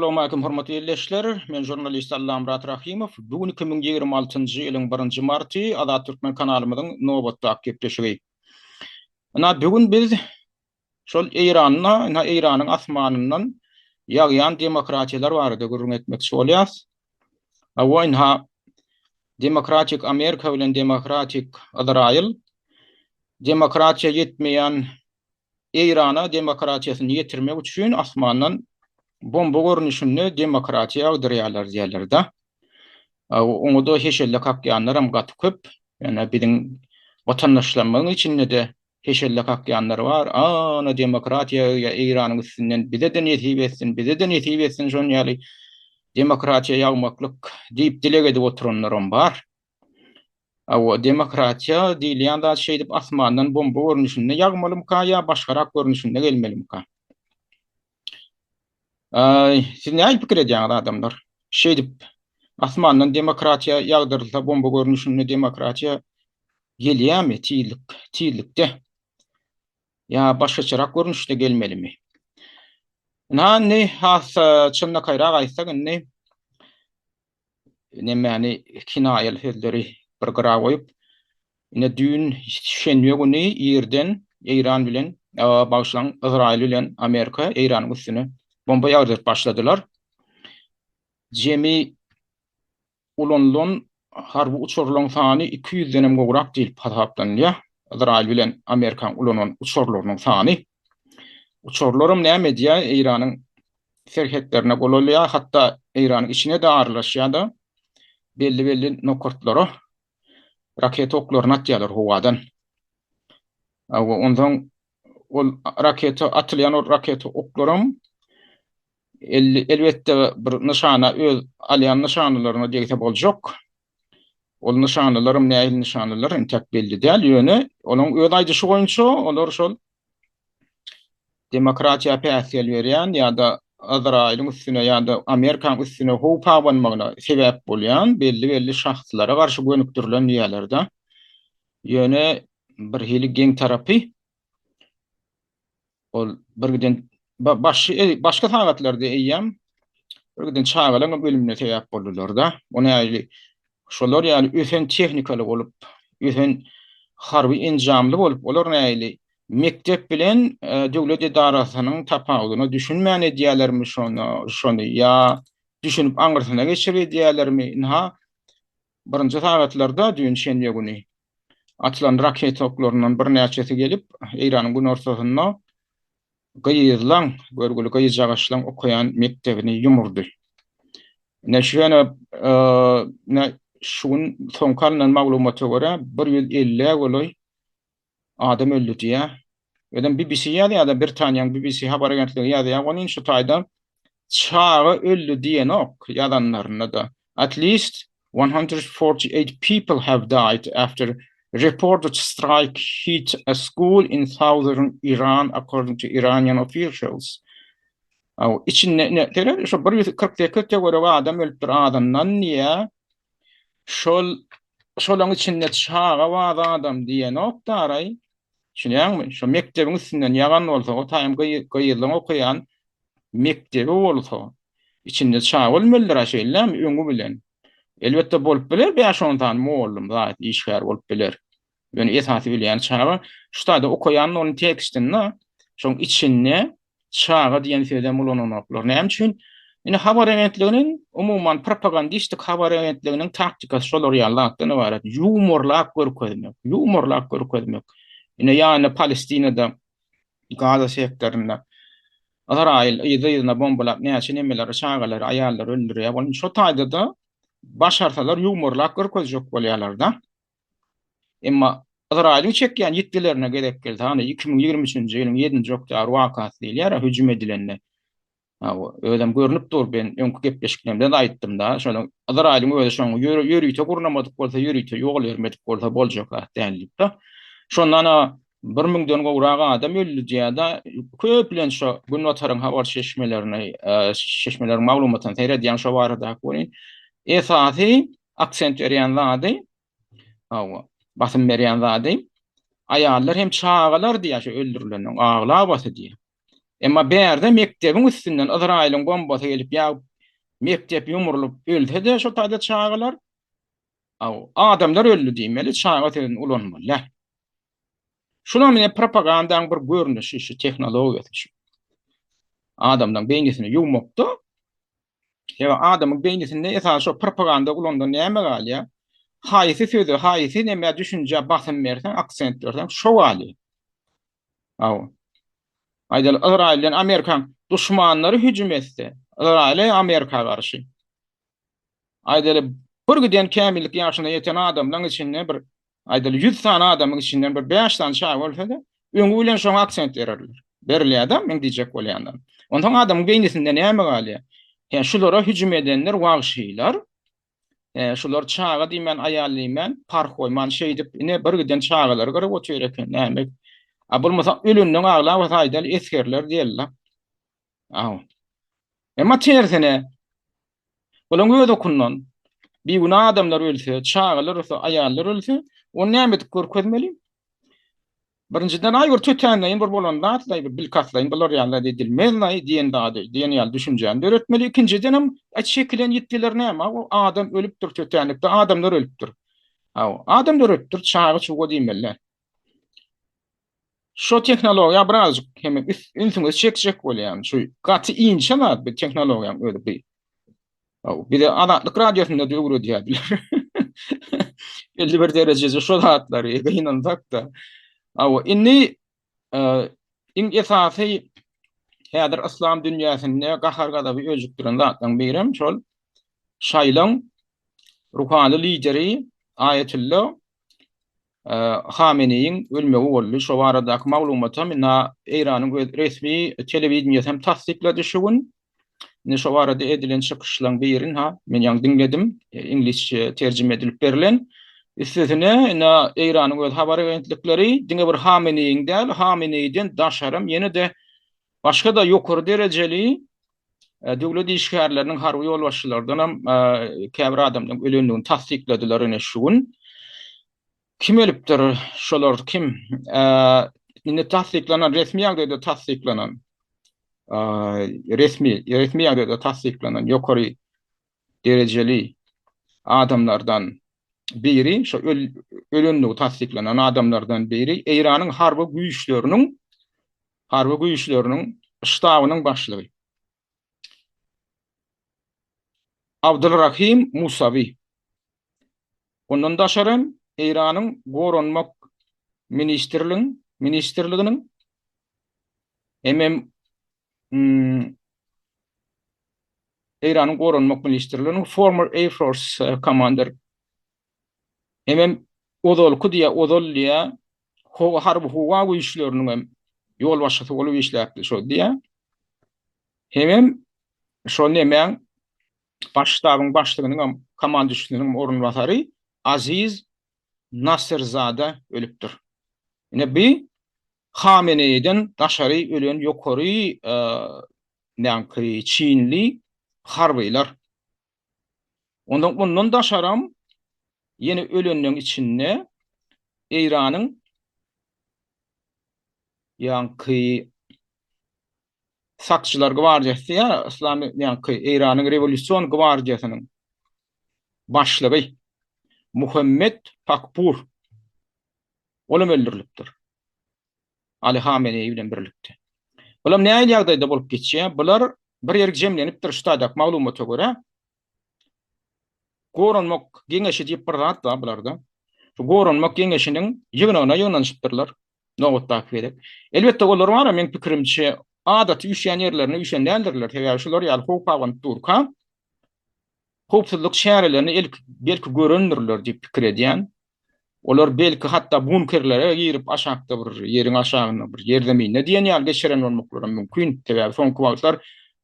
Assalamualaikum hormatly ildeşler. Men žurnalist Allamyrat Rahymow. Bu gün 2026-njy ýylyň 1-nji marty Azat Türkmen kanalymyzyň nobatdaky gepleşigi. Ynha bu gün biz şol Eýranda, ynha Eýranyň asmanyndan ýagýan demokratiýalar barada gürrüň etmekçi bolýas. Hawa, ynha demokratik Amerika bilen demokratik Yzraýyl demokratiýa ýetmeýän Eýrana demokratiýasyny ýetirmek üçin asmandan bomba görnüşinde demokratiýa ýagdyrýarlar diýýärler-de. Oňa-da heşelle kakýanlaram gaty köp. Ýöne biziň watandaşlarymyzyň içinde-de heşelle kakýanlar bar. Ana demokratiýa Eýranyň üstünden bize-de nesip etsin, bize-de nesip etsin şon ýaly demokratiýa ýagmaklyk diýip dileg edip oturanlaram bar. Hawa, demokratiýa diýilýän zat şeýdip asmandan bomba görnüşinde ýagmalymyka ýa başgarak görnüşinde gelmelimika? Aý, siz nähili pikir edýäňiz adamlar? Şeýdip asmandan demokratiýa ýagdyrylsa bomba görnüşinde demokratiýa gelýärmi tizlik, tizlikde? Ýa başgaçarak görnüşde gelmelimi? Ynha indi has çynlakaýrak aýtsak indi nemäni kinaýaly sözleri bir gyra goýup, ine düýn şenbe güni irden Eýran bilen, bagyşlaň, Yzraýyl bilen Amerika Eýranyň üstüne bomba ýagdyryp başladylar. Jemi ulanylan harby uçarlaryň sany 200-den hem gowrak diýlip hasaplanylýar. Yzraýyl bilen Amerikanyň ulanan uçarlarynyň sany. Uçarlaram näme edýär? Eýranyň serhetlerine golaýlaýar, hatda Eýranyň içine-de aralaşýar-da, belli-belli nokatlara raketa oklaryny atýarlar howadan. Onsoň ol raketa atylýan ol raketa oklaram elbetde bir nyşana öz alýan nyşanalaryna degse boljak. Ol nyşanalaram nähili nyşanalar entek belli däl, ýöne olaň öz aýdyşy boýunça olar şol demokratiýa päsgel berýän ýa-da Yzraýylyň üstüne ýa-da Amerikanyň üstüne howp abanmagyna sebäp bolýan belli-belli şahslara garşy gönükdirilen diýýärler-de. Ýöne bir hili geň tarapy Ol bir giden baş başga sagatlarda eýýäm bir giden çagalaryň ölümine sebäp boldular-da. O nähili şolar ýaly ösen tehnikaly bolup, ösen harby enjamly bolup, olar nähili mekdep bilen e, döwlet edarasynyň tapawudyna düşünmän edýärlermi şony, şony ýa düşünip aňyrsyna geçirip edýärlermi? Ynha, birinji sagatlarda düýn şenbe güni Atylan raketa oklaryndan birnäçesi gelip, Eýranyň günortasynda gyzlaň, görgüli gyzjagaşlaň okaýan mekdebini ýumurdy. Ine şu ýöne ine şu gün soňky alnan maglumata görä 150-ä golaý adam öldi diýýär. Özem BBC ýazýar-da, Britaniýanyň BBC habar agentligi ýazýar, onuň şu taýda çaga öldi diýenok ýazanlarynda-da. At least 148 people have died after reported strike hit a school in southern Iran, according to Iranian officials. Aw, içinde ne, seret, şo 148 töweregi adam ölüpdir azyndan diýýär. Şol şolaň içinde çaga bar adam diýenok daraý. Düşünýäňmi? Şo mekdebiň üstünden ýagan bolsa, o taýym gyzlaň okaýan mekdebi bolsa, içinde çaga ölmelidir-ä şeýle-dämi, öňi bilen. Elbetde bolup biler bäş-on sany mugallym, zat, işgär bolup biler. Ýöne esasy ölýän çaga. Şu taýda okaýan onuň tekstinde şoň içinde çaga diýen sözem ulananoklar. Näme üçin? Indi habar agentliginiň, umuman propagandistik habar agentliginiň taktikasy şolar ýaly zatdan ybarat. Ýuwmarlap görkezmek, ýuwmarlap görkezmek. Ine ýany Palestinada Gaza sektorynda Ysraýyl yzly-yzyna bombalap näçe nemeleri, çagalary, aýallary öldürýär. Ol şo taýda-da başarsalar ýuwmarlap görkezjek bolýarlar-da. Emma Ysraýylyň çekýän ýitgilerine gezek gelse, hany 2023-nji ýylyň ýedinji oktýabr wakasy diýilýär, hüjüm edilende. Hawa, özem görnüp dur, men öňki gepleşiklerimde-de aýtdym-da, şonuň Yzraýylyň özi şoňa ýörite gurnamadyk bolsa, ýörite ýol bermedik bolsa boljak zat däl diýip-de. Şondan-a bir müňden gowrak adam öldi diýýär-de, köplenç şo Günbataryň habar çeşmelerini, çeşmeleriň maglumatyna seredýän şo baradaky welin, esasy aksent berýän zady, hawa, basym berýän zady, aýallar hem çagalar diýýär şo öldürilenleriň aglabasy diýýär. Emma bärde mekdebiň üstünden Yzraýylyň bombasy gelip ýagyp, mekdep ýumrulyp ölse-de şo taýda çagalar, adamlar öldi diýmeli, çaga sözüni ulanmaly däl. Şulam ine propagandaň bir görnüşi, şu tehnologiýasy şu. Adamlaryň beýnisini ýuwmakda, sebäbi adamyň beýnisinde esasy şo propaganda ulanda näme galýar? Haýsy söze, haýsy nämä düşünjä basym berseň, aksent berseň, şo galýar. Hawa. Aýdaly, Yzraýyl bilen Amerikaň duşmanlary hüjüm etse, Yzraýyla Amerika garşy. Aýdaly, bir giden kämillik ýaşyna ýeten adamlaryň içinde bir, aýdaly, 100 sany adamyň içinden bir 5 sany çaga bolsa-da, öňi bilen şoňa aksent bererler. Berilýär-de, meň diýjek bolýanlarym. Onsoň adamyň beýnisinde näme galýar? Hä, şulara hüjüm edenler wagşylar, Hä, şular çaga diýmän, aýal diýmän, parh goýman şeýdip, ine, bir giden çagalary gyryp otyr eken, näme? A bolmasa ölenden aglabasy aýdaly esgerler diýeli-la. Aw. Emma tersine, bulaň öz okundan bigünä adamlar ölse, çagalar ölse, aýallar ölse, ony näme edip görkezmeli? Birinjiden aý bir tötänleýin bir bolan zatlaý bir bilkastlaýyn bular ýaly zat edilmezlaý diýen zady diýen ýaly düşünjäni döretmeli. Ikinjidenem aý çekilen ýitgiler näme o adam ölüpdir tötänlikde adamlar ölüpdir. Hawa adamlar ölüpdir çaga çuga diýmeli däl. Şo tehnologiýa birazjyk hem ünsüňizi çekjek bolýan şu gaty inçe zat bu tehnologiýaň özi bu. Bize Azatlyk radiosynda da öwredýärdiler. Belli bir derejede şo zatlary gynansak-da. Hawa, indi e, iň esasy häzir yslam dünýäsinde gahar-gazaby öjükdiren zatlaryň birem şol şaýlaň ruhany lideri Aýetulla Hameneýiň ölmegi boldy. Şo baradaky maglumatam indi Eýranyň öz resmi telewideniýesi hem tassyklady şu gün. Indi şo barada edilen çykyşlaryň birini ha men ýaňy diňledim, iňlisçe terjime edilip berlen. Üstesine indi Eýranyň öz habar agentlikleri diňe bir Hameneýiň däl, Hameneýden daşaram ýene-de başga-da ýokary derejeli döwlet işgärleriniň, harby ýolbaşçylardan hem käbir adamlaryň ölendigini tassykladylar ine şu gün. Kim ölüpdir? Şolar kim? Indi tassyklanan, resmi ýagdaýda tassyklanan, resmi, resmi ýagdaýda tassyklanan ýokary derejeli adamlardan biri, şo ölendigi tassyklanan adamlardan biri Eýranyň harby güýçleriniň harby güýçleriniň ştabynyň başlygy. Abdulrahim Musawi. Ondan daşary hem Eýranyň Goranmak ministrligiň ministrliginiň hemem Eýranyň Goranmak ministrliginiň former Air Force e, commander hemem ozalky diýä ozal diýä harby howa güýçleriniň hem ýolbaşçysy bolup işläpdi şo diýä. Hemem şo nemäň Baş ştabyň başlygynyň hem komandüşisiniň orunbasary Aziz Naserzada ölüpdir. Ine bi Hameneýden daşary ölen ýokary näňki çinli harbylar. Ondan ondan daşaram ýene ölenleň içinde Eýranyň ýaňky Sakçylar gwardiýasy ýa Yslam ýaňky Eýranyň rewolýusion gwardiýasynyň başlygy Muhammet Pakpur olam öldürilipdir. Ali Hameneýi bilen birlikde. Bulam nähili ýagdaýda bolup geçýär? Bular bir ýerik jemlenipdir şu taýdaky maglumata görä. Goranmak geňeşi diýip bir zat bar bularda. Şu goranmak geňeşiniň ýygnagyna ýygnanyşypdyrlar. Nobatdaky gezek. Elbetde olar bar-a meň pikirimçe adaty üýşýän ýerlerine üýşen däldirler. Sebäbi şular ýaly howp abanyp durka howpsuzlyk çärelerini ilk belki görendirler diýip pikir edýän. Olar belki hatda bunkerlere girip aşakda bir ýeriň aşagynda bir ýerzeminde diýen ýaly geçiren bolmaklaram mümkin. Sebäbi soňky wagtlar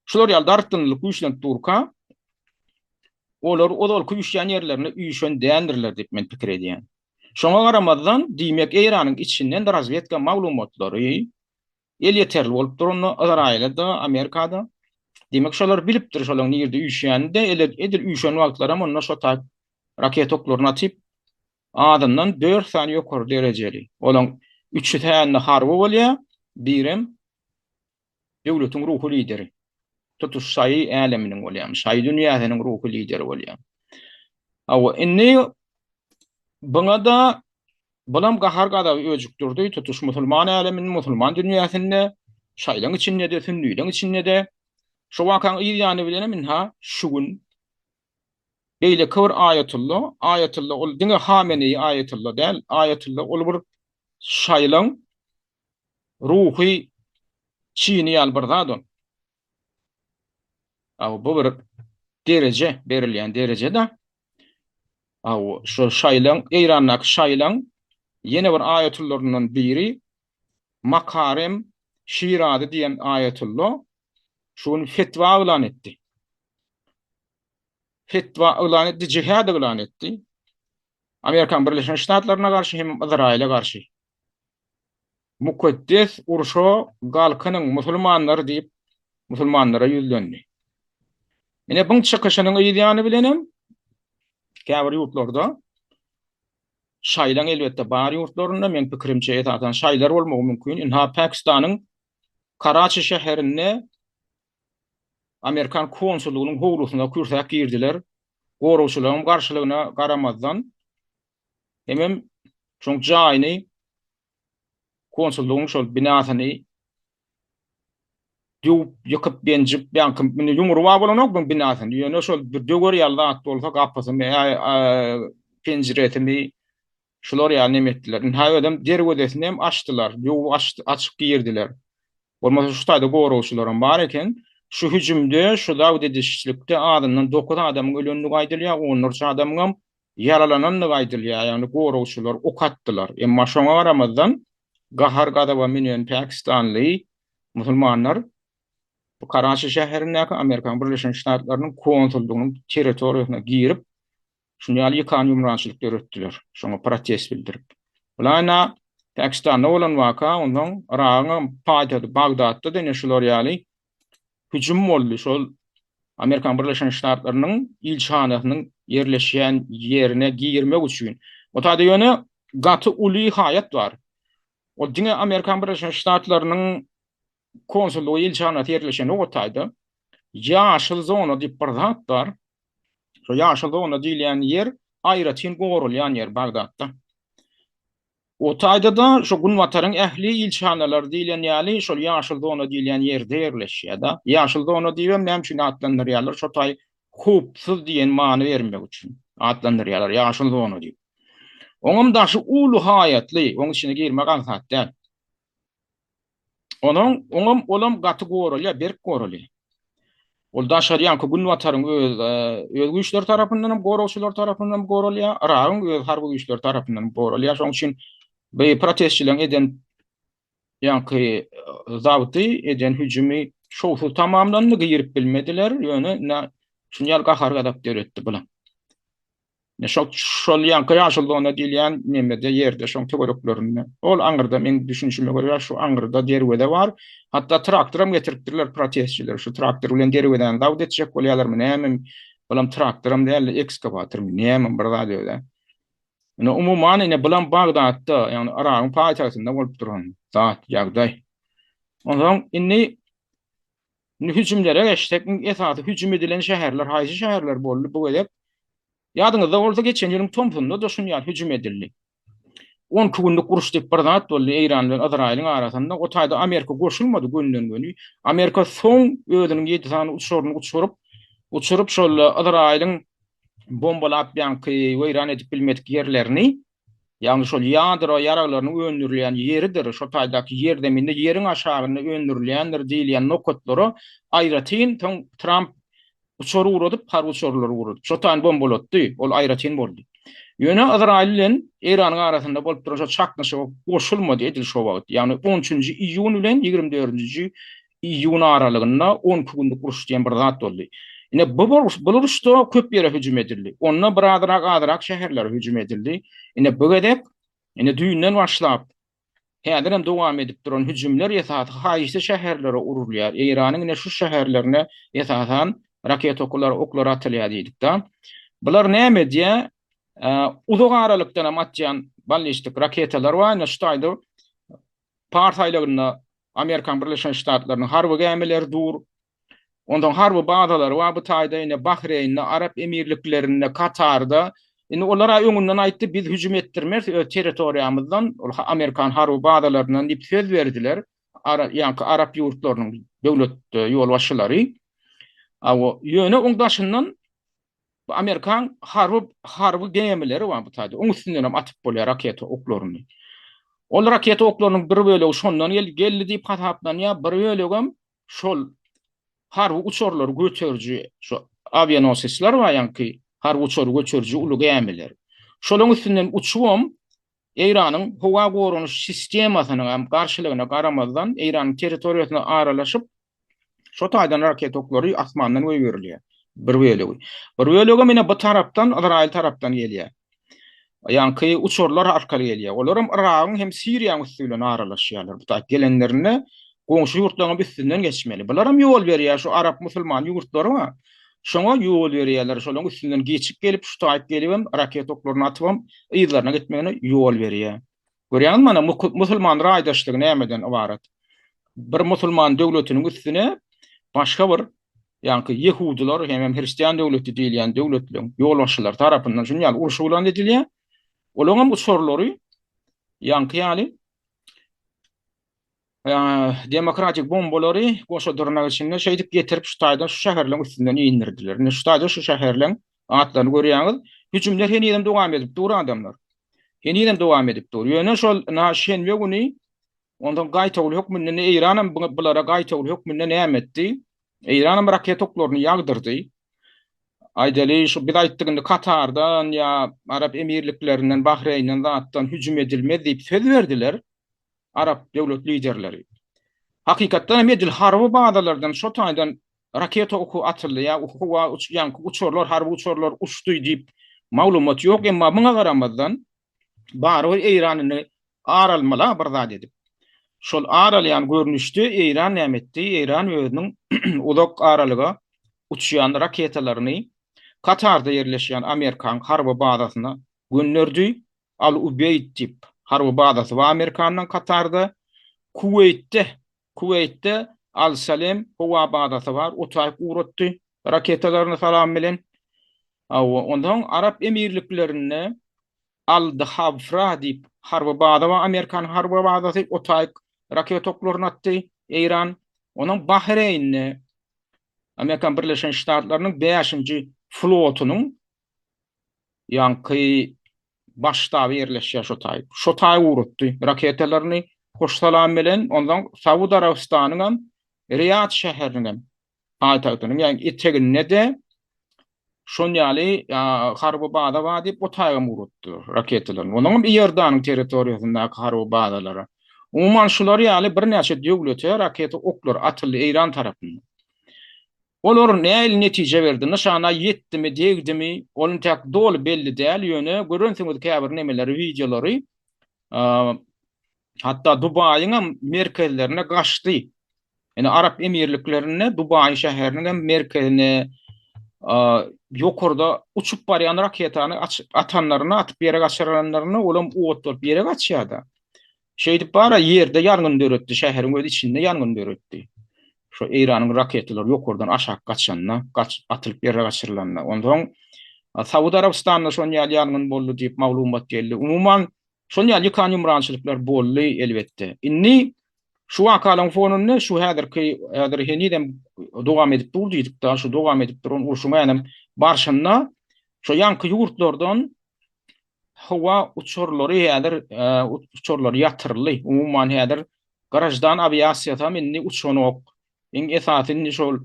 şular ýaly dartgynlylyk güýçlenip durka olar ozalky üýşýän ýerlerine üýşen däldirler diýip men pikir edýän. Şoňa garamazdan, diýmek Eýranyň içinden razwedka maglumatlary elýeterli bolup duranda Yzraýyla-da, Amerika-da. Diýmek şolar bilipdir şolaryň nirde üýşýänini-de, edil üýşen wagtlaram onda şo taýp raketa oklaryny atyp, azyndan dört sany ýokary derejeli, olaň üçüsi hände harby bolýar, birem. Döwletiň ruhy lideri. Tutuş şaýy äleminiň bolýar. Şaýy dünýäsiniň ruhy lideri bolýar. Hawa, indi buňa-da bulam gahar-gazaby öjükdirdi. Tutuş musulman älemini, musulman dünýäsinde, şaýlaň içinde-de, sünnileriň içinde-de. Şu wakaň yz ýany bilenem ynha şu gün beýleki bir aýatylla, aýatylla ol diňe Hameneýi aýatylla däl, aýatylla ol bir şaýlaň ruhy çini ýaly bir zat ol. Aw bu bir dereje berilýän dereje-de. Aw şol şaýlaň Eýrandaky şaýlaň ýene bir aýatullaryndan biri Makarem Şirazy diýen aýatulla şu gün fetwa yglan etdi. Fetwa yglan etdi, jihad yglan etdi. Amerikan Birleşen Ştatlaryna garşy hem Yzraýyla garşy. Mukaddes urşa galkynyň musulmanlar diýip musulmanlara ýüzlendi. Ine buň çykyşynyň yz ýany bilenem käbir ýurtlarda şaýlaň elbetde bar ýurtlarynda meň pikirimçe esasan şaýlar bolmagy mümkin. Ynha Pakistanyň Karaçi şäherinde Amerikan konsullygynyň howlusyna kürsäp girdiler. Goragçylaryň garşylygyna garamazdan, hemem şoň jaýyny, konsullygyň şol binasyny döwüp, ýykyp, benjip, ýaňky indi ýumruba bolanok bu binasyny, ýöne şol bir döwer ýaly zat bolsa gapysyny, penjiresini şular ýaly neme etdiler. Ynha özem derwezesini hem açdylar, döwüp açyp girdiler. Bolmasa şu taýda goragçylaram bar eken. Şu hüjümde, şu zabt edişlikde azyndan dokuz adamyň ölendigi aýdylýar, onlarça adamyňam ýaralanandygy aýdylýar, ýagny goragçylar ok atdylar. Emma şoňa garamazdan, gahar-gazaba münen pakistanly musulmanlar bu Karaçi şäherindäki Amerikanyň Birleşen Ştatlarynyň konsullygynyň territoriýasyna girip, Şuny ýaly ýykan-ýumrançylyk döretdiler, şoňa protest bildirip. Bulaýna Pakistanda bolan waka, onsoň Yragyňam paýtagty Bagdatda-da ine şular ýaly hüjüm boldy. Şol Amerikan Birleşen Ştatlarynyň ilçihanasynyň ýerleşýän ýerine girmek üçin. O taýda ýöne gaty uly haýat bar. Ol diňe Amerikan Birleşen Ştatlarynyň konsullygy, ilçihanasy ýerleşen o taýda. Ýaşyl zona diýip bir zat bar. Şo ýaşyl zona diýilýän ýer aýratyn goralýan ýer Bagdatda. O taýda-da şo günbataryň ähli ilçihanalary diýlen ýaly şol ýaşyl zona diýilýän ýerde ýerleşýär-de. Ýaşyl zona diýibem näme üçin atlandyrýarlar? Şo taý howpsuz diýen many bermek üçin atlandyrýarlar ýaşyl zona diýip. Oňam daşy uly haýatly, oň içine girmek aňsat däl. Onuň, oňam, olam gaty goralýar, berk goralýar. Ol daşary ýaňky günbataryň öz öz güýçleri tarapyndan hem, goragçylar tarapyndan hem goralýar, Yragyň öz harby güýçleri tarapyndan hem goralýar. Şonuň üçin bu protestçileriň eden ýaňky zabty, eden hüjümi şowsuz tamamlandy, girip bilmediler. Ýöne ine şuny ýaly gahar-gazap döretdi bular. Şol şol ýaňky ýaşyl zona diýilýän nemede ýerde şoň töwereklerinde. Ol aňyrda meň düşünişime görä şu aňyrda derweze bar. Hatda traktoram getiripdirler protestçiler. Şu traktor bilen derwezäni zabt etjek bolýarlarmy näme? Bulam traktoram däl-de ekskawatormy näme bir zat özä. Ine umuman ine bulam Bagdatda, ýagny Yragyň paýtagtynda bolup duran zat, ýagdaý. Onsoň indi Indi hüjümlere geçsek, iň esasy hüjüm edilen şäherler haýsy şäherler boldy bu gezek? Ýadyňyzda bolsa geçen ýylyň tomsunda-da şuny ýaly hüjüm edildi. 12 günlük uruş diýip bir zat boldy Eýran bilen Yzraýylyň arasynda. O taýda Amerika goşulmady gönden-göni. Amerika soň özüniň 7 sany uçaryny uçuryp, uçuryp şol Yzraýylyň bombalap ýaňky weýran edip bilmedik ýerlerini Ýagny şol ýadro ýaraglarynyň öndürilýän ýeridir, şo taýdaky ýerzeminde ýeriň aşagynda öndürilýändir diýilýän nokatlara aýratyn soň Tramp uçar ugradyp, harby uçarlary ugradyp, şo taýyny bombalatdy, ol aýratyn boldy. Ýöne Yzraýyl bilen Eýranyň arasynda bolup duran şo çaknyşyga goşulmady edil şo wagt. Ýagny on üçünji iýun bilen 24-nji iýun aralygynda 12 günlük uruş diýen bir zat boldy. Ine bu bu uruşda köp ýere hüjüm edildi. Onda birazrak azrak şäherlere hüjüm edildi. Ine bu gezek ine düýnden başlap häzir hem dowam edip duran hüjümler esasy haýsy şäherlere urulýar? Eýranyň ine şu şäherlerine esasan raketa oklar oklar atylýar diýdik-de. Bular näme edýär? Uzak aralykdan hem atýan ballistik raketalar bar. Ine şu taýda Pars aýlagynda. Amerikan Birleşen Ştatlarynyň harby gämileri dur. Onsoň harby bazalary bar bu taýda ine Bahreýnde, Arap Emirliklerinde, Katarda. Indi olar-a öňünden aýtdy, biz hüjüm etdirmeris öz territoriýamyzdan, ol amerikan harby bazalaryndan diýip söz berdiler. Ara, ýaňky arap ýurtlarynyň döwlet ýolbaşçylary. Awa, ýöne oň daşyndan Bu amerikan harby harby gämileri bar bu taýda. Oň üstünden hem atyp bolýar raketa oklaryny. Ol raketa oklarynyň bir bölegi şondan gel geldi diýip hasaplanýar, bir bölegem şol harby uçarlary göteriji şu awianosesler bar ýaňky harby uçary göteriji uly gämiler. Şolaryň üstünden uçubam Eýranyň howa goranyş sistemasynyň hem garşylygyna garamazdan Eýranyň territoriýasyna aralaşyp Şo taýdan raketa oklary asmandan goýberilýär. Bir bölegi. Bir bölegem ine bu tarapdan, Yzraýyl tarapdan gelýär. Ýaňky uçarlar arkaly gelýär. Olaram Yragyň hem Siriýanyň üsti bilen aralaşýarlar. Bu taýt gelenlerinde goňşy ýurtlaryň üstünden geçmeli. Bularam ýol berýär şu arap musulman ýurtlary bar. Şoňa ýol berýärler. Şolaryň üstünden geçip gelip, şu taýt gelibem raketa oklaryny atybam yzlaryna gitmegine ýol berýär. Görýäňizmi mana musulman raýdaşlygy nämeden ybarat? Bir musulman döwletiniň üstüne başga bir ýaňky ýehudylar hemem hristian döwleti diýilýän döwletleriň ýolbaşçylary tarapyndan şuny ýaly uruş yglan edilýär. Olaryň hem uçarlary ýaňky ýaly Demokratik bombalary goşa dyrnak içinde şeýdip getirip şu taýdan şu şäherleň üstünden indirdiler. Indi şu taýda şu şäherleň atlaryny görýäňiz. Hüjümler henizem dowam edip dur adamlar. Henizem dowam edip dur. Ýöne şol na şenbe güni ondan gaýtawul hökmünde ne Eýranam bulara gaýtawul hökmünde näme etdi? Eýranam raket oklaryny ýagdyrdy. Aýdaly şu biz aýtdyk indi Katardan ýa Arap Emirliklerinden, Bahreýnden zatdan hüjüm edilmez diýip söz berdiler. Arap döwlet liderleri. Hakykatdan hem edil harby bazalardan şo taýdan raketa oky atyldy ýa howa ýaňky uçarlar harby uçarlar uçdy diýip maglumat ýok, emma muňa garamazdan barybir Eýran indi ar almaly bir zat edip. Şol ar alýan görnüşde Eýran näme etdi? Eýran özüniň uzak aralyga uçýan raketalaryny Katarda ýerleşýän Amerikan harby bazasyna gönderdi. Al-Ubeýd diýip harby bazasy bar Amerikanyň Katarda. Kuweýtde, Kuweýtde Al-Salem howa bazasy bar, o taýyk ugratdy raketalaryny salam bilen. Hawa, onsoň Arap Emirliklerinde Al-Dhafra diýip harby baza bar, Amerikanyň harby bazasy, o taýyk raketa oklaryny atdy Eýran. Onuň Bahreýnde Amerikan Birleşen Ştatlarynyň bäşinji flotunyň Ýaňky baş ştaby ýerleşýär şo taý. Şo taý ugratdy raketalaryny hoş salam bilen. Onsoň Saud Arabystanyňam Riýad şäheriniňem paýtagtynyň ýagny eteginde-de şon ýaly harby baza bar diýip o taýam ugratdy raketalaryny. Onuňam Iordanyň territoriýasyndaky harby bazalara. Umuman şular ýaly birnäçe döwlete raketa oklary atyldy Eýran tarapyndan. Olar nähili netije berdi, nyşana ýetdimi, degdimi, ol intäk doly belli däl, ýöne görensiňiz käbir nemeleri, wideolary, hatda Dubaýyňam merkezlerine gaçdy. Ýöne Arap Emirliklerinde Dubaý şäheriniňem merkezine ýokarda uçup barýan raketany atanlaryny, atyp ýere gaçyranlaryny, olam ot bolup ýere gaçýar-da. Şeýdip bara ýerde ýangyn döretdi, şäheriň öz içinde ýangyn döretdi. Şo Eýranyň raketalary ýokardan aşak gaçanda, gaç, atylyp ýere gaçyrylanda. Onsoň Saud Arabystanda şon ýaly ýangyn boldy diýip maglumat geldi. Umuman, şon ýaly ýykan-ýumrançylyklar boldy elbetde. Indi şu wakalaryň fonunda şu häzirki, häzir henizem dowam edip dur diýdik-de, şu dowam edip duran urşuň häzem barşynda şo ýaňky ýurtlardan Howa uçarlary häzir uçarlary ýatyryldy. Umuman häzir graždan awiasiýasy hem indi uçanok. Iň esasy indi şol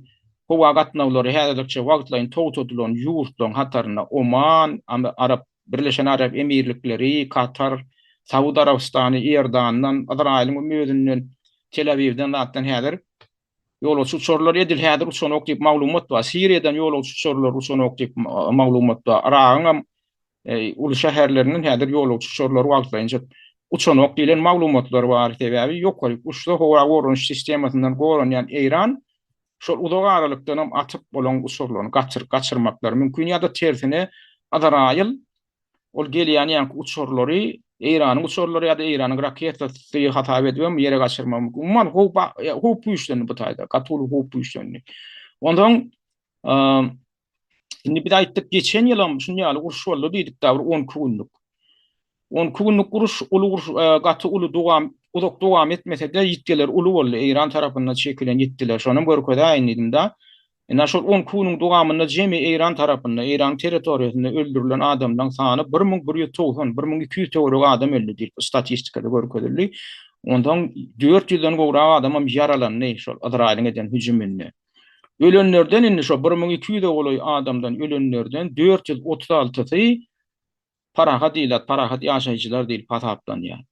howa gatnawlary häzirlikçe wagtlaýyn togtadylan ýurtlaryň hatarynda Oman, Arap Birleşen Arap Emirlikleri, Katar, Saud Arabystany, Iordandan, Yzraýylyň özünden, Tel-Awiwden zatdan häzir Ýolagçy uçarlary edil häzir uçanok diýip maglumat bar. Siriýadan ýolagçy uçarlary uçanok diýip maglumat bar. Yragyň hem uly şäherlerinden häzir ýolagçy uçarlary wagtlaýynça uçanok diýlen maglumatlar bar. Sebäbi ýokaryk uçsa howa goranyş sistemasyndan goranýan Eýran şol uzak aralykdan hem atyp olaň uçarlaryny gaçyr gaçyrmaklary mümkin ýa-da tersine Yzraýyl ol gelýän ýaňky uçarlary. Eýranyň uçarlary ýa-da Eýranyň raketasy hasap edibem ýere gaçyrmak mümkin. Umuman howp howp güýçlendi bu taýda. Gaty uly howp güýçlendi. Onsoň indi biz aýtdyk geçen ýylam şuny ýaly uruş boldy diýdik da bir 12 günlük. 12 günlük uruş uly uruş gaty uly dowam uzak dowam etmese-de ýitgiler uly boldy. Eýran tarapyndan çekilen ýitgiler. Şonam görkezäýin diýdim-de. Ine, şol 12 günüň dowamynda jemi Eýran tarapynda, Eýranyň territoriýasynda öldürilen adamlaryň sany 1190, 1200 töweregi adam öldi diýlip statistikada görkezildi. Onsoň 400-den gowrak adamam ýaralandy şol Yzraýylyň eden hüjüminde. Ölenlerden indi şo 1200-e golaý adamdan ölenlerden 436-sy parahat ilat, parahat ýaşaýjylar diýlip hasaplanýar.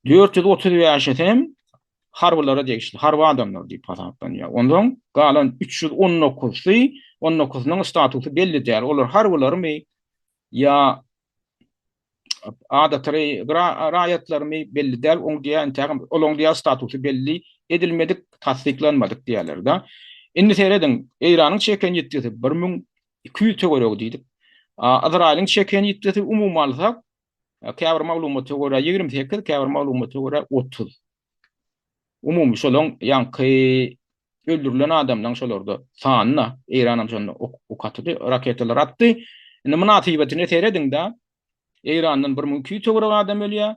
435-si hem harbylara degişli, harby adamlar diýip hasaplanýar. Onsoň galan 319-sy, 19-nyň statusy belli däl. Olar harbylarmy ýa adaty raýatlarmy belli däl. Oň diýýär, entägem olaň diýýär statusy belli edilmedik, tassyklanmadyk diýýärler-de. Indi serediň, Eýranyň çeken ýitgisi 1200 töweregi diýdik. Yzraýylyň çeken ýitgisi umumy alsak, käbir maglumata görä 28, käbir maglumata görä 30. Umumy şolaň ýaňky öldürilen adamlaň şolarda sanyna, Eýranam şonda ok atdy, raketalar atdy. Indi mynasybetine serediň-de, Eýrandan 1200 töweregi adam ölýär.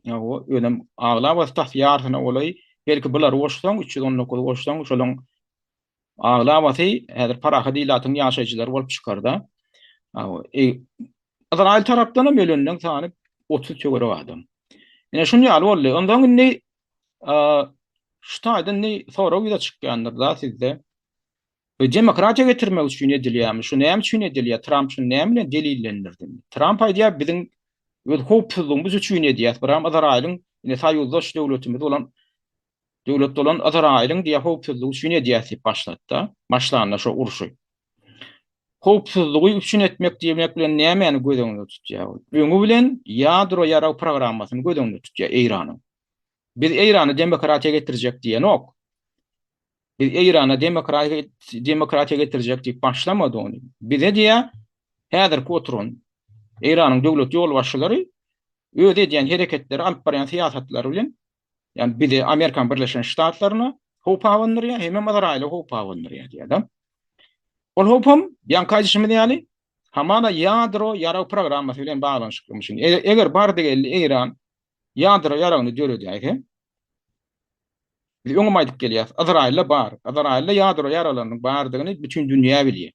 Ýa-o, özem aglabasy tas ýarsyna golaý, belki bulary goşsaň, 319 goşsaň, şolaň Aglabasy häzir parahat ilatyň ýaşaýjylary bolup çykar-da. Yzraýyl tarapdan hem ölenleň sany 30 töwerek adam. Ine şun ýaly boldy. Ondan indi şu taýdan indi sorag ýüze çykýandyr-da sizde. Bu demokratiýa getirmek üçin edilýärmi? Şu näme üçin edilýär? Tramp şuny näme bilen delillendirdi? Tramp aýdýar, biziň öz howpsuzlygymyz üçin edýäs. Biram Yzraýylyň ine soýuzdaş döwletimiz bolan Döwlet bolan Yzraýylyň diýä howpsuzlygy üçin edýäs diýip başlatda, başlanda şo urşy. Howpsuzlygy üpjün etmek diýmek bilen nämäni göz öňünde tutýar ol? Öňi bilen ýadro ýarag programmasyny göz öňünde tutýar Eýranyň. Biz Eýrany demokratiýa getirjek diýenok. Biz Eýrana demokratiýa demokratiýa getirjek diýip başlamady ony. Bize diýä häzirki oturan Eýranyň döwlet ýolbaşçylary öz edýän hereketleri, alyp barýan syýasatlary bilen Ýagny bizi Amerikan Birleşen Ştatlaryna howp abandyrýar, hemem Yzraýyla howp abandyrýar diýýär-de. Ol howpam, ýaňky aýdyşymyz ýaly, hamala ýadro ýarag programmasy bilen baglanyşyklymyşyn. Eger bardy-geldi Eýran ýadro ýaragyny döredäýse, biz öňem aýdyp gelýäris, Yzraýylda bar, Yzraýylda ýadro ýaraglarynyň bardygyny bütin dünýä bilýär.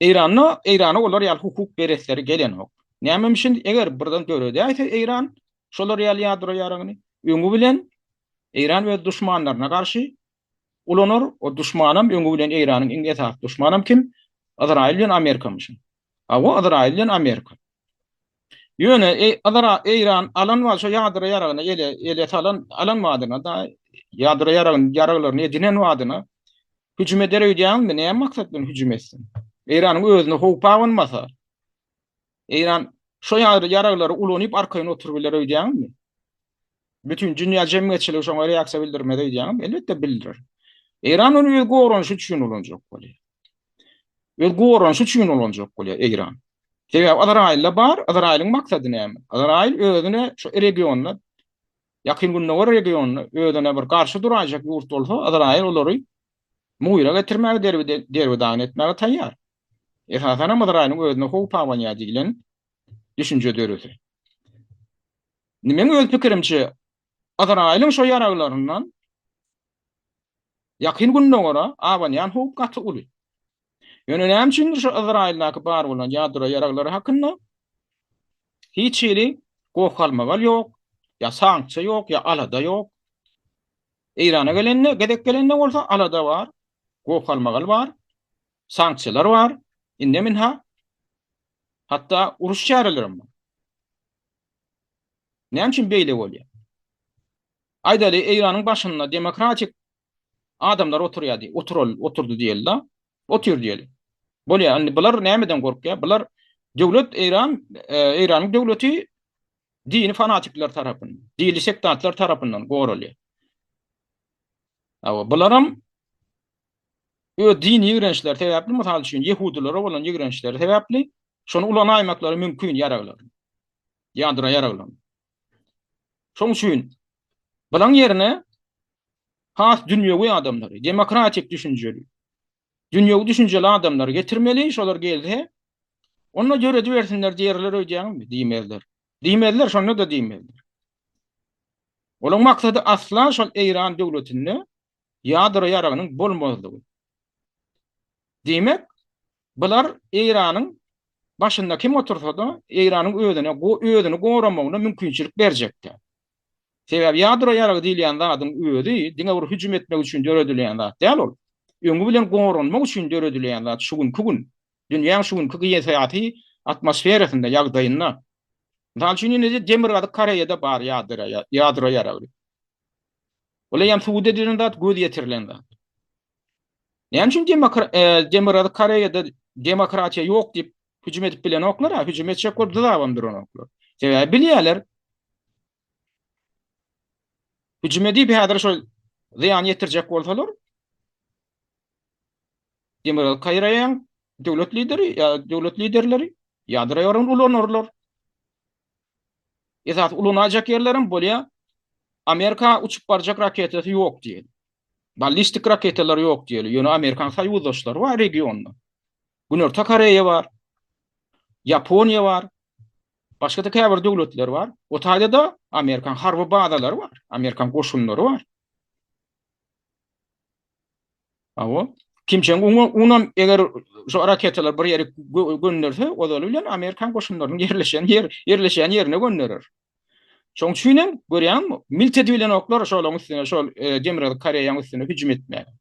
Eýranda Eýrana olar ýaly hukuk beresleri gelenok. Nämemişin eger birden döredäýse Eýran şolar ýaly ýadro ýaragyny öňi bilen Eýran öz duşmanlaryna garşy ulanar, o duşmanam öňi bilen Eýranyň iň esasy duşmanam kim? Yzraýyl bilen Amerikamyşyn. Hawa Yzraýyl bilen Amerika. Ýöne Eýran alan wagt şo ýadro ýaragyny ele ele salan alan badyna da ýadro ýaragyny ýaraglaryny edinen badyna hüjüm eder öýdýäňizmi? Näme maksat bilen hüjüm etsin? Eýranyň özüne howp abanmasa, Eýran şo ýaraglary ulanyp arkaýyn oturybiler öýdýäňizmi? Bütin dünýä jemgyýetçiligi şoňa reaksiýa bildirmez öýdýäňizmi? Elbetde bildirer. Eýran ony öz goranyşy üçin ulanjak bolýar. Öz goranyşy üçin ulanjak bolýar Eýran. Sebäbi Yzraýylda bar, Yzraýylyň maksady näme? Yzraýyl özüne şu regionda, Ýakyn Gündogar regionynda özüne bir garşy duraýjak ýurt bolsa, Yzraýyl olary muýra getirmäge, derbi-dagyn etmäge taýýar. Esasanam Yzraýylyň özüne howp abanýar diýlen düşünje dörese. Indi meň öz pikirimçe, Yzraýylyň şo ýaraglaryndan Ýakyn Gündogara abanýan howp gaty uly. Ýöne näme üçindir şu Yzraýyldaky bar bolan ýadro ýaraglary hakynda hiç hili goh-galmagal ýok, ýa sanksiýa ýok, ýa alada ýok. Eýrana gelende, gezek gelende bolsa alada bar, goh-galmagal bar, sanksiýalar bar, indem ynha hatda uruş çärelerem bar. Näme üçin beýle bolýar? Aýdaly, Eýranyň başynda demokratik adamlar oturýar diý, otural, oturdy diýeli-da. Otyr diýeli. Bolýar, indi bular nämeden gorkýar? Bular döwlet Eýran, Eýranyň döwleti dini fanatikler tarapyndan, dini sektantlar tarapyndan goralýar. Hawa, bularam öz dini ýigrençleri sebäpli, mysal üçin, ýehudylara bolan ýigrençleri sebäpli. Şony ulanaýmaklary mümkin ýaraglaryny. Ýadro ýaraglaryny. Şoň üçin bulaň ýerine has dünýewi adamlary, demokratik düşünjeli, dünýewi düşünjeli adamlary getirmeli, şolar gelse, onda döredibersinler diýerler öýdýäňizmi? Diýmezler. Diýmezler, şonda-da diýmezler. Olaň maksady asla şol Eýran döwletinde ýadro ýaragynyň bolmazlygy. Diýmek, bular Eýranyň başynda kim otursa-da, Eýranyň özüne özüni goramagyna mümkinçilik berjek däl. Sebäbi ýadro ýaragy diýilýän zadyň özi diňe bir hüjüm etmek üçin döredilýän zat däl ol. Öňi bilen goranmak üçin döredilýän zat şu günki gün, dünýäň şu günki geosyýasy atmosferasynda, ýagdaýynda. Mysal üçin indi Demirgazyk Koreýada bar ýadro ýaragy. Ol eýýäm subut edilen zat, göz ýetirilen zat. Näme üçin Demirgazyk Koreýada demokratiýa ýok diýip hüjüm edip bilenoklar-a, hüjüm etjek bolup dyzabam duranoklar. Sebäbi bilýärler. Hüjüm edip häzir şol zyýan ýetirjek bolsalar, Demirgazyk Koreýanyň döwlet lideri ýa döwlet liderleri ýadro ýaragyny ulanarlar. Esasy ulanaýjak ýerlerem bolýar. Amerika uçup barjak raketasy ýok diýeli. Ballistik raketalary ýok diýeli. Ýöne Amerikanyň soýuzdaşlary bar regionda. Günorta Koreýa bar. Ýaponiýa bar. Başga-da käbir döwletler bar. O taýda-da Amerikan harby bazalary bar. Amerikan goşunlary bar. Hawa. Kim Çen Unam eger şu raketalar bir ýere gönderse, ozaly bilen Amerikan goşunlarynyň ýerleşen ýer, ýerleşen ýerine gönderer. Şoň üçin hem görýäňmi, milt edibilenoklar şolaryň üstüne, şol e, Demirgazyk Koreýanyň üstüne hüjüm etmäge.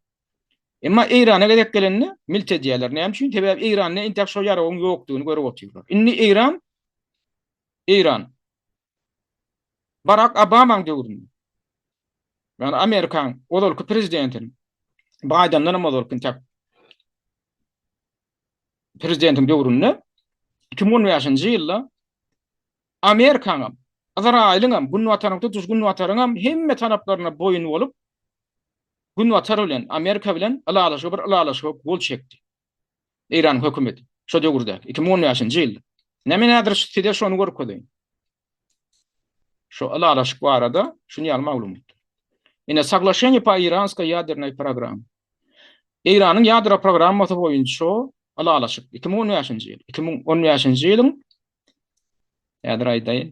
Emma Eýrana gezek gelende milt edýärler. Näme üçin? Sebäbi Eýranda entek şo ýaragyň ýokdugyny görüp otyrlar. Indi Eýran Eýran Barak Obamaň döwründe ýagny Amerikanyň ozalky prezidentiniň Baýdendan hem ozalky entek prezidentiň döwründe 2015-nji ýylda Amerikanyňam, Yzraýylyňam, Günbataryň tutuş Günbataryňam hemme taraplaryna boýun bolup, Günbatar bilen, Amerika bilen ylalaşyga bir ylalaşyga gol çekdi. Eýranyň hökümeti şo döwürdäki, 2015-nji ýylda. Ine men häzir size şony görkezeýin. Şo ylalaşyk barada şuny ýaly maglumat. Ine Soglaşeniýe po iranskoý ýadernoý programme. Eýranyň ýadro programmasy boýunça ylalaşyk 2015-nji ýyl. 2015-nji ýylyň Häzir aýdaýyn.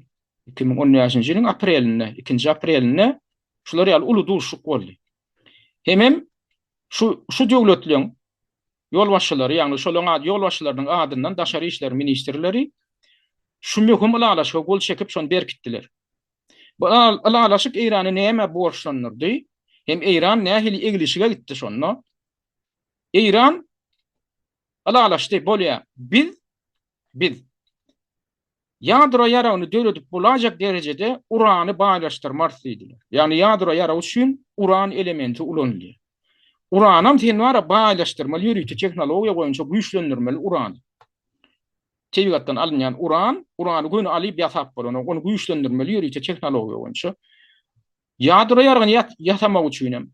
2015-nji ýylyň aprelinde, 2-nji aprelinde şular ýaly uly duşuşyk boldy. Hemem şu şu döwletleriň ýolbaşçylary, ýagny şolaryň ady ýolbaşçylarynyň adyndan daşary işler ministrleri şu möhüm ylalaşyga gol çekip şony berkitdiler. Bu ylalaşyk Eýrany nämä borçlandyrdy? Hem Eýran nähili eglişige gitdi şonda? Eýran ylalaşdy, bolýa, biz Biz ýadro ýaragyny döredip bolaýjak derejede urany baýlaşdyrmarys diýdiler. Ýagny ýadro ýaragy üçin uran elementi ulanylýar. Uranam sen bara baýlaşdyrmaly ýörite tehnologiýa boýunça güýçlendirmeli urany. Tebigatdan alynýan uran, urany göni alyp ýasap bolanok, ony güýçlendirmeli ýörite tehnologiýa boýunça. Ýadro ýaragyny ýasamak üçinem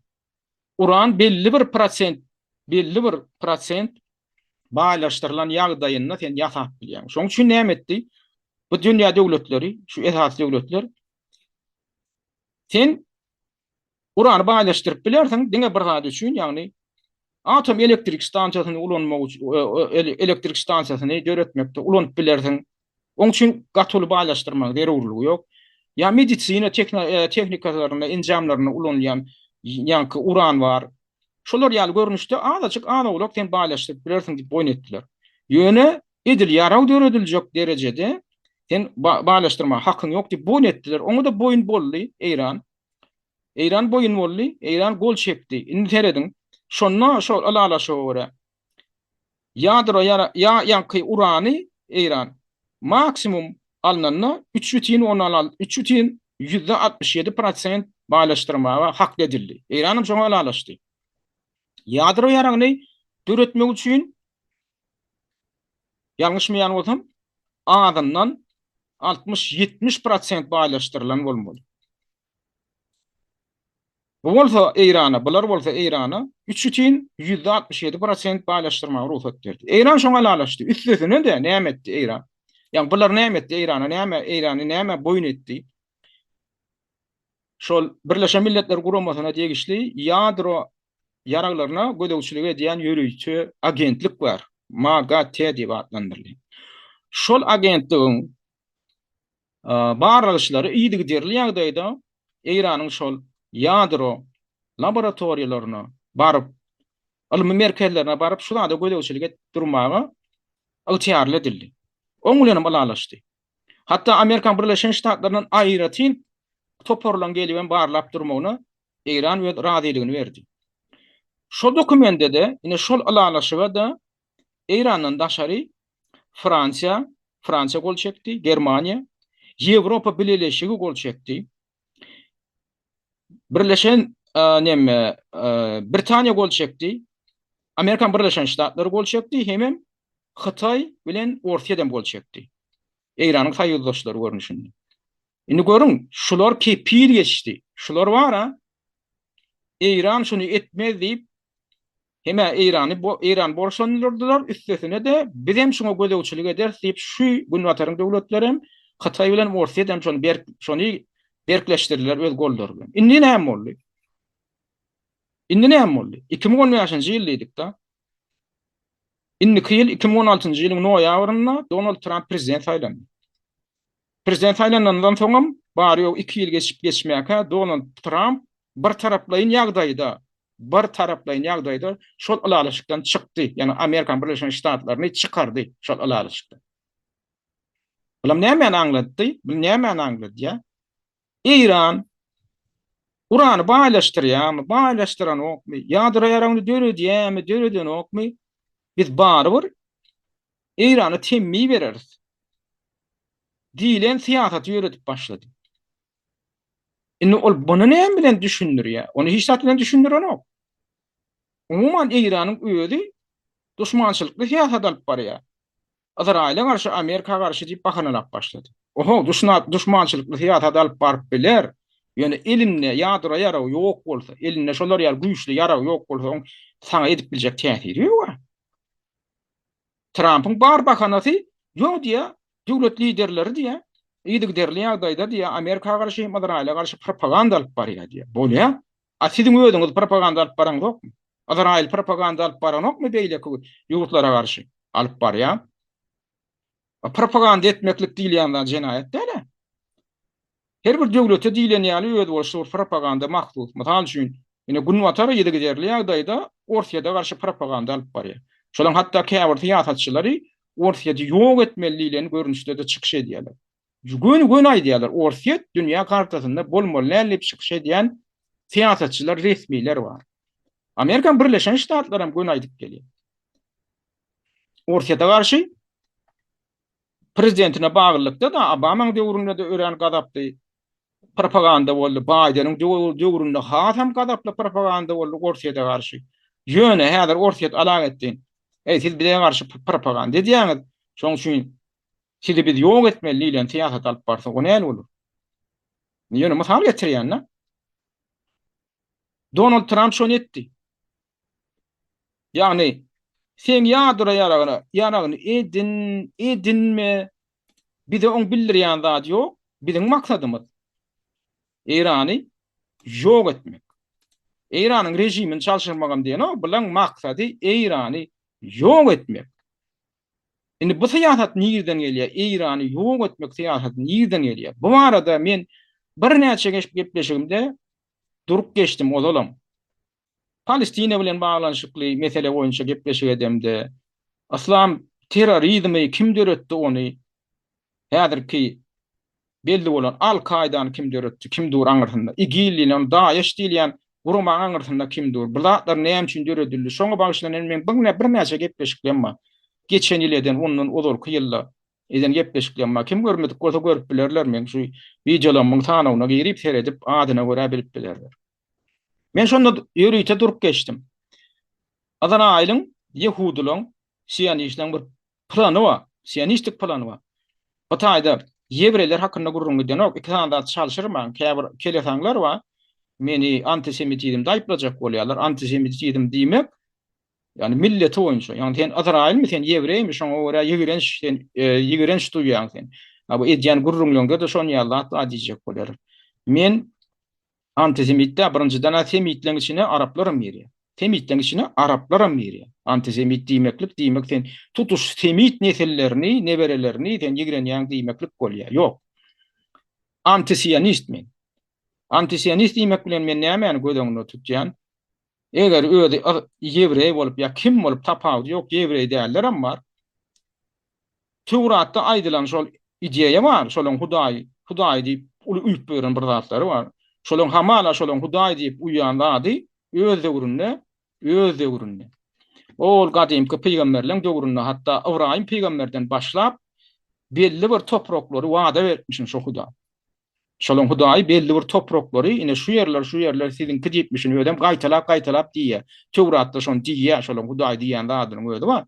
uran belli bir prosent, belli bir prosent baýlaşdyrylan ýagdaýynda sen ýasap bilýäň. Şonuň üçin näme etdi? Bu dünýä döwletleri, şu esasy döwletler sen urany baýlaşdyryp bilersiň diňe bir zat üçin, ýagny atom elektrik stansiýasyny ulanmak üçin, e, e, elektrik stansiýasyny döretmekde ulanyp bilersiň. Oň üçin gaty uly baýlaşdyrmagyň zerurlygy ýok. Ýa medisina e, tehnikalarynda, enjamlarynda ulanylýan ýaňky uran bar. Şolar ýaly görnüşde azajyk az-owlak sen baýlaşdyryp bilersiň diýip boýun etdiler. Ýöne edil ýarag dörediljek derejede sen baýlaşdyrmaga hakyň ýok diýip boýun etdiler. Oňa-da boýun boldy Eýran. Eýran boýun boldy, Eýran gol çekdi. Indi serediň, şonda şol ylalaşyga görä Ýadro ýara ýa ýaňky urany Eýran maksimum alnanda üç bütin ondan al üç bütin ýüzde 67 prosent baýlaşdyrmaga hakly edildi. Eýranam şoňa ylalaşdy. Ýadro ýaragyny döretmek üçin ýalňyşmaýan bolsam azyndan 60-70 prosent baýlaşdyrylan bolmaly. Bu bolsa Eýrana, bular bolsa Eýrana üç bütin ýüzde 67 prosent baýlaşdyrmaga rugsat berdi. Eýran şoňa ylalaşdy. Üstesine-de näme etdi Eýran? Ýagny bular näme etdi Eýrana, näme Eýrany nämä boýun etdi? Şol Birleşen Milletler Guramasyna degişli ýadro ýaraglaryna gözegçilik edýän ýörite agentlik bar. MAGATE diýip atlandyrylýar. Şol agentligiň barlagçylary yzygiderli ýagdaýda Eýranyň şol ýadro laboratoriýalaryna baryp, ylmy merkezlerine baryp şu zada gözegçilik edip durmaga ygtyýarly edildi. Oň bilenem ylalaşdy. Hatda Amerikan Birleşen Ştatlaryndan aýratyn toparlaryň gelibem barlap durmagyna Eýran öz razylygyny berdi. Şol dokumende-de, ine şol ylalaşyga-da Eýrandan daşary Fransiýa, Fransiýa gol çekdi, Germaniýa, Ýewropa Bileleşigi gol çekdi. Birleşen neme Britaniýa gol çekdi. Amerikan Birleşen Ştatlary gol çekdi, hemem Hytaý bilen Orsýet hem gol çekdi. Eýranyň soýuzdaşlary görnüşinde. Indi görüň, şular kepil geçdi. Şular bar-a, Eýran şuny etmez diýip, hem-ä Eýrany Eýran borçlandyrdylar, üstesine-de bizem şuňa gözegçilik ederis diýip, şu Günbataryň döwletlerem, Hytaý bilen Orsýet hem şony berk şony berkleşdirdiler öz gollary bilen. Indi näme boldy? Indi näme boldy? 2015-nji ýyl diýdik-de. Indiki ýyl 2016-njy ýylyň noýabrynda Donald Tramp prezident saýlandy. Prezident saýlanandan soňam bary-ýogy iki ýyl geçip geçmäkä Donald Tramp birtaraplaýyn ýagdaýda birtaraplaýyn ýagdaýda şol ylalaşykdan çykdy, ýagny Amerikanyň Birleşen Ştatlaryny çykardy şol ylalaşykdan. Bulam nämäni aňlatdy? Bu nämäni aňladýar? Eýran urany baýlaşdyrýarmy, baýlaşdyranokmy, ýadro ýaragyny döredýärmi, döredenokmy? Biz barybir Eýrana temmi bereris diýlen syýasaty ýöredip başlady. Indi ol muny näme bilen düşündirýär? Ony hiç zat bilen düşündirenok. Umuman Eýranyň özi duşmançylykly syýasat alyp barýar. Yzraýyla garşy, Amerika garşy diýip bahanalap başlady. Oho, duşmançylykly syýasat alyp baryp biler. Ýöne elinde ýadro ýaragy ýok bolsa, elinde şolar ýaly güýçli ýarag ýok bolsa, oň saňa edip biljek täsiri ýok-a. Trampyň bar bahanasy, ýok diýýär, döwlet liderleri diýýär, yzygiderli ýagdaýda diýýär, Amerika garşy hem Yzraýyla garşy propaganda alyp barýar diýýär. Bolýar. A siziň özüňiz propaganda alyp baraňzokmy? Yzraýyl propaganda alyp baranokmy beýleki ýurtlara garşy? Alyp barýar. Propaganda etmeklik diýilýän zat jenaýat däl-ä. Her bir döwlete diýlen ýaly özboluşly bir propaganda mahsus. Mysal üçin, ine Günbatar yzygiderli ýagdaýda Orsýete garşy propaganda alyp barýar. Şolaryň hatda käbir syýasatçylary Orsýeti ýok etmeli diýlen görnüşde-de çykyş edýärler. Göni-göni aýdýarlar, Orsýet dünýä kartasynda bolmaly däl diýip çykyş edýän syýasatçylar, resmiler bar. Amerikanyň Birleşen Ştatlary hem göni aýdyp gelýär. Orsýete garşy prezidentine baglylykda-da Obamaň döwründe-de örän gazaply propaganda boldy. Baýdeniň döwründe hasam gazaply propaganda boldy Orsýete garşy. Ýöne häzir Orsýet alak etdi. Eý, siz bize garşy propaganda edýäňiz, şonuň üçin sizi biz ýok etmeli diýlen syýasat alyp barsa, o näl bolar? Ýöne mysal getirýän-de. Donald Tramp şony etdi. Ýagny, seň ýadro ýaragyna, ýaragyny edin, edinme, bize oň bildirýän zady ýok, biziň maksadymyz Eýrany ýok etmek. Eýranyň režimini çalşyrmagam diýenok, bulaň maksady Eýrany ýok etmek. Indi bu syýasat nirden gelýär? Eýrany ýok etmek syýasaty nirden gelýär? Bu barada men birnäçe gepleşigimde durup geçdim ozalam. Palestina bilen baglanyşykly mesele boýunça gepleşik edemde, yslam terrorizmi kim döretdi ony, häzirki belli bolan Al-Kaýdany kim döretdi, kim dur aňyrsynda, IGIL diýlen, DAEŞ diýilýän guramaň aňyrsynda kim dur, bu zatlar näme üçin döredildi, şoňa bagyşlanan meň birnäçe gepleşiklerim bar. Geçen ýyl eden, ondan ozalky ýylda eden gepleşiklerim bar. Kim görmedik bolsa görüp bilerler, meň şu wideolarymyň sanawyna girip seredip, adyna görä bilip bilerler. Men şonda ýörite durup geçdim. Yzraýylyň, ýehudylaryň, sionistleň bir plany bar. Sionistik plany bar. Bu taýda ýewreýler hakynda gürrüň gidenok. Iki sany zat çalşyrmaň. Käbir kelesaňlar bar. Meni antisemitizmde aýyplajak bolýarlar. Antisemitizm diýmek, ýagny milleti boýunça, ýagny sen yzraýylmy, sen ýewreými, şoňa görä ýigrenç sen ýigrenç duýýaň sen. Ha bu edýän gürrüňleňde-de şon ýaly zat bar diýjek bolýarlar. Men antisemit däl, birinjiden-ä semitleň içine araplaram girýär. Semitleň içine araplaram girýär. Antisemit diýmeklik diýmek sen tutuş semit nesillerini, neberelerini sen ýigrenýäň diýmeklik bolýar. Ýok. Antisionist men. Antisionist diýmek bilen men nämäni göz öňünde tutýan? Eger özi ýewreý bolup ýa kim bolup tapawudy ýok, ýewreý dällerem bar. Töwratda aýdylan şol ideýa bar, şolaň Hudaý, Hudaý diýip uly uýup ýören bir zatlary bar. Şolaň hamala şolaň Hudaý diýip uýan zady öz döwründe, öz döwründe. Ol gadymky pygamberleň döwründe hatda Ybraýym pygamberden başlap belli bir topraklary wada beripmişin şo Hudaý. Şolaň Hudaýy belli bir topraklary, ine şu ýerler, şu ýerler siziňki diýipmişin, özem gaýtalap-gaýtalap diýýär. Töwratda şony diýýär, şolaň Hudaý diýýän zadynyň özi bar.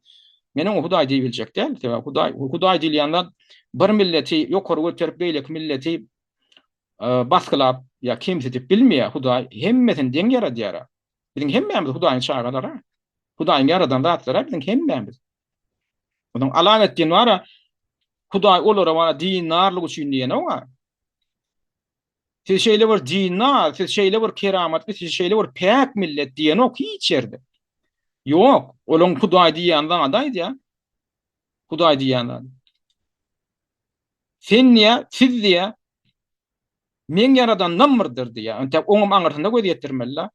Men oňa Hudaý diýibiljek däl, sebäbi Hudaý, Hudaý diýilýän zat bir milleti ýokary göterip, beýleki milleti basgylap ýa kemsidip bilmeýär. Hudaý hemmesini deň ýaradýar. Biziň hemmämiz Hudaýyň çagalary. Hudaýyň ýaradan zatlary biziň hemmämiz. Onuň Alaweddin bar-a, Hudaý olara bar dindarlyk üçin diýenok-a. Siz şeýle bir dindar, siz şeýle bir keramatly, siz şeýle bir päk millet diýenok hiç ýerde. Ýok, olaň Hudaý diýýän zady aýdýar. Hudaý diýýän zady. Sen diýýär, siz diýýär, meň ýaradandan birdir diýýär. Entek oňam aňyrsyna göz ýetirmeli-de.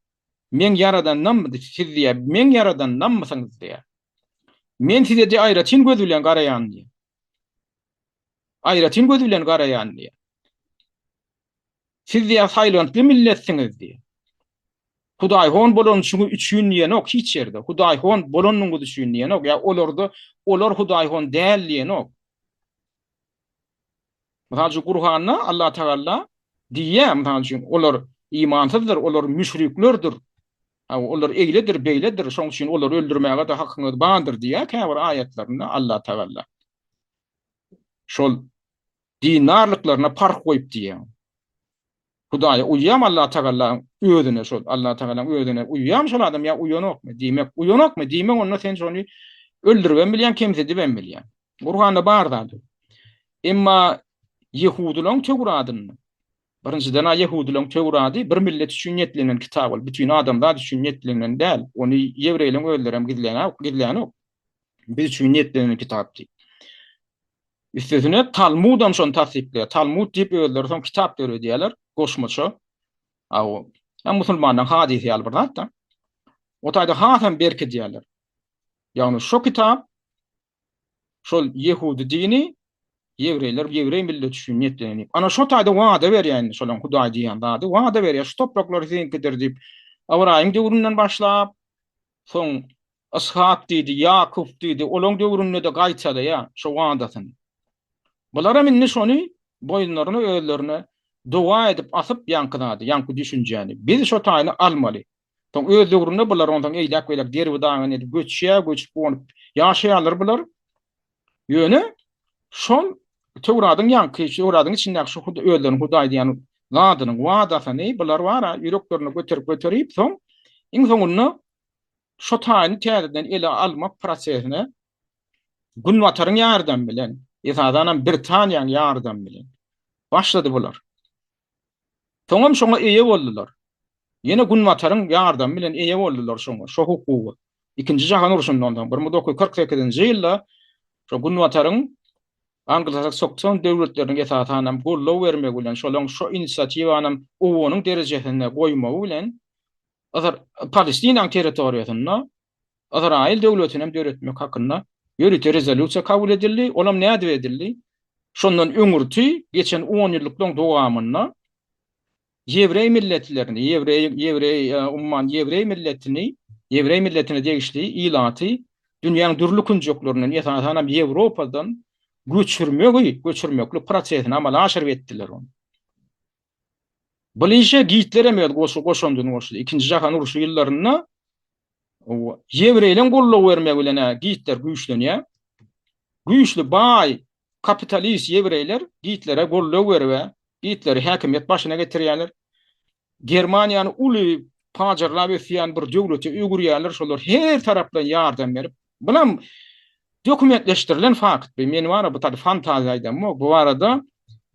Meň ýaradandan siz diýýär, meň ýaradandanmysyňyz diýýär. Men size diýýär aýratyn göz bilen garaýan diýýär. Aýratyn göz bilen garaýan diýýär. Siz diýýär saýlantly milletsiňiz diýýär. Hudaýhon bolanyňyz üçin diýenok hiç ýerde. Hudaýhon bolanyňyz üçin diýenok. Ýa olarda olar hudaýhon däl diýenok. Mysal üçin Gurhanda Allah Tagalla diýýär, mysal üçin olar imansyzdyr, olar müşriklerdir. Olar eýledir, beýledir, şoň üçin olary öldürmäge-de hakyňyz bardyr diýýär käbir aýatlarynda Allah Tagalla. Şol dindarlyklaryna parh goýup diýýär. Hudaýa uýýarmy Allah Tagallaň özüne şol Allah Tagallaň özüne uýýarmy şol adam ýa uýanokmy? Diýmek, uýanokmy? Diýmek onda sen şony öldüribem bilýäň, kemsidibem bilýäň. Gurhanda bar zat. Emma ýehudylaryň Töwradynda birinjiden-ä ýehudylaryň Töwrady bir millet üçin niýetlenen kitap ol, bütin adamzat üçin niýetlenen däl. Ony ýewreýleriň özlerem gizlänok, gizlänok. Biz üçin niýetlenen kitap diýip. Üstesine Talmudam şony tassyklaýar. Talmud diýip özleri soň kitap döredýärler, goşmaça. A o musulmanlaryň hadysy ýaly bir zat-da. O taýda hasam berkidýärler. Ýagny şo kitap şol ýehudi dini ýewreýler, ýewreý milleti üçin niýetlenen diýip. Ana şo taýda wada berýär indi şolaň Hudaý diýýän zady. Wada berýär, şu topraklar siziňkidir diýip. Ybraýym döwründen başlap, soň Yshak diýdi, Ýakup diýdi, olaň döwründe-de gaýtalaýar şo wadasyny. Bularam indi şony boýunlaryna özlerine doga edip asyp ýaňky zady, ýaňky düşünjäni. Biz şo taýyny almaly. Soň öz döwründe bular onsoň eýläk-beýläk derbi-dagyn edip göçýär, göçüp-gonup ýaşaýarlar bular. Ýöne şol Töwradyň ýaňky, Töwradyň içindäki şu özleriniň Hudaý diýen zadynyň wadasyny bular bar-a ýüreklerine göterip-göterip soň iň soňunda Şo taýyny täzeden ele almak prosesine Günbataryň ýardamy bilen, esasanam Britaniýanyň ýardamy bilen başlady bular. Soňam şoňa eýe boldular. Ýene Günbataryň ýardamy bilen eýe boldular şoňa, şo hukuga. Ikinji jahan urşundan soň, 1948-nji ýylda şo Günbataryň Anglosakson döwletleriniň esasanam goldaw bermegi bilen, şolaň şo inisiatiwanam OON-yň derejesinde goýmagy bilen Palestinanyň territoriýasynda Ysraýyl döwletini hem döretmek hakynda ýörite rezolýusiýa kabul edildi. Olam nädip edildi? Şondan öňürti geçen onýyllyklaryň dowamynda ýewreý milletlerini, ýewreý, ýewreý, e, umuman ýewreý milletini, ýewreý milletine degişli ilaty dünýäniň dürli künjeklerinden, esasan hem Ýewropadan göçürmegi, göçürmeklik prosesini amala aşyryp etdiler ony. Bu işe Gitler hem öz goşandyny goşdy. Ikinji jahan urşy ýyllarynda ýewreýleň goldaw bermegi bilen Gitler güýçlenýär. Güýçli, baý, kapitalist ýewreýler Gitlere goldaw berip, Gitleri häkimiýet başyna getirýärler. Germaniýany uly pajarlap ösýän bir döwlete öwürýärler, şolar her tarapdan ýardam berip, bulam dokumentleşdirilen fakt bu, men bara bu taýda fantaziýa aýdamok, bu barada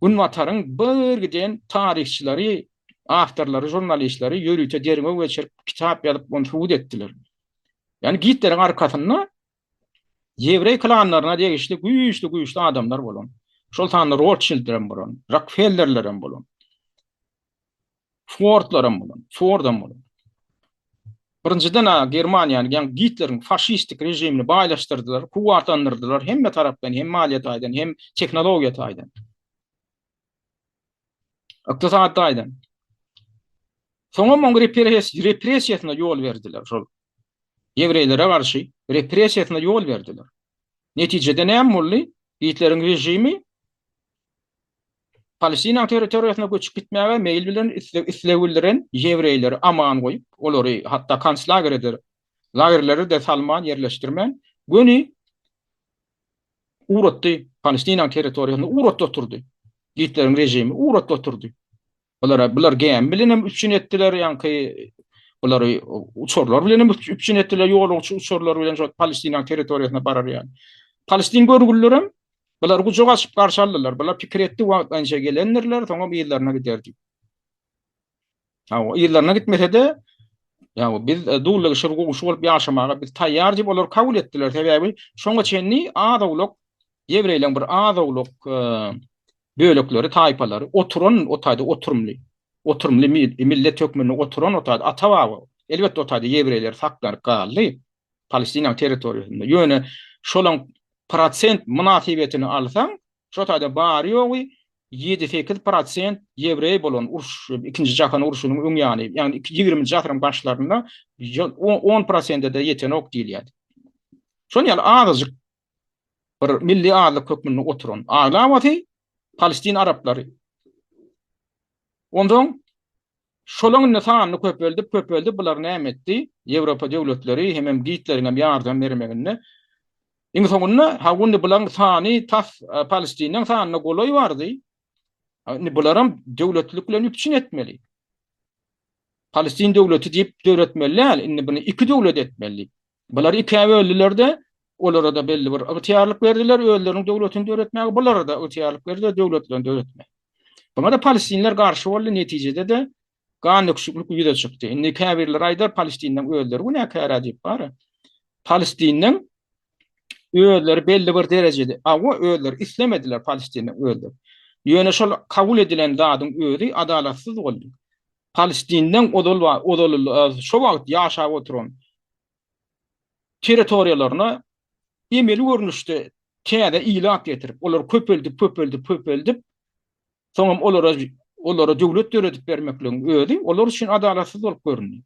Günbataryň bir giden taryhçylary, awtorlary, žurnalistleri ýörite derňew geçirip, kitap ýazyp, ony subut etdiler. Ýagny Gitleriň arkasynda ýewreý klanlaryna degişli güýçli-güýçli adamlar bolan, şol sanda Rotşildlerem bolan, Rokfellerlerem bolan. Fordlaram bolan, Fordam bolan. Birinjiden-ä Germaniýany, ýagny Gitleriň faşistik režimini baýlaşdyrdylar, kuwwatlandyrdylar hemme tarapdan, hem maliýe taýdan, hem tehnologiýa taýdan. Ykdysady taýdan. Soňam oň repressiýasyna ýol berdiler şol. Ýewreýlere garşy repressiýasyna ýol berdiler. Netijede näme boldy? Gitleriň režimi Palestinanyň territoriýasyna göçüp gitmäge meýil bilen isleg bildiren ýewreýleri aman goýup, olary hatda konslagere-de, lagerlere-de salman, ýerleşdirmän, göni ugratdy, Palestinanyň territoriýasyna ugratdy oturdy. Gitleriň režimi ugratdy oturdy. Bulara bular gämi bilen hem üpjün etdiler, ýaňky bulary uçarlar bilen hem üpjün etdiler, ýolagçy uçarlar bilen şol Palestinanyň territoriýasyna barar ýaly. Palestin görgülilerem bulary gujak açyp garşy aldylar. Bular pikir etdi, wagtlaýynça gelendirler, soňam yzlaryna gider diýip. Hawa, yzlaryna gitmese-de, ýa biz e, dully şir goňşy bolup ýaşamaga biz taýýar diýip olar kabul etdiler. Sebäbi şoňa çenli az-owlak ýewreýleň bir az-owlak e, bölekleri, taýpalary oturan o taýda oturymly, oturymly millet hökmünde oturan o taýda ata-baba, elbetde o taýda ýewreýler saklanyp galdy Palestinanyň territoriýasynda. Ýöne şolaň prosent mynasybetini alsaň, şo taýda bary-ýogy ýedi-sekiz prosent ýewreý bolan uruş, ikinji jahan urşunyň öň ýany, ýagny ýigriminji asyryň başlarynda on prosente-de ýetenok diýilýärdi. Şonuň ýaly azajyk bir milli azlyk hökmünde oturan aglabasy palestin araplary. Onsoň şolaň indi sanyny köpeldip, köpeldip bular näme etdi? Ýewropa döwletleri hemem Gitleriň hem ýardam bermeginde iň soňunda ha indi bulaň sany tas e, Palestiniň sanyna golaý bardy. Indi bularam döwletlilik bilen üpjün etmeli. Palestin döwleti diýip döretmeli däl, indi bunu iki döwlet etmeli. Bulary ikä böldüler-de, olara-da belli bir ygtyýarlyk berdiler, özleriniň döwletini döretmäge, bulara-da ygtyýarlyk berdiler döwletlerini döretmäge. Buňa-da palestinler garşy boldy, netijede-de gan döküşiklik ýüze çykdy. Indi käbirleri aýdar, palestinleň özleri günäkär-ä diýip, bar-a. Palestinleň özleri belli bir derejede, hawa, özleri islemediler palestinleň özleri. Ýöne şol kabul edilen zadyň özi adalatsyz boldy. Palestinden ozal ozal şo wagt ýaşap oturan territoriýalaryna emeli görnüşde täze ilat getirip, olary köpeldip, köpeldip, köpeldip, soňam olara olara döwlet döredip bermekligiň özi olar üçin adalatsyz bolup göründi.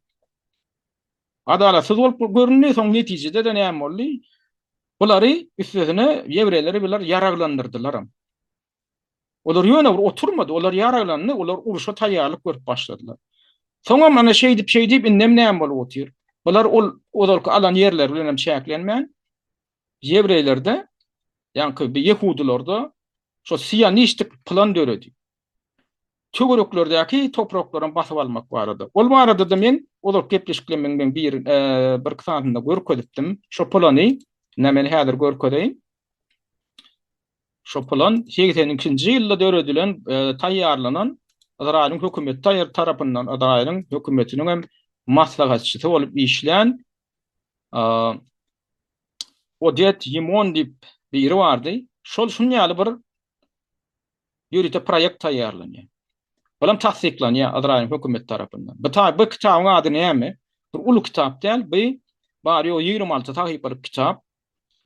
Adalatsyz bolup göründi, soň netijede-de näme boldy? Bulary üstesine ýewreýleri bular ýaraglandyrdylaram. Olar ýöne bir oturmady, olar ýaraglandy, olar urşa taýýarlyk görüp başladylar. Soňam ana şeýdip, şeýdip indem näme bolup otyr? Bular ol ozalky alan ýerleri bilen hem çäklenmän, ýewreýlerde, ýaňky bir ýehudylarda şo sionistik plan döredi. Töwereklerdäki topraklaram basyp almak barada. Ol barada-da men ozalky gepleşiklerimiň men bir, birki sanysynda görkezipdim. Şo plany, ine men häzir görkezeýin. Şo plan 82-nji ýylda döredilen, taýýarlanan Yzraýylyň hökümeti tarapyndan Yzraýylyň hökümetiniň hem maslahatçysy bolup işlän Odet Ýimon diýip biri bardy. Şol şunuň ýaly bir ýörite proýekt taýýarlanýar. Bulam tassyklanýar Yzraýylyň hökümeti tarapyndan. Bu bu kitabyň ady näme? Bir uly kitap däl, bu bary-ýogy 26 sahypalyk kitap.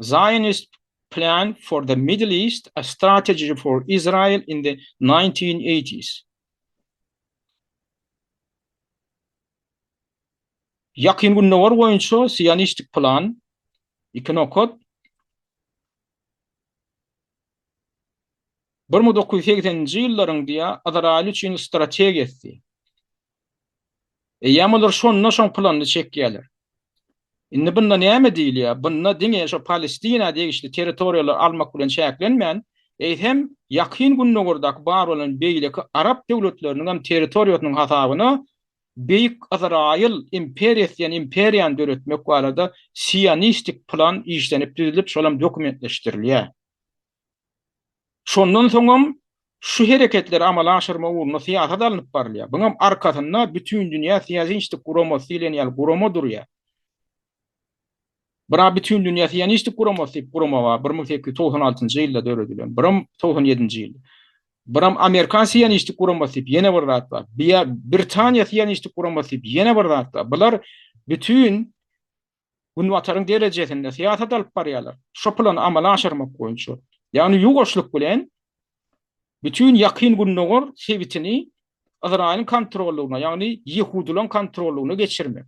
Zionist Plan for the Middle East, A Strategy for Israel in the 1980s. Ýakyn Gündogar boýunça sionistik plan, iki nokat, 1980-nji ýyllaryň diýýär, Yzraýyl üçin strategiýasy diýýär. Eýýäm olar şonda şoň planyny çekýärler. Indi bunda näme diýilýär? Bunda diňe şo Palestina degişli territoriýalary almak bilen çäklenmän, eýsem Ýakyn Gündogardaky bar bolan beýleki arap döwletleriniň hem territoriýasynyň hasabyna. Beýik Yzraýyl imperiýasy diýen imperiýany döretmek barada sionistik plan işlenip düzülip, şolam dokumentleşdirilýär. Şondan soňam şu hereketleri amala aşyrmak ugrunda syýasat alnyp barylýar. Buňam arkasynda Bütindünýä Sionistik Guramasy diýlen ýaly gurama durýar. Bira Bütindünýä Sionistik Guramasy diýip gurama bar, 1896-njy ýylda döredilen, biram 97-nji ýylda. Biram Amerikan Sionistik Guramasy diýip ýene bir zat bar. Britaniýa Sionistik Guramasy diýip ýene bir zat bar. Bular bütin Günbataryň derejesinde syýasat alyp barýarlar. Şo plany amala aşyrmak boýunça. Ýagny ýuwaşlyk bilen bütin Ýakyn Gündogar sebitini Yzraýylyň kontrollygyna, ýagny ýehudylaryň kontrollygyna geçirmek.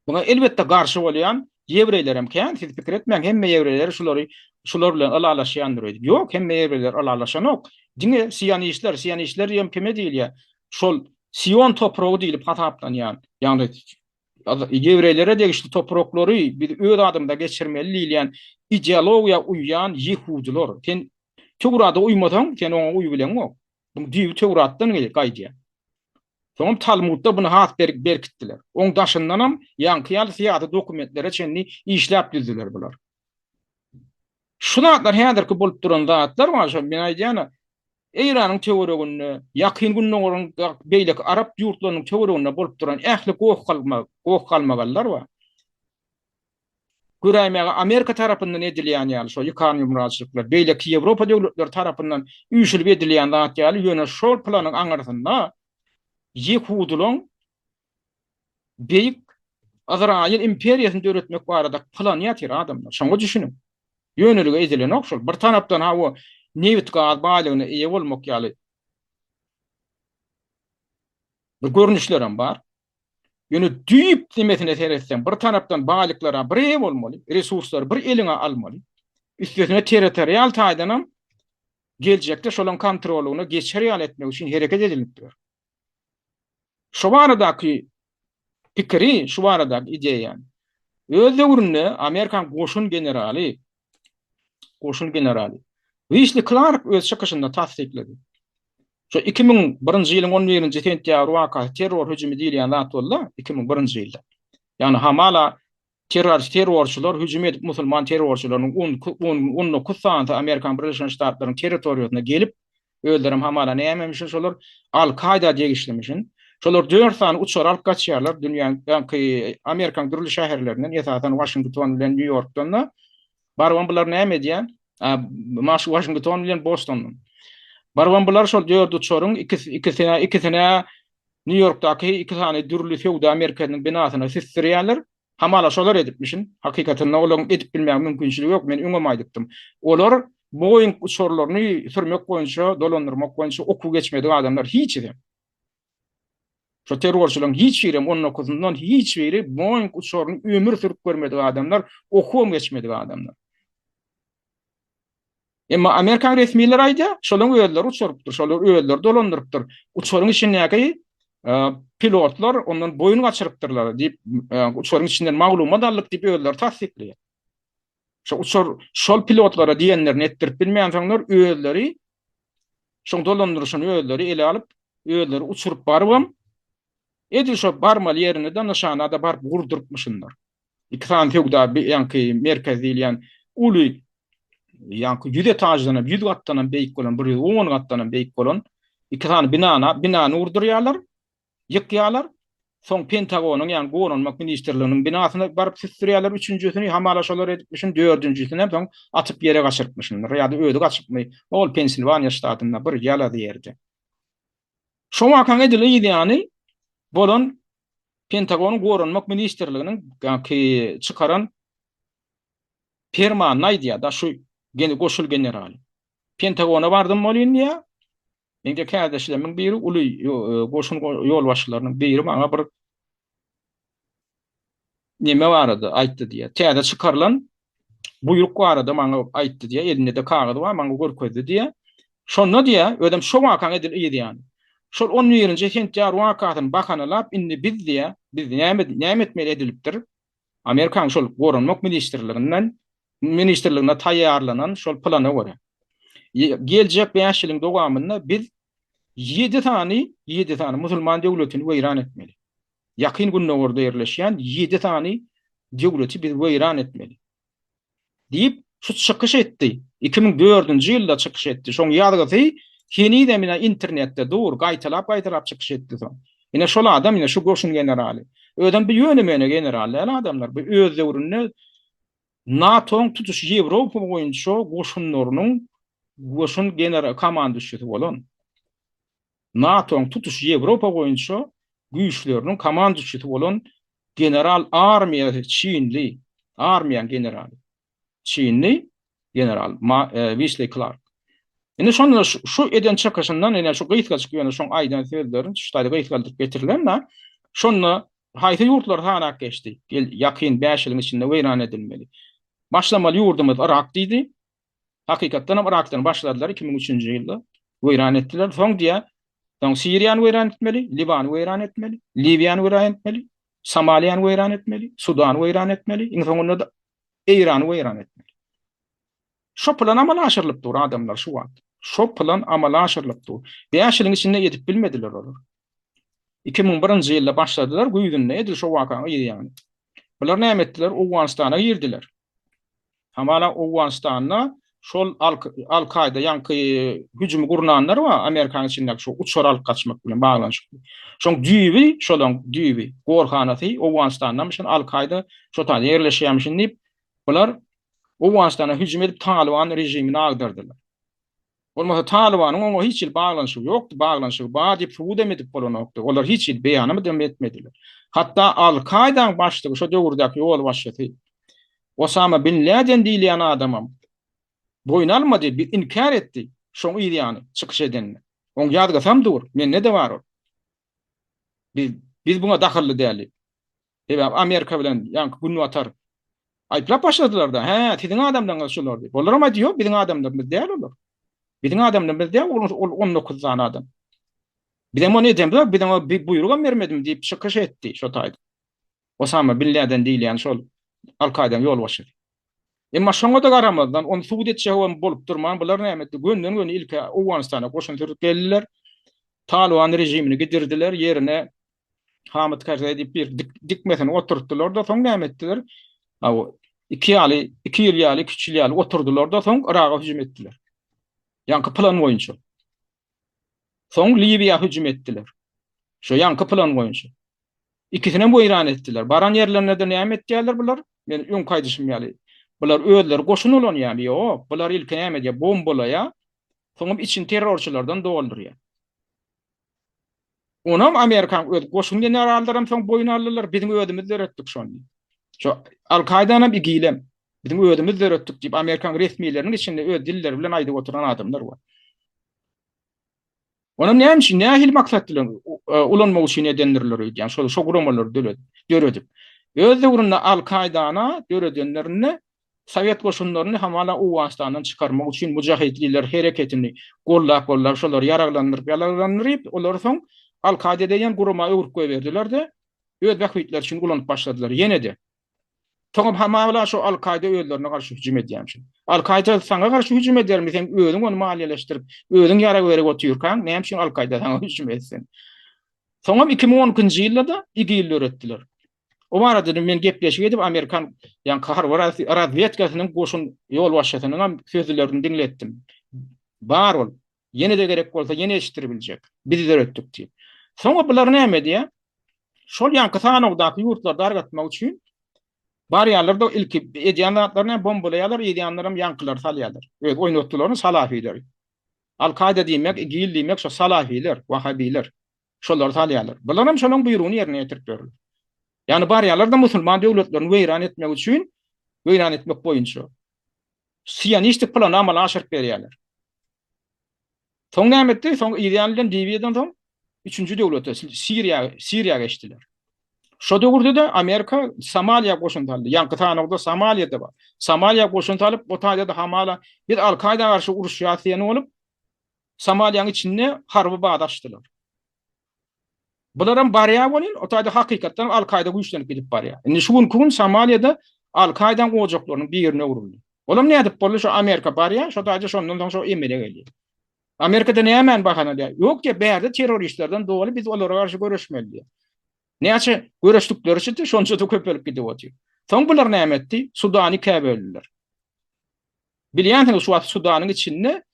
Muňa elbetde garşy bolýan ýewreýlerem kän, siz pikir etmäň hemme ýewreýler şulary şular bilen ylalaşýandyr öýdüp. Ýok, hemme ýewreýler ylalaşanok. Diňe sionistler, sionistler diýem kime diýilýär? Şol Sion topragy diýlip hasaplanýan, ýagny ýewreýlere degişli topraklary biz öz adymyza geçirmeli diýilýän ideologiýa uýýan ýehudylar. Sen Töwrada uýmasaň, sen oňa uýup bileňok. Buň düýbi Töwratdan gaýdýar. Soňam Talmudda buny has berk berkitdiler. Oň daşyndanam ýaňky ýaly syýasy dokumentlere çenli işläp düzdüler bular. Şu zatlar häzirki bolup duran zatlar bar, şo men aýdýan-a, Eýranyň töwereginde, Ýakyn Gündogaryň beýleki arap ýurtlarynyň töwereginde bolup duran ähli goh-galmagallar bar. Göräýmäge Amerika tarapyndan edilýän ýaly şo ýykan-ýumraçylyklar, beýleki Ýewropa döwletleri tarapyndan üýşülip edilýän zat ýaly, ýöne şol planyň aňyrsynda ýehudylaň Beýik Yzraýyl imperiýasyny döretmek barada plany ýatyr adamlar. Şoňa düşüniň. Ýönelige edilenok şol. Bir tarapdan hawa nebit-gaz baýlygyna eýe bolmak ýaly bir görnüşlerem bar. Ýöne düýp nemesine seretseň, bir tarapdan baýlyklara bir eýe bolmaly, resurslary bir eliňe almaly. Üstesine territorial taýdanam geljekde şolaryň kontrollygyna geçer ýaly etmek üçin hereket edilip dur. Şu baradaky pikiri, şu baradaky ideýany öz döwründe Amerikan goşun generaly, goşun generaly Wişli Klark öz çykyşynda tassyklady. Şu 2001-nji ýylyň 11-nji sentýabr wakasy terror hüjümi diýilýän zat boldy, 2001-nji ýylda. Ýagny hamala Terrorist terrorçylar hüjüm edip musulman terrorçylarynyň 19 sanysy Amerikan Birleşen Ştatlarynyň territoriýasyna gelip, özlerem hamala nämemişin şolar Al-Kaýda degişlimişin. Şolar 4 sany uçar alyp gaçýarlar dünýäň ýaňky Amerikanyň dürli şäherlerinden, esasan Waşington bilen Nýu-Ýorkdan-da. Barybam bular näme edýär? Waşington bilen Bostondan. Barybam bular şol 4 uçaryň ikisi ikisine ikisine Nýu-Ýorkdaky iki sany dürli söwda merkeziniň binasyna süsdürýärler. Hamala şolar edipmişin. Hakykatynda olaryň edip bilmäge mümkinçiligi ýok. Men öňem aýdypdym. Olar Boeing uçarlaryny sürmek boýunça, dolandyrmak boýunça okuw geçmedik adamlar hiçisem. Şo terrorçylaryň hiç birem, on dokuzyndan hiç biri Boeing uçaryny ömür sürüp görmedik adamlar, okuwam geçmedik adamlar. Emma Amerikan resmileri aýdýar, şolaryň özleri uçurypdyr, şolar özleri dolandyrypdyr. Uçaryň içindäki e, pilotlar ondan boýun gaçyrypdyrlar diýip, e, uçaryň içinden maglumat aldyk diýip özleri tassyklaýar. Şo uçar şol pilotlara diýenlerini etdirip bilmänsoňlar özleri şoň dolandyryşyny özleri ele alyp, özleri uçuryp barybam edil şo barmaly ýerine-de nyşana-da baryp gurdurypmyşynlar. Iki sany söwda ýaňky merkez diýilýän uly ýaňky 100 etaždan hem 100 gatdan hem beýik bolan 110 gatdan hem beýik bolan iki sany binana binany urdurýarlar, ýykýarlar. Soň Pentagonyň ýagny goranmak ministrliginiň binasyna baryp süsdürýärler üçünjisini, hamala şolar edipmişin, dördünjisini hem soň atyp ýere gaçyrypmyşynlar ýa-da özi gaçypmy, ol Pensilwaniýa ştatynda bir ýalazy ýerde. Şo wakaň edil yz ýany bolan Pentagonyň Goranmak ministrliginiň çykaran permanyny aýdýar-da şu goşul generaly. Pentagona bardym bolýyn diýýär. Meň-de kärdeşlerimiň biri, uly goşun ýolbaşçylarynyň biri maňa bir neme barada aýtdy diýýär. Täze çykarylan buýruk barada maňa aýtdy diýýär. Elinde-de kagyz bar, maňa görkezdi diýýär. Şonda diýýär, özem şo wakaň edil yz ýany. Şol on birinji sentýabr wakasyny bahanalap, indi biz diýýär, biz näme näme etmeli edilipdir? Amerikanyň şol Goranmak ministrliginden ministrliginde taýýarlanan şol plana görä. Geljek bäş ýylyň dowamynda biz. Ýedi sany, ýedi sany musulman döwletini weýran etmeli. Ýakyn Gündogarda ýerleşýän ýedi sany döwleti biz weýran etmeli. Diýip, şu çykyş etdi. 2004-nji ýylda çykyş etdi. Şoň ýazgysy henizem ine internetde dur, gaýtalap-gaýtalap çykyş etdi soň. Ine şol adam, ine şu goşun generaly. Özem bu ýöne-möne general däl adamlar. Bu öz döwründe NATO-nyň tutuş Ýewropa boýunça goşunlarynyň goşun general komanduşçysy bolan. NATO-nyň tutuş Ýewropa boýunça güýçleriniň komanduşçysy bolan general armiýasy çinli, armiýanyň generaly. Çinli general Wisli Klark. Indi şonda şu eden çykyşyndan ine şu gysgajyk ýöne şoň aýdan sözlerini şu taýda gysgaldyp getirilen-de, şonda haýsy ýurtlary sanap geçdi? Gel ýakyn bäş ýylyň içinde weýran edilmeli. Başlamaly ýurdumyz Yrak diýdi. Hakykatdan hem Yrakdan başladylar 2003-nji ýylda. Weýran etdiler. Soň diýä, soň Siriýany weýran etmeli, Liwany weýran etmeli, Liwiýany weýran etmeli, Somaliýany weýran etmeli, Sudany weýran etmeli, iň soňunda-da Eýrany weýran etmeli. Şo plan amala aşyrylyp dur adamlar şu wagt. Şo plan amala aşyrylyp dur. Bäş ýylyň içinde edip bilmediler olar. 2001-nji ýylda başladylar güýzünde edil şo wakanyň yz ýany. Bular näme etdiler? Owganystana girdiler. Hamala Owganystanda şol Al-Kaýda ýaňky hüjümi gurnanlar bar, Amerikanyň içindäki şo uçar alyp gaçmak bilen baglanyşykly. Şoň düýbi, şolaň düýbi, gorhanasy Owganystandamyşyn, Al-Kaýda şo taýda ýerleşýärmişin diýip, bular Owganystana hüjüm edip Talyban režimini agdardylar. Bolmasa Talybanyň oňa hiç hili baglanyşygy ýokdy, baglanyşygy bar diýip subut hem edip bolanokdy. Olar hiç hili beýanam hem etmediler. Hatda Al-Kaýdaň başlygy, şo döwürdäki ýolbaşçysy Osama bin Laden diýilýän adamam boýun almady, bir inkär etdi şoň yz ýany çykyş edende. Oň ýazgysam dur, mende-de bar ol. Biz biz buňa dahylly däl diýip. Sebäbi Amerika bilen ýaňky Günbatar aýyplap başladylar-da, hä, siziň adamlaryňyz şular diýip. Olaram aýdy, ýok, biziň adamlarymyz däl olar. Biziň adamlarymyz däl, ol 19 sany adam. Bizem ony edemzok, biz oňa buýrugam bermedim diýip çykyş etdi şo taýda. Osama bin Laden diýilýän şol Al-Kaýdanyň ýolbaşçysy. Emma şoňa-da garamazdan, ony subut etjek hem bolup durman, bular näme etdi? Gönden-göni ilk-ä Owganystana goşun sürüp geldiler. Talyban režimini gidirdiler, ýerine Hamid Karzaý diýip bir dikmesini oturtdylar-da, soň näme etdiler? Iki ýaly, iki ýyl ýaly, iki-üç ýyl ýaly oturdylar-da, soň Yraga hüjüm etdiler. Ýaňky plan boýunça. Soň Liwiýa hüjüm etdiler. Şo ýaňky plan boýunça. Ikisinem weýran etdiler. Baran ýerlerinde-de näme etýärler bular? Men öňki aýdyşym ýaly, bular özleri goşun ulanýarmy? Ýok. Bular ilki näme edýär? Bombalaýar. Soňam içini terrorçylardan doldurýar. Onam Amerikanyň öz goşun generallaram soň boýun aldylar, biziň özümiz döretdik şony. Şo Al-Kaýdanam IGIL-em biziň özümiz döretdik diýip Amerikanyň resmileriniň içinde öz dilleri bilen aýdyp oturan adamlar bar. Onam näme üçin, nähili maksat bilen ulanmak üçin edendirler öýdýän, şol şo guramalary döredip. Öz döwründe Al-Kaýdana döredenlerinde Sowet goşunlaryny hamala Owganystandan çykarmak üçin mujahidliler hereketini gollap-gollap, şolary ýaraglandyryp-ýaraglandyryp, olary soň Al-Kaýda diýen gurama öwrüp goýberdiler-de, öz bähbitleri üçin ulanyp başladylar ýene-de. Soňam hamala şo Al-Kaýda özlerine garşy hüjüm edýärmişin. Al-Kaýda saňa garşy hüjüm edermi, sen özüň ony maliýeleşdirip, özüň ýarag berip otyrkaň, näme üçin Al-Kaýda saňa hüjüm etsin? Soňam 2012-nji ýylda-da IGIL döretdiler. O barada men gepleşik edip, amerikan ýaňky harby razwedkasynyň goşun ýolbaşçysynyň hem sözlerini diňletdim. Bar ol. Ýene-de gerek bolsa ýene eşitdiribiljek. Biz döretdik diýip. Soňra bular näme edýär? Şol ýaňky sanawdaky ýurtlary dargatmak üçin barýarlar-da ilki edýän zatlary näme bombalaýarlar, yzýanlaram ýaňkylary salýarlar. Öz oýnatgylaryny salafileri. Al-Kaýda diýmek, IGIL diýmek şo salafiler, wahabiler. Şolary salýarlar. Bularam şolaň buýrugyny ýerine ýetirip ýörler. Ýagny barýarlar-da musulman döwletlerini weýran etmek üçin, weýran etmek boýunça sionistik plany amala aşyryp berýärler. Soň näme etdi? Soň yzýan bilen Liwiýadan soň üçünji döwlete, Siriýa, Siriýa geçdiler. Şo döwürde-de Amerika Somaliýa goşun saldy. Ýaňky sanawda Somaliýa-da bar. Somaliýa goşun salyp, o taýda-da hamala biz Al-Kaýda garşy uruşýas diýen bolup, Somaliýanyň içinde harby baza açdylar. Bularam barýar welin, o taýda hakykatdan Al-Kaýda güýçlenip gidip barýar. Indi şu günki gün Somaliýada Al-Kaýdaň ojaklarynyň birine öwrüldi. Olam nädip boldy? Şo Amerika barýar, şo taýda şondan soň şo emele gelýär. Amerikada nämäni bahana edýär? Ýok diýýär, bärde terroristlerden doly biz olara garşy göreşmeli diýýär. Näçe göreşdikleri üçin şonça-da köpelip gidip otyr. Soň bular näme etdi? Sudany ikä böldüler. Bilýänsiňiz şu wagt Sudanyň içinde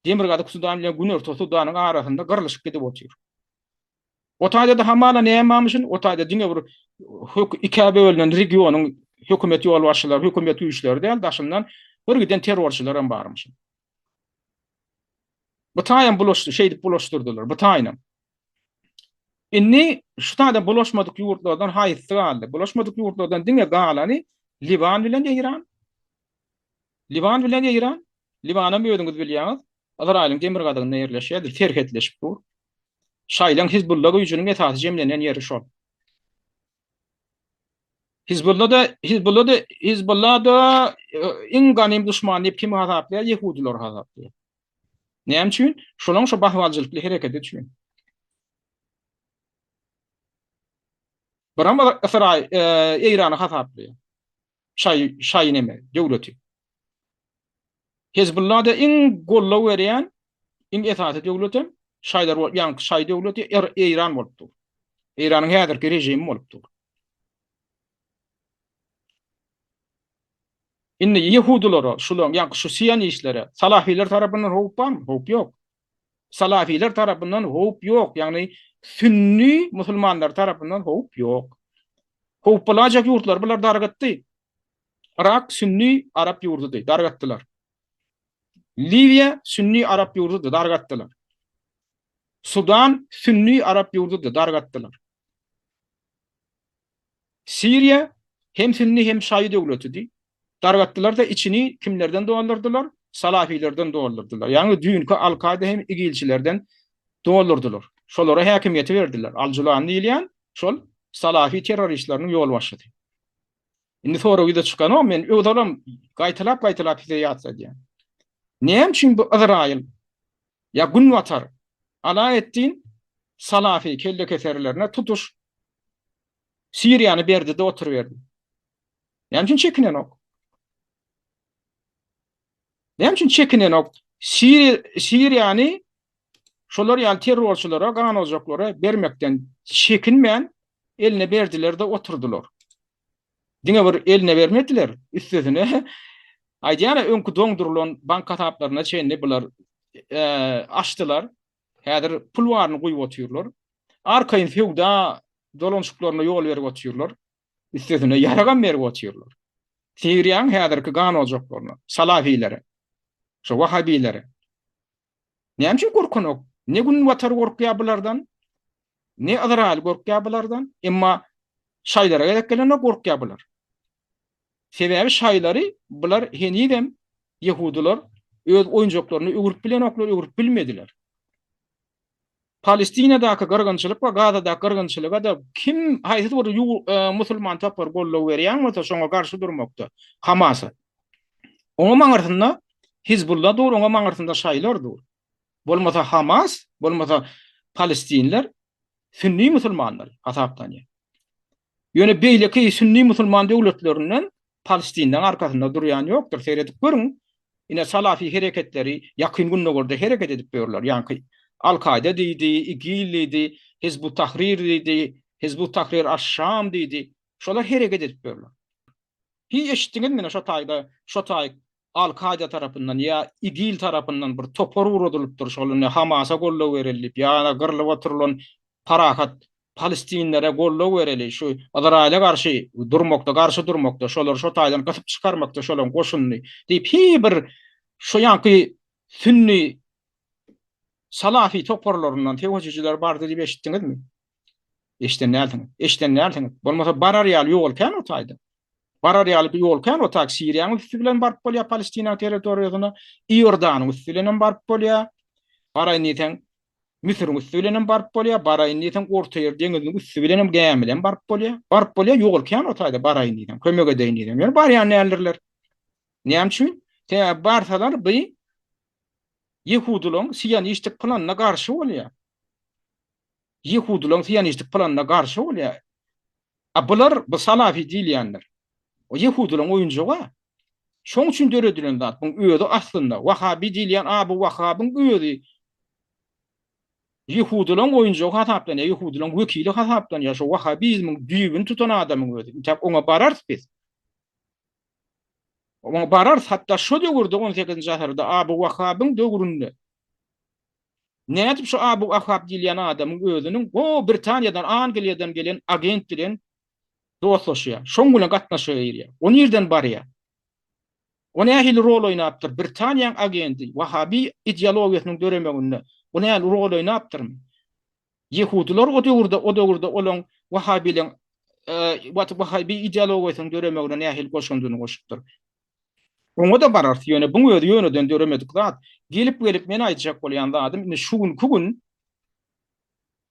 Demirgazyk Sudan bilen Günorta Sudanyň arasynda gyrlyşyk gidip otyr. O taýda-da hamala näme barmyşyn, o taýda diňe bir hök ikä bölünen regionyň hökümet ýolbaşçylary, hökümet güýçleri däl, daşyndan bir giden terrorçylar hem barmyşyn. Bu taýam bulaşdy, şeýdip bulaşdyrdylar, bu taýynam. Indi şu taýda bulaşmadyk ýurtlardan haýsysy galdy? Bulaşmadyk ýurtlardan diňe galany Liwan bilen Eýran. Liwan bilen Eýran. Liwanam özüňiz bilýäňiz, Yzraýylyň demirgazygynda ýerleşýär, serhetleşip dur. Şaýlaň Hizbulla güýjüniň esasy jemlenen ýeri şol. Hizbulla-da, Hizbulla-da, Hizbulla-da e, iň ganym duşman diýip kimi hasaplaýar? Ýehudilary hasaplaýar. Näme üçin? Şolaň şo basybalyjylykly hereketi üçin. Biram Ysraýyl, e, Eýrany hasaplaýar. Şaý, şaý neme, döwleti. Hezbullada iň goldaw berýän iň esasy döwletem şaýlar bolup, ýaňky şaý döwleti Eýran bolup dur. Eýranyň häzirki režimi bolup dur. Indi ýehudylara, şularyň, ýaňky şu sionistlere salafiler tarapyndan howp barmy? Howp ýok. Salafiler tarapyndan howp ýok, ýagny sünni musulmanlar tarapyndan howp ýok. Howp bolajak ýurtlary bular dargatdy. Yrak sünni arap ýurdudy, dargatdylar. Liwiýa sünni arap ýurdudy, dargatdylar. Sudan sünni arap ýurdudy, dargatdylar. Siriýa hem sünni hem şaýy döwletidi. Dargatdylar-da içini kimlerden doldurdylar? Salafilerden doldurdylar. Ýagny düýnki Al-Kaýda hem IGIL-çilerden doldurdylar. Şolara häkimiýeti berdiler. Al-Julani diýilýän şol salafi terroristleriniň ýolbaşçysy. Indi sorag ýüze çykanok, men ozalam gaýtalap-gaýtalap size ýatladýan. Näme üçin bu Yzraýyl ýa Günbatar Alaeddin Salafi kellekeserlerine tutuş Siriýany berdi-de oturyberdi? Näme üçin çekinenok? Näme üçin çekinenok? Siriýany şolar ýaly terrorçylara, ganojaklara bermekden çekinmän eline berdiler-de oturdylar. Diňe bir eline bermediler, üstesine aýdýan-a öňki doňdurylan bank hasaplaryna çenli bular açdylar. Häzir pul baryny guýup otyrlar. Arkaýyn söwda dolanyşyklaryna ýol berip otyrlar. Üstesine ýaragam berip otyrlar. Siriýanyň häzirki gan ojaklaryna, salafilere, şo wahabilere. Näme üçin gorkanok? Ne Günbatar gorkýar bulardan, ne Yzraýyl gorkýar bulardan, emma şaýlara gezek gelende gorkýar bular. Sebäbi şaýlary bular henizem ýehudylar öz oýunjaklaryna öwrüp bilenoklar, öwrüp bilmediler. Palestinadaky gyrgynçylyk we Gazadaky gyrgynçylyga-da kim, haýsy bir musulman topar goldaw berýän bolsa şoňa garşy durmakda, Hamasa. Oňam aňyrsynda Hizbulla dur, oňam aňyrsynda şaýlar dur. Bolmasa Hamas, bolmasa palestinler sünni musulmanlar hasaplanýar. Ýöne beýleki sünni musulman döwletlerinden Palestinleň arkasynda durýan ýokdur. Seredip görüň, ine salafi hereketleri Ýakyn Gündogarda hereket edip ýörler. Ýaňky Al-Kaýda diýdi, IGIL diýdi, Hizbut Tahrir diýdi, Hizbut Tahrir aş-Şam diýdi. Şolar hereket edip ýörler. Hiç eşitdiňizmi ine şo taýda, şo taý Al-Kaýda tarapyndan ýa IGIL tarapyndan bir topar ugradylypdyr, şol ine Hamasa goldaw bereli diýip, ýa gyrlyp oturylan parahat palestinlere goldaw bereli, şu Yzraýyla garşy durmakda, garşy durmakda, şolary şo taýdan gysyp çykarmakda şolaryň goşunyny diýip, hiý bir şu ýaňky sünni salafi toparlaryndan söweşijiler bardy diýip eşitdiňizmi? Eşiden dälsiňiz. Eşiden dälsiňiz. Bolmasa barar ýaly ýol kän o taýda. Barar ýaly ýol kän o taý Siriýanyň üsti bilen baryp bolýar Palestinanyň territoriýasyna, Iordanyň üsti bilen hem baryp bolýar. Baraýyn diýseň Müsüriň üsti bilen hem baryp bolýar, baraýyn diýseň Ortaýer deňiziniň üsti bilen hem gämi bilen baryp bolýar. Baryp bolýar, ýol kän o taýda baraýyn diýseň, kömek edeýin diýseň. Ýöne barýan däldirler. Näme üçin? Sebäbi barsalar bu ýehudylaryň sionistik planyna garşy bolýar. Ýehudylaryň sionistik planyna garşy bolýar. A bular bu salafi diýilýänler. O ýehudylaryň oýunjagy. Şoň üçin döredilen zat. Buň özi aslynda wahabi diýilýän Abu Wahabyň özi. Ýehudylaryň oýunjagy hasaplanýar, ýehudylaryň wekili hasaplanýar, şo wahabizmiň düýbüni tutan adamyň özi. Intäk oňa bararys biz. Oňa bararys, hatda şo döwürde on sekizinji asyrda Abu Wahabyň döwründe nädip şo Abu Wahab diýilýän adamyň özüniň o Britaniýadan, Angliýadan gelen agent bilen dostlaşýar, şoň bilen gatnaşyga girýär. O nirden barýar? O nähili rol oýnapdyr? Britaniýaň agenti wahabi ideologiýasynyň döremeginde o nähili rol oýnapdyrmy? Ýehudylar o döwürde o döwürde olaň wahabileň wahabi ideologiýasynyň döremegine nähili goşandyny goşupdyr. Oňa-da bararys, ýöne buň özi ýöneden döremedik zat. Gelip-gelip men aýtjak bolýan zadym indi şu günki gün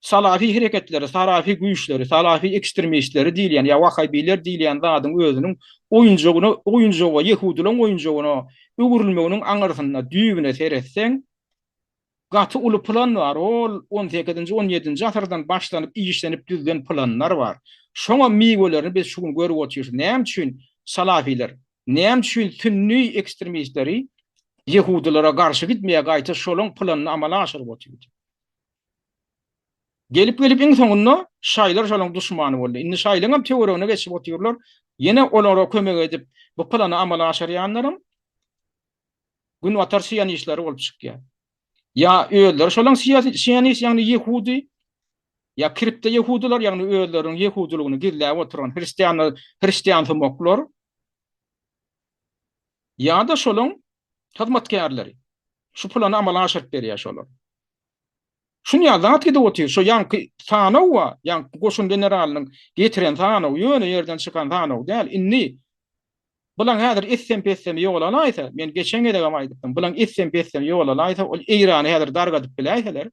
Salafi hereketleri, salafi güýçleri, salafi ekstremistleri diýilýän ýa wahabiler diýilýän zadyň özüniň oýunjagyna, oýunjaga, ýehudylaryň oýunjagyna öwrülmeginiň aňyrsynda düýbüne seretseň, gaty uly plan bar. Ol on sekizinji, on ýedinji asyrdan başlanyp işlenip düzülen planlar bar. Şoňam miwelerini biz şu gün görüp otyrys. Näme üçin salafiler, näme üçin sünni ekstremistleri ýehudylara garşy gitmeýär, gaýta şolaň planyny amala aşyryp otyr. Gelip-gelip iň soňunda şaýlar şolaň duşmany boldy. Indi şaýlaňam töweregine geçip otyrlar. Ýene olara kömek edip bu plany amala aşyrýanlaram Günbatar sionistleri bolup çykýar. Ýa özleri şolaň sionist, ýagny ýehudy, ýa kripto ýehudylar, ýagny özleriniň ýehudylygyny gizläp oturan hristian hristiansumaklar ýa-da şolaň hyzmatkärleri. Şu plany amala aşyryp berýär şolar. Şuny ýaly zat gidip otyr. Şo ýaňky sanaw bar, ýaňky goşun generalynyň getiren sanawy ýöne ýerden çykan sanaw däl. Indi bulaň häzir etsem-petsemi ýol alaýsa, men geçen gezegem aýdypdym, bulaň etsem-petsemi ýol alaýsa, ol Eýrany häzir dargadyp biläýseler,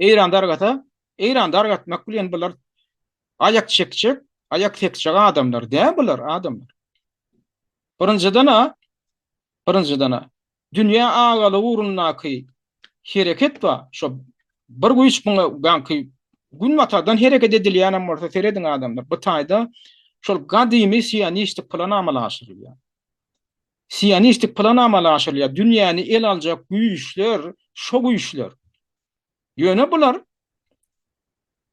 Eýran dargasa, Eýrany dargatmak bilen bular aýak çekjek, aýak sekjek adamlar däl bular adamlar. Birinjiden-ä, birinjiden-ä Dünýä agalygy ugrundaky hereket bar. Şo bir güýç muňa gaňky günbatardan hereket edilýänem bolsa serediň adamlar bu taýda şol gadymy sionistik plan amala aşyrylýar. Sionistik plan amala aşyrylýar. Dünýäni el aljak güýçler şo güýçler. Ýöne bular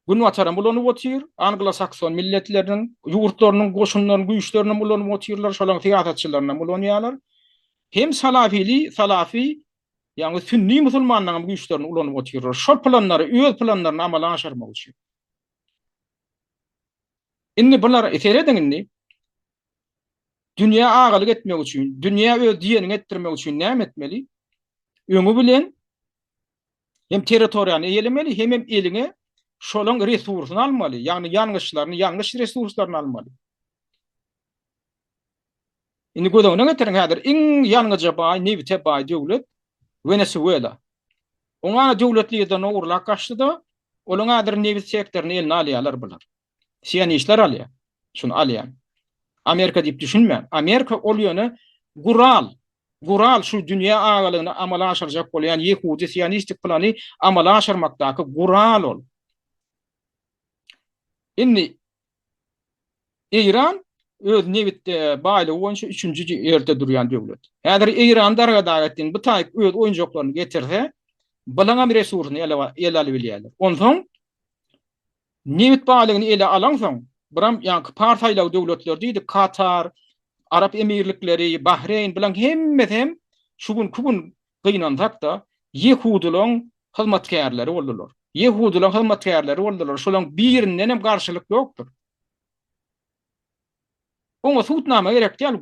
Günbataram ulanyp otyr, anglo-sakson milletleriniň, ýurtlarynyň goşunlaryny, güýçlerinem ulanyp otyrlar, şolaryň syýasatçylarynam ulanýarlar. Hem salafili, salafi, ýagny sünni musulmanlaryň güýçlerini ulanyp otyrlar. Şol planlary, öz planlaryny amala aşyrmak üçin. Indi bular, serediň indi, dünýä agalyk etmek üçin, dünýä öz diýenini etdirmek üçin näme etmeli? Öňi bilen Hem territoriýany eýelemeli, hemem eliňe şolaň resursyny almaly, ýagny ýangyçlaryny, ýangyç resurslaryny almaly. Indi göz öňüne getiriň, häzir iň ýangyja baý, nebite baý döwlet Wenesuela. Oňa döwlet liderini ogurlap gaçdy-da, olaň häzir nebit sektoryny eline alýarlar bular. Sionistler alýar. Şuny alýan. Amerika diýip düşünmäň. Amerika ol ýöne gural. Gural şu dünýä agalygyny amala aşyrjak bolýan ýehudi sionistik plany amala aşyrmakdaky gural ol. Indi Eýran öz nebit e, baýlygy boýunça üçünji ýerde durýan döwlet. Häzir Eýran darga-dag etdiň, bu taýyp öz oýunjaklaryny getirse, bulaňam resursyny ele alyp bilýärler. Onsoň Nebit baýlygyny ele alaňsoň, biram ýaňky Pars aýlagy döwletleri diýdik, Katar, Arap Emirlikleri, Bahreýn, bulaň hemmesi hem şu günki gün gynansak-da, ýehudylaň hyzmatkärleri boldular. Ýehudylaň hyzmatkärleri boldular. Şolaň birinden hem garşylyk ýokdur. Oňa subutnama gerek däl,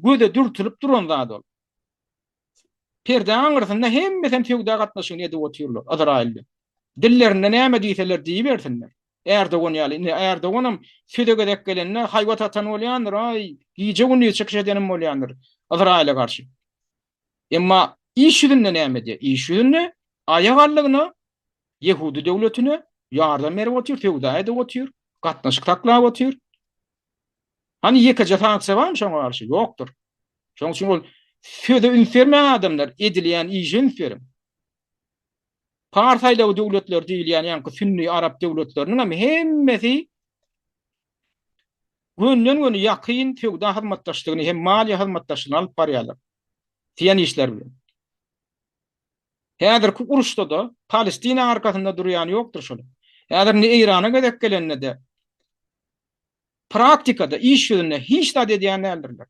göze dürtülip duran zat ol. Perdäň aňyrsynda hemmesem söwda gatnaşygyny edip otyrlar Yzraýyl bilen. Dillerinde näme diýseler diýibersinler. Ärdogan ýaly. Indi Ärdoganam söze gezek gelende haýbat atan bolýandyr, aý, gije-gündiz çykyş edenem bolýandyr Yzraýyla garşy. Emma iş ýüzünde näme edýär? Iş ýüzünde aýak aldygyna Ýehudi döwletine ýardam berip otyr, söwda edip otyr, gatnaşyk saklap otyr. Hany ýekeje sanksiýa barmy şoňa garşy? Ýokdur. Şonuň üçin ol söze üns bermäň adamlar, edilýän işe üns beriň. Pars aýlagy döwletleri diýilýän ýaňky sünni arap döwletleriniň hem hemmesi gönden-göni ýakyn söwda hyzmatdaşlygyny hem maliýe hyzmatdaşlygyny alyp barýarlar. Sionistler bilen. Häzirki uruşda-da Palestina arkasynda durýan ýokdur şol. Häzir indi Eýrana gezek gelende-de praktikada, iş ýüzünde hiç zat edýän däldirler.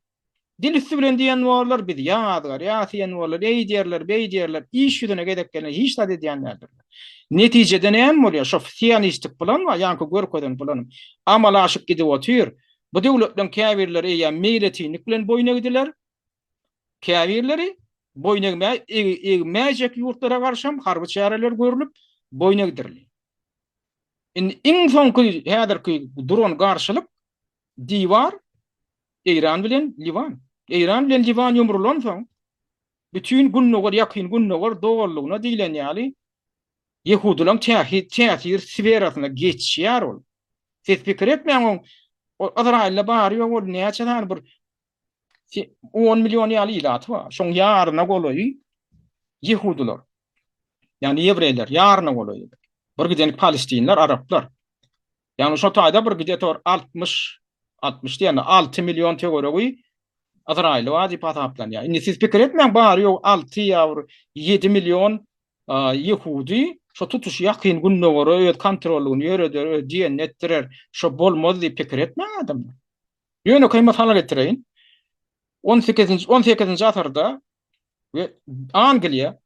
Dil üsti bilen diýen borlar, biz ýazgarýas diýen borlar, eý diýerler, beý diýerler, iş ýüzüne gezek gelende hiç zat edýän däldirler. Netijede näme bolýar? Şo sionistik plan bar, ýaňky görkezen planym. Amala aşyp gidip otyr. Bu döwletleriň käbirleri eýýäm meýletinlik bilen boýun egdiler. Käbirleri boýun egmä, egmäýjek ýurtlara garşam harby çäreler görlüp, boýun egdirildi. Indi iň soňky häzirki duran garşylyk diwar Eýran bilen Liwan. Eýran bilen Liwan ýumrulansoň, bütin Gündogar, Ýakyn Gündogar dolulygyna diýlen ýaly ýehudylaryň täsir sferasyna geçýär ol. Siz pikir etmäň oň Yzraýylda bary-ýogy ol näçe sany bir On million ýaly ilaty bar. Şoň ýaryna golaýy ýehudylar. Ýagny ýewreýler ýaryna golaýy. Bir giden palestinler, araplar. Ýagny şo taýda bir gide tor 60, 60 diýende 6 million töweregi Yzraýyly bar diýip hasaplanýar. Indi siz pikir etmäň, bary ýogy 6 ýa bir 7 million ýehudy şo tutuş Ýakyn Gündogara öz kontrollygyny ýöreder, öz diýenini etdirer. Şo bolmaz diýip pikir etmäň adamlar. Ýönekeý mysal getireýin. On sekizinji, on sekizinji asyrda we Angliýa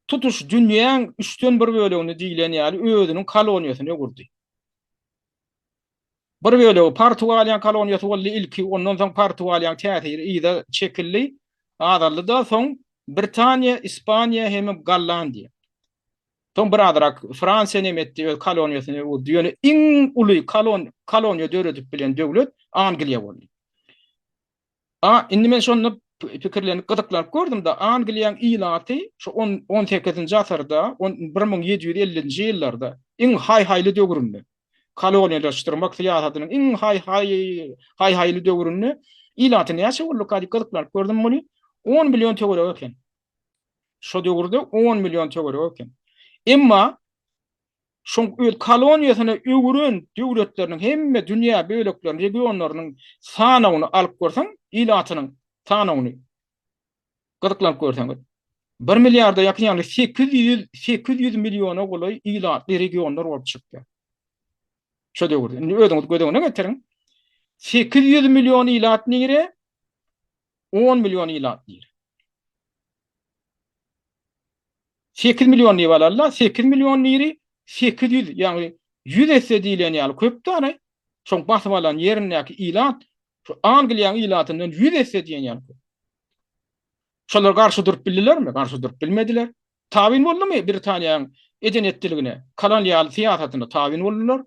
tutuş dünýäň üçden bir bölegini diýlen ýaly özüniň koloniýasyna öwürdi. Bir bölegi Portugaliýanyň koloniýasy boldy ilki, ondan soň Portugaliýanyň täsiri yza çekildi, azaldy-da, soň Britaniýa, Ispaniýa hemem Gollandiýa. Soň birazrak Fransiýa neme etdi, öz koloniýasyny öwürdi. Ýöne iň uly kolon koloniýa döredip bilen döwlet Angliýa boldy. A indi men şonda pikirlenip, gyzyklanyp gördüm-de, Angliýanyň ilaty şu on on sekizinji asyrda, on 1750-nji ýyllarda iň haý-haýly döwründe, koloniýalaşdyrmak syýasatynyň iň haý-haý haý-haýly döwründe ilaty näçe bolduka diýip gyzyklanyp gördüm muny. On million töweregi eken. Şo döwürde on million töweregi eken. Emma şoň öz koloniýasyna öwüren döwletleriniň hemme dünýä bölekleriniň, regionlarynyň sanawyny alyp görseň, ilatynyň sanawyny gyzyklanyp görseňiz, bir milliarda ýakyn, ýagny 800, 800 milliona golaý ilatly regionlar bolup çykýar. Şo döwürde. Indi özüňiz göz öňüne getiriň. 800 million ilat nire? On million ilat nire? 8 million diýip alarlar. 8 million niri 800, ýagny 100 esse diýlen ýaly köp däl. Şoň basyp alan ýerindäki ilat şu Angliýanyň ilatyndan 100 esse diýen ýaly köp. Şolar garşy durup bildilermi? Garşy durup bilmediler. Tabyn boldumy Britaniýanyň eden etdiligine, kolonial syýasatyna tabyn boldular.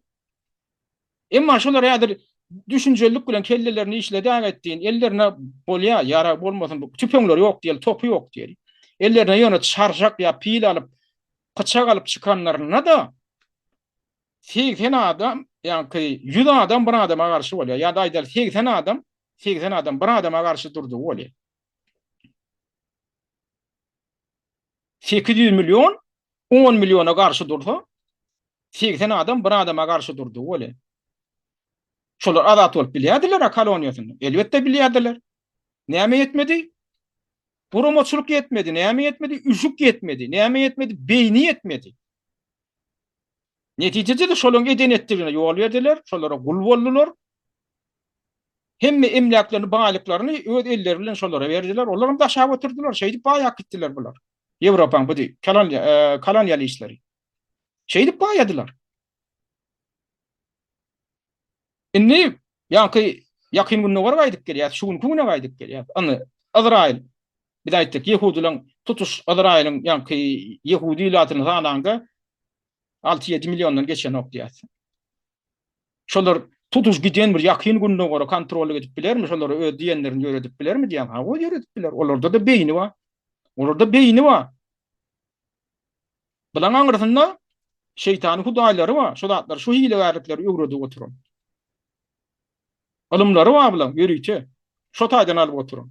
Emma şolar häzir düşünjelilik bilen kellelerini işledäň etdiň, ellerine bolýa, ýarag bolmasyn, bu tüpeňleri ýok diýeli, topy ýok diýeli. Ellerine ýöne çarşak ýa pil alyp, pyçak alyp çykanlarynda-da 80 adam, ýaňky 100 adam bir adama garşy bolýar. Ýa-da aýdaly 80 adam, 80 adam bir adama garşy durdugy bolýar. 800 million 10 milliona garşy dursa, 80 adam bir adama garşy durdy weli. Şolar azat bolup bilýärdiler-ä koloniýasynda. Elbetde bilýärdiler. Näme ýetmedi? Guramaçylyk ýetmedi. Näme ýetmedi? Üşük ýetmedi. Näme ýetmedi? Beýni ýetmedi. Netijede-de şolaryň eden etdigine ýol berdiler, şolara gul boldular. Hemme emläklerini, baýlyklaryny öz elleri bilen şolara berdiler. Olaram daşap oturdylar. Şeýdip baýap gitdiler bular. Ýewropaň bu kolonialistleri. Şeýdip baýadylar. Indi ýaňky Ýakyn Gündogara gaýdyp gelýäs, şu günki güne gaýdyp gelýäs. Indi Yzraýyl, biz aýtdyk, ýehudylaryň tutuş Yzraýylyň ýaňky ýehudi ilatyny sanaňda 6-7 milliondan geçenok diýýäs. Şolar tutuş giden bir Ýakyn Gündogara kontrollyk edip bilermi? Şolara öz diýenlerini ýöredip bilermi diýýän. Hawa, ýöredip biler. Olarda-da beýni bar. Olarda beýni bar. Bulaň aňyrsynda şeýtany hudaýlary bar, şo zatlary, şu hilegärlikleri öwredip oturan. Ylymlary bar bulaň ýörite. Şo taýdan alyp oturan.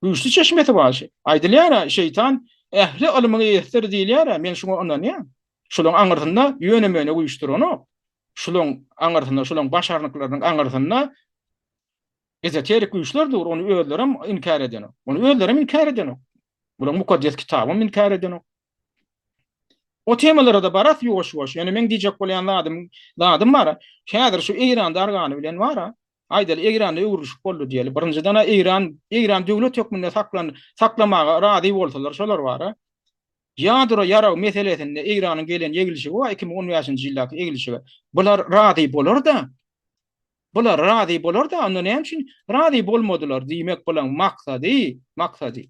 Güýçli çeşmesi bar. Aýdylýar-a, şeýtan ähli ylmyň eýesidir diýilýär-ä, men şuňa ynanýan. Şulaň aňyrsynda ýöne-möne güýç duranok. Şulaň aňyrsynda, şulaň başarnyklarynyň aňyrsynda ezoterik güýçler dur, ony özlerem inkär edenok. Ony özlerem inkär edenok. Bulaň mukaddes kitabam inkär edenok. O temalara-da baras ýuwaş-ýuwaş. Ýöne meň diýjek bolýan zadym, zadym bar. Häzir şu Eýran dargany bilen bar-a. Aýdaly, Eýranda öwrülişik boldy diýeli. Birinjiden-ä Eýran, Eýran döwlet hökmünde saklan, saklamaga razy bolsalar şolar bar-a. Ýadro ýarag meselesinde Eýranyň gelen eglişigi bar, 2015-nji ýyldaky eglişige. Bular razy bolar-da. Bular razy bolar-da, onda näme üçin razy bolmadylar diýmek bulaň maksady, maksady.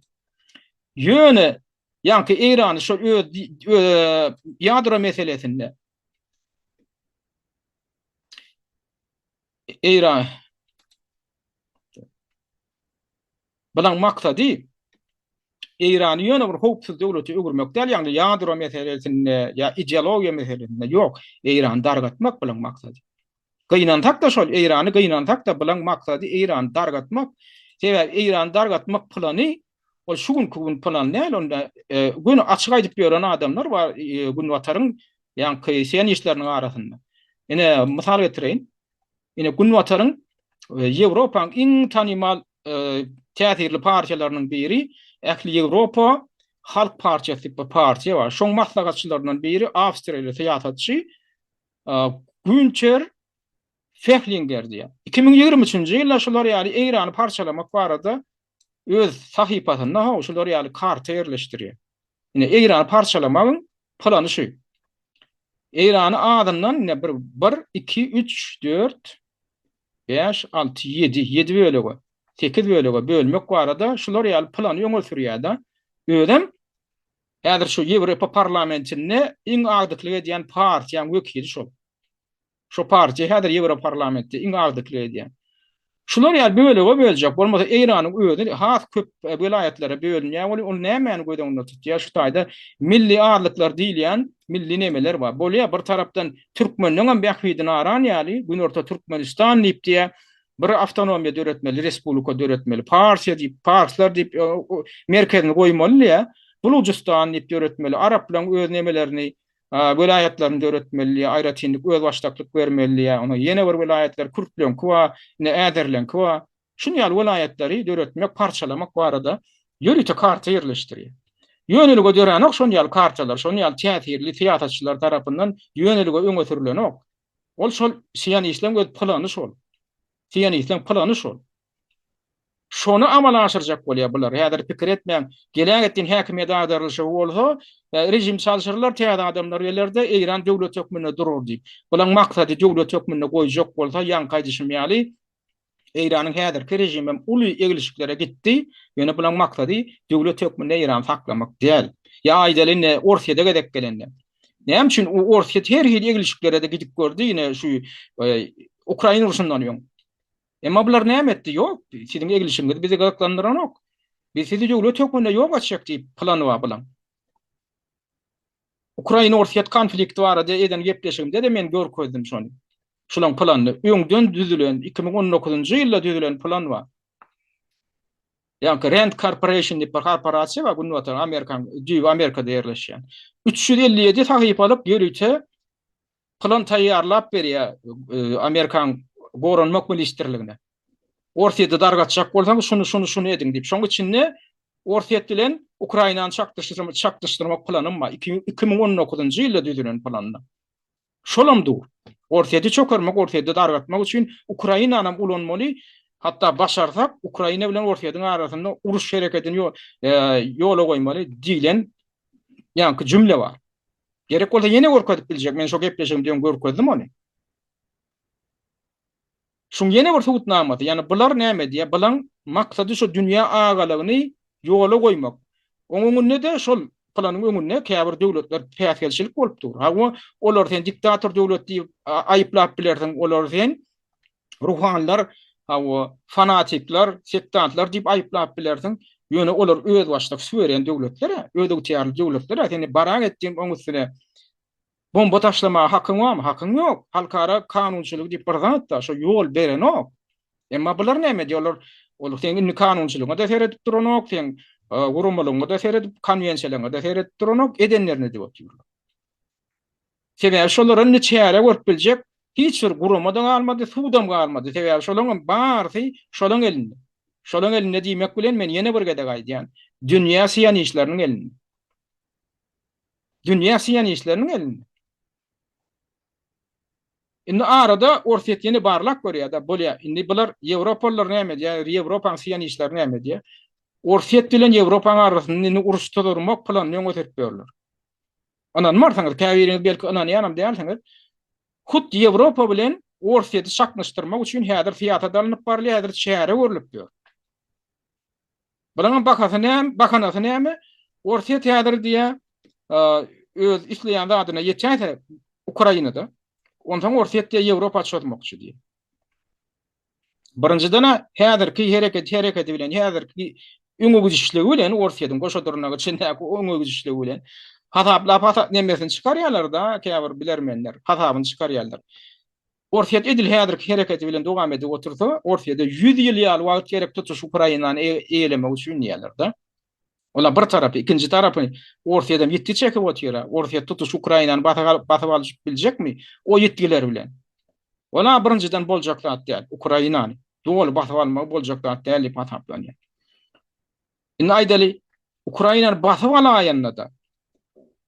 Ýöne ýaňky Eýrany şol öz ýadro meselesinde Eýran Bulaň maksady Eýrany ýöne bir howpsuz döwlete öwürmek däl, ýagny ýadro meselesinde ýa ideologiýa meselesinde ýok, Eýrany dargatmak bulaň maksady. Gynansak-da şol Eýrany gynansak-da bulaň maksady Eýrany dargatmak. Sebäbi Eýrany dargatmak plany ol şu günki gün plan däl, onda göni açyk aýdyp ýören adamlar bar Günbataryň ýaňky sionistleriniň arasynda. Ine mysal getireýin. Ine Günbataryň Ýewropaň iň tanymal täsirli partiýalarynyň biri Ähli Ýewropa Halk partiýasy diýip bir partiýa bar. Şoň maslahatçylaryndan biri awstriýaly syýasatçy Günter Fehlinger diýýär. 2023-nji ýylda şular ýaly Eýrany parçalamak barada öz sahypasynda how şular ýaly karta ýerleşdirýär. Ine Eýrany parçalamagyň plany şu. Eýrany azyndan ine bir 1 2 3 4 5 6 7 7 bölege, 8 bölege bölmek barada şular ýaly plany öňe sürýär-de. Özem Häzir şu Ýewropa parlamentinde iň agdyklyk edýän partiýaň wekili şol. Şo partiýa häzir Ýewroparlamentde iň agdyklyk edýän. Şular ýaly bölege böljek, bolmasa Eýranyň özi has köp welaýatlara bölünýär welin, ol nämäni göz öňünde tutýar? Şu taýda milli azlyklar diýilýän milli nemeler bar. Bolýar, bir tarapdan türkmenleňem bähbidini aran ýaly, Günorta Türkmenistan diýip diýýär. Bir awtonomiýa döretmeli, respublika döretmeli, Parsiýa diýip, parslar diýip merkezini goýmaly diýýär. Bulujystan diýip döretmeli, araplaryň öz nemelerini, welaýatlaryny döretmeli diýýär, aýratynlyk, özbaşdaklyk bermeli diýýär. Ona ýene bir welaýatlar kürtleňki bar, ine äzerleňki bar. Şuny ýaly welaýatlary döretmek, parçalamak barada ýörite karta ýerleşdirýär. Ýönelige döränok şon ýaly kartalar, şon ýaly täsirli syýasatçylar tarapyndan ýönelige öňe sürlenok. Ol şol sionistleň öz plany şol. Sionistleň plany şol. Şony amala aşyrjak bolýar bular. Häzir pikir etmäň, gelägetdin häkimiýet agdarylyşygy bolsa, e, režim çalşyrylar, täze adamlar geler-de, Eýran döwlet hökmünde durar diýip. Bulaň maksady döwlet hökmünde goýjak bolsa, ýaňky aýdyşym ýaly, Eýranyň häzirki režimem uly eglişiklere gitdi, ýöne bulaň maksady döwlet hökmünde Eýrany saklamak däl. Ýa aýdaly indi Orsýede gezek gelende. Näme üçin Orsýet her hili eglişiklere-de gidip gördi ine şu e, Ukraina urşundan öň. Emma bular näme etdi? Ýok, siziň eglişigiňiz bizi gyzyklandyranok. Biz sizi döwlet hökmünde ýok etjek diýip plany bar bulaň. Ukraina-Orsýet konflikti barada eden gepleşigimde-de men görkezdim şony. Şulaň planyny. Öňden düzülen, 2019-njy ýylda düzülen plan bar. Ýaňky Rand Corporation diýip bir korporasiýa bar, Günbatar Amerikan, düýbi Amerikada ýerleşýän. 357 sahypalyk ýörite plan taýýarlap berýär e, Amerikan Goranmak ministrligine. Orsýeti dargatjak bolsaňyz şuny şuny şuny ediň diýip. Şoň içinde Orsýet bilen Ukrainany çakdyşdyrmak, çakdyşdyrmak planym bar. 2019-njy ýylda düzülen planda. Şolam dur. Orsýeti çökermek, Orsýeti dargatmak üçin Ukrainanam ulanmaly. Hatda başarsak Ukraina bilen Orsýetiň arasynda uruş hereketini e, ýola goýmaly diýlen ýaňky jümle bar. Gerek bolsa ýene görkezip biljek. Men şo gepleşigimde öň görkezdim ony. Şuň ýene bir subutnamasy, ýagny bular näme edýär? Bulaň maksady şo dünýä agalygyny ýola goýmak. Oň öňünde-de şol planyň öňünde käbir döwletler päsgelçilik bolup dur. Hawa, olary sen diktator döwlet diýip aýyplap bilersiň, olary sen ruhanylar, hawa, fanatikler, sektantlar diýip aýyplap bilersiň. Ýöne olar özbaşdak suweren döwletler-ä, özygtyýarly döwletler-ä. Seni barak etdiň oň üstüne Bomba taşlamaga hakyň barmy? Hakyň ýok. Halkara kanunçylygy diýip bir zat bar, şo ýol berenok. Emma bular näme edýär? Olar ol seň indi kanunçylygyňa-da seredip duranok, seň e, guramalygyňa-da seredip, konwensiýalaryňa-da seredip duranok, edenlerini edip otyrlar. Sebäbi şolara indi çäre görüp biljek hiç bir gurama-da galmady, sudam galmady. Sebäbi şolaryň hem barysy şolaryň elinde. Şolaryň elinde diýmek bilen men ýene bir gezek aýdýan. Dünýä sionistleriniň elinde. Dünýä sionistleriniň elinde. Indi arada Orsýet ýene barlap görýär-de, bolýar. Indi bular ýewropalylar näme edýär, Ýewropanyň sionistleri näme edýär? Orsýet bilen Ýewropanyň arasynda indi uruş tuzurmak planyny öňe sürüp ýörler. Ynanmarsyňyz, käbiriňiz belki ynanýanam dälsiňiz. Hut Ýewropa bilen Orsýeti çaknyşdyrmak üçin häzir syýasat alnyp barylýar, häzir çäre görlüp ýör. Bularyň bahasy näme, bahanasy näme? Orsýet häzir diýýär, öz isleýän zadyna ýetäýse Ukrainada, onsoň Orsýet diýýär Ýewropa çozmakçy diýýär. Birinjiden-ä häzirki hereket hereketi bilen, häzirki öňe gidişligi bilen Orsýetiň goşa dyrnak içindäki öňe gidişligi bilen hasaplap hasap nemesini çykarýarlar-da käbir bilermenler, hasabyny çykarýarlar. Orsýet edil häzirki hereketi bilen dowam edip otursa, Orsýede 100 ýyl ýaly wagt gerek tutuş Ukrainany eýelemek üçin diýýärler-de. Ola bir tarapy, ikinji tarapy Orsýedem ýitgi çekip otyr-a. Orsýet tutuş Ukrainany basyp alyp biljekmi o ýitgiler bilen? Ola birinjiden boljak zat däl. Ukrainany doly basyp almagy boljak zat däl diýip hasaplanýar. Indi aýdaly, Ukrainany basyp alaýanda-da,